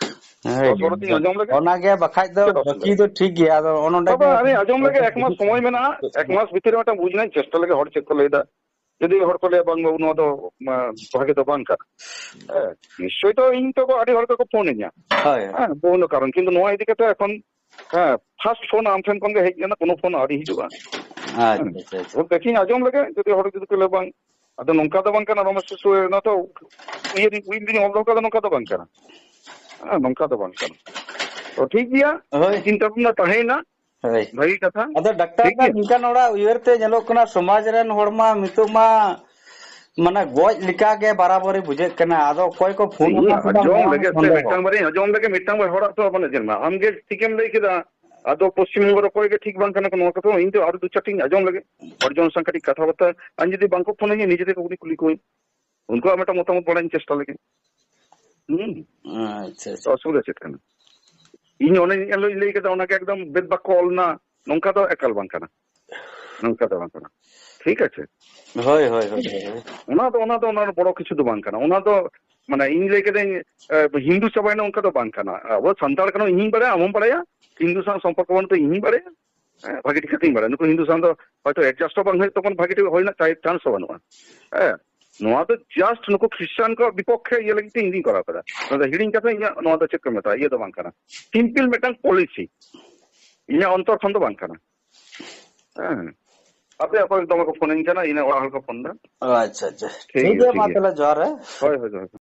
ᱦᱳᱭ, ᱫᱚᱥ ᱵᱟᱨᱚ ᱛᱤᱧ ᱟᱸᱡᱚᱢ ᱞᱮᱜᱮ᱾ ᱚᱱᱟᱜᱮ, ᱵᱟᱠᱷᱟᱡ ᱫᱚ ᱪᱮᱫ ᱚᱥᱩᱵᱤᱫᱷᱟ? ᱵᱟᱹᱠᱤ ᱫᱚ ᱴᱷᱤᱠ ᱜᱮᱭᱟ, ᱟᱫᱚ ᱚᱱ ᱚᱸᱰᱮ ᱵᱟᱵᱟ, ᱜᱮ ᱟᱨᱮ ᱟᱸᱡᱚᱢ ᱞᱮᱜᱮ, ᱮᱠ ᱢᱟᱥ ᱥᱚᱢᱚᱭ ᱢᱮᱱᱟᱜᱼᱟ, ᱮᱠ ᱢᱟᱥ ᱵᱷᱤᱛᱤᱨ ᱨᱮ ᱢᱤᱫᱴᱟᱝ ᱵᱩᱡᱽ ᱨᱮᱱᱟᱜ ᱤᱧ ᱪᱮᱥᱴᱟ ᱞᱮᱜᱮ, ᱦᱚᱲ ᱪᱮᱫ ᱠᱚ ᱞᱟᱹᱭᱫᱟ᱾ ᱡᱩᱫᱤ ᱦᱚᱲ ᱠᱚ ᱞᱟᱹᱭᱟ, "ᱵᱟᱝ ᱵᱟᱹᱵᱩ, ᱱᱚᱣᱟ ᱫᱚ, ᱢᱟ, ᱵᱷᱟᱜᱮ ᱫᱚ ᱵᱟᱝ ᱠᱟᱱᱟ", ᱦᱮᱸ, ᱱᱤᱥᱪᱳᱭ ᱛᱚ ᱤᱧ ᱛᱚ ᱟᱹᱰᱤ ᱦᱚᱲ ᱜᱮᱠᱚ ᱯᱷᱳᱱ ᱟᱹᱧᱟ᱾ ᱦᱳᱭ᱾ ᱦᱮᱸ, ᱵᱤᱵᱷᱤᱱᱱᱚ ᱠᱟᱨᱚᱱ, ᱠᱤᱱᱛᱩ ᱱᱚᱣᱟ ᱤᱫᱤ ᱠᱟᱛᱮ ᱮᱠᱷᱚᱱ, ᱦᱮᱸ, ᱯᱷᱟᱥᱴ ᱯᱷᱳᱱ ᱟᱢ ᱴᱷᱮᱱ ᱠᱷᱚᱱ ᱜᱮ ᱦᱮᱡ ᱮᱱᱟ, ᱠᱳᱱᱳ ᱯᱷᱳᱱ ᱟᱹᱣᱨᱤ ᱦᱤᱡᱩᱜᱼᱟ᱾ ᱟᱪᱪᱷᱟ, ᱦᱮᱸ, ᱟᱪᱪᱷᱟ, ᱟᱪᱪᱷᱟ᱾ ᱛᱚ ᱫᱮᱠᱷᱤᱧ ᱟᱸᱡᱚᱢ ᱞᱮᱜᱮ, ᱡᱩᱫᱤ ᱦᱚᱲ ᱡᱩᱫᱤ ᱠᱚ ᱞᱟᱹᱭᱟ, "ᱵᱟᱝ, ᱟᱫᱚ ᱱᱚᱝᱠᱟ ᱫᱚ ᱵᱟᱝ ᱠᱟᱱᱟ, ᱨᱚᱢᱮᱥ ᱠᱤᱥᱠᱩ, ᱚᱱᱟ ᱛᱚ ᱩᱭᱦᱟᱹᱨ, ᱩᱭᱦᱟᱹᱨ ᱫᱤᱱ ᱚᱞ ᱫᱚᱦᱚ ᱠᱟᱫᱟ, ᱱᱚᱝᱠᱟ ᱫᱚ ᱵᱟᱝ ᱠᱟᱱᱟ", ᱦᱮᱸ, ᱱᱚᱝᱠᱟ ᱫᱚ ᱵᱟᱝ ᱠᱟᱱᱟ᱾ ᱛᱚ ᱴᱷᱤᱠ ᱜᱮᱭᱟ, ᱦᱳᱭ᱾ ᱪᱤᱱᱛᱟ ᱵᱷᱟᱵᱽᱱᱟ ᱛᱟᱦᱮᱸᱭᱮᱱᱟ, ᱦᱳᱭ᱾ ᱵᱷᱟᱹᱜᱤ ᱠᱟᱛᱷᱟ᱾ ᱟᱫᱚ ᱰᱟᱠᱛᱟᱨ ᱴᱷᱤᱠ ᱫᱚ ᱜᱮᱭᱟ᱾ ᱱᱤᱝᱠᱟᱱ ᱦᱚᱲᱟᱜ ᱩᱭᱦᱟᱹᱨ ᱛᱮ ᱧᱮᱞᱚᱜ ᱠᱟᱱᱟ, ᱥᱚᱢᱟᱡᱽ ᱨᱮᱱ ᱦᱚᱲ ᱢᱟ ᱱᱤᱛᱚᱜ ᱢᱟ ᱢᱟᱱᱮ ᱜᱚᱡ ᱞᱮᱠᱟ ᱜᱮ ᱵᱟᱨᱟᱵᱟᱨᱤ ᱵᱩᱡᱷᱟᱹᱜ ᱠᱟᱱᱟ᱾ ᱟᱫᱚ ᱚᱠᱚᱭ ᱠᱚ ᱯᱷᱳᱱ ᱤᱧ ᱟᱠᱟᱫ ᱵᱚᱱᱟ, ᱟᱸᱡᱚᱢ ᱱᱚᱣᱟ ᱦᱚᱸ ᱞᱮᱜᱮ ᱥᱮ, ᱥᱚᱱᱫᱮᱦᱚ᱾ ᱢᱤᱫᱴᱟᱝ ᱵᱟᱨᱭᱟᱧ ᱟᱸᱡᱚᱢ ᱞᱮᱜᱮ, ᱢᱤᱫᱴᱟᱝ ᱵᱟᱨᱭᱟ ᱦᱚᱲᱟᱜ ᱛᱚ ᱢᱟᱱᱮ ᱧᱮᱞ ᱢᱮ, ᱟᱢ ᱜᱮ ᱴᱷᱤᱠᱮᱢ ᱞᱟᱹᱭ ᱠᱮᱫᱟ᱾ ᱟᱫᱚ ᱯᱚᱥᱪᱤᱢ ᱵᱚᱝᱜᱚ ᱨᱮ ᱚᱠᱚᱭ ᱜᱮ ᱴᱷᱤᱠ ᱵᱟᱝ ᱠᱟᱱᱟ ᱠᱚ ᱱᱚᱣᱟ ᱠᱚᱫᱚ᱾ ᱤᱧ ᱫᱚ ᱟᱨ ᱫᱩ ᱪᱟᱨᱴᱤᱧ ᱟᱸᱡᱚᱢ ᱞᱮᱜᱮ, ᱦᱚᱲ ᱡᱚᱱ ᱥᱟᱶ ᱠᱟᱹᱴᱤᱡ ᱠᱟᱛᱷᱟ ᱵᱟᱨᱛᱟ᱾ ᱟᱨ ᱡᱩᱫᱤ ᱵᱟᱝ ᱠᱚ ᱯᱷᱳᱱ ᱟᱹᱧᱟ, ᱱᱤᱡᱮ ᱛᱮ ᱠᱩᱠᱞᱤ, ᱠᱩᱞᱤ ᱠᱚᱣᱟᱧ, ᱩᱱᱠᱩᱣᱟᱜ ᱢᱤᱫᱴᱟᱝ ᱢᱚᱛᱟᱢᱚᱛ ᱵᱟᱲᱟᱭ ᱤᱧ ᱪᱮᱥᱴᱟ ᱞᱮᱜᱮ᱾ ᱦᱩᱸ᱾ ᱟᱪᱪᱷᱟ, ᱟᱪᱪᱷᱟ᱾ ᱚᱥᱩᱵᱤᱫᱷᱟ ᱪᱮᱫ ᱠᱟᱱᱟ? ᱤᱧ ᱚᱱᱮ ᱧᱮᱞ ᱞᱟᱹᱭ ᱠᱮᱫᱟ, ᱚᱱᱟ ᱜᱮ ᱮᱠᱫᱚᱢ ᱵᱮᱫ ᱵᱟᱠᱚ ᱚᱞ ᱱᱟ, ᱱᱚᱝᱠᱟ ᱫᱚ ᱮᱠᱟᱞ ᱵᱟᱝ ᱠᱟᱱᱟ, ᱱᱚᱝᱠᱟ ᱫᱚ ᱵᱟᱝ ᱠᱟᱱᱟ᱾ ᱴᱷᱤᱠ ᱟᱪᱷᱮ? ᱦᱳᱭ, ᱦᱳᱭ, ᱦᱳᱭ, ᱦᱳᱭ᱾ ᱚᱱᱟ ᱫᱚ, ᱚᱱᱟ ᱫᱚ, ᱚᱱᱟ ᱫᱚ ᱵᱚᱲᱚ ᱠᱤᱪᱷᱩ ᱫᱚ ᱵᱟᱝ ᱠᱟᱱᱟ᱾ ᱚᱱᱟ ᱫᱚ, ᱢᱟᱱᱮ, ᱤᱧ ᱞᱟᱹᱭ ᱠᱮᱫᱟᱹᱧ, ᱮ, ᱦᱤᱱᱫᱩ ᱪᱟᱵᱟᱭᱮᱱᱟ, ᱚᱱᱠᱟ ᱫᱚ ᱵᱟᱝ ᱠᱟᱱᱟ᱾ ᱟᱵᱚ ᱥᱟᱱᱛᱟᱲ ᱠᱟᱱᱟ, ᱤᱧᱤᱧ ᱵᱟᱲᱟᱭᱟ, ᱟᱢ ᱦᱚᱸᱢ ᱵᱟᱲᱟᱭᱟ, ᱦᱤᱱᱫᱩ ᱥᱟᱶ ᱥᱚᱢᱯᱚᱨᱠᱚ ᱵᱟᱹᱱᱩᱜ ᱛᱮ ᱤᱧᱤᱧ ᱵᱟᱲᱟᱭᱟ᱾ ᱦᱮᱸ, ᱵᱷᱟᱜᱮ ᱴᱷᱤᱠ ᱠᱟᱛᱮᱧ ᱵᱟᱲᱟᱭᱟ᱾ ᱱᱩᱠᱩ ᱦᱤᱱᱫᱩ ᱥᱟᱶ ᱫᱚ ᱦᱚᱭᱛᱳ adjust ᱦᱚᱸ ᱵᱟᱝ ᱦᱩᱭᱩᱜ ᱛᱟᱵᱚᱱ, ᱵᱷᱟᱜᱮ ᱴᱷᱤᱠ ᱦᱩᱭ ᱨᱮᱱᱟᱜ ᱪᱟᱭ-, chance ᱦᱚᱸ ᱵᱟᱹᱱᱩᱜᱼᱟ᱾ ᱦᱮᱸ, ᱱᱚᱣᱟ ᱫᱚ just ᱱᱩᱠᱩ ᱠᱷᱨᱤᱥᱴᱟᱱ ᱠᱚᱣᱟᱜ ᱵᱤᱯᱚᱠᱠᱷᱮ ᱤᱭᱟᱹ ᱞᱟᱹᱜᱤᱫ ᱛᱮ ᱤᱧ ᱫᱩᱧ ᱠᱚᱨᱟᱣ ᱠᱟᱫᱟ᱾ ᱱᱚᱣᱟ ᱫᱚ ᱦᱤᱲᱤᱧ ᱠᱟᱛᱮ ᱤᱧᱟᱹᱜ ᱱᱚᱣᱟ ᱫᱚ ᱪᱮᱫ ᱠᱚ ᱢᱮᱛᱟᱜᱼᱟ, ᱤᱭᱟᱹ ᱫᱚ ᱵᱟᱝ ᱠᱟᱱᱟ, simple ᱢᱤᱫᱴᱟᱝ policy, ᱤᱧᱟᱹᱜ ᱚᱱᱛᱚᱨ ᱠᱷᱚᱱ ᱫᱚ ᱵᱟᱝ ᱠᱟᱱᱟ᱾ ᱦᱮᱸ, ᱟᱯᱮ ᱚᱠᱚᱭ ᱫᱚᱢᱮ ᱠᱚ ᱯᱷᱳᱱᱟᱹᱧ ᱠᱟᱱᱟ, ᱤᱧᱟᱹᱜ ᱚᱲᱟᱜ ᱦᱚᱲ ᱠᱚ ᱯᱷᱳᱱ ᱫᱟ᱾ ᱚ, ᱟᱪᱪᱷᱟ, ᱟᱪᱪᱷᱟ, ᱴᱷᱤᱠ ᱴᱷᱤᱠ ᱜᱮᱭᱟ, ᱜᱮᱭᱟ, ᱴᱷᱤᱠ ᱢᱟ ᱜᱮᱭᱟ᱾ ᱛᱟᱦᱞᱮ ᱡᱚᱦᱟᱨ, ᱦᱮᱸ᱾ ᱦᱳᱭ, ᱦᱳᱭ, ᱡᱚᱦᱟᱨ᱾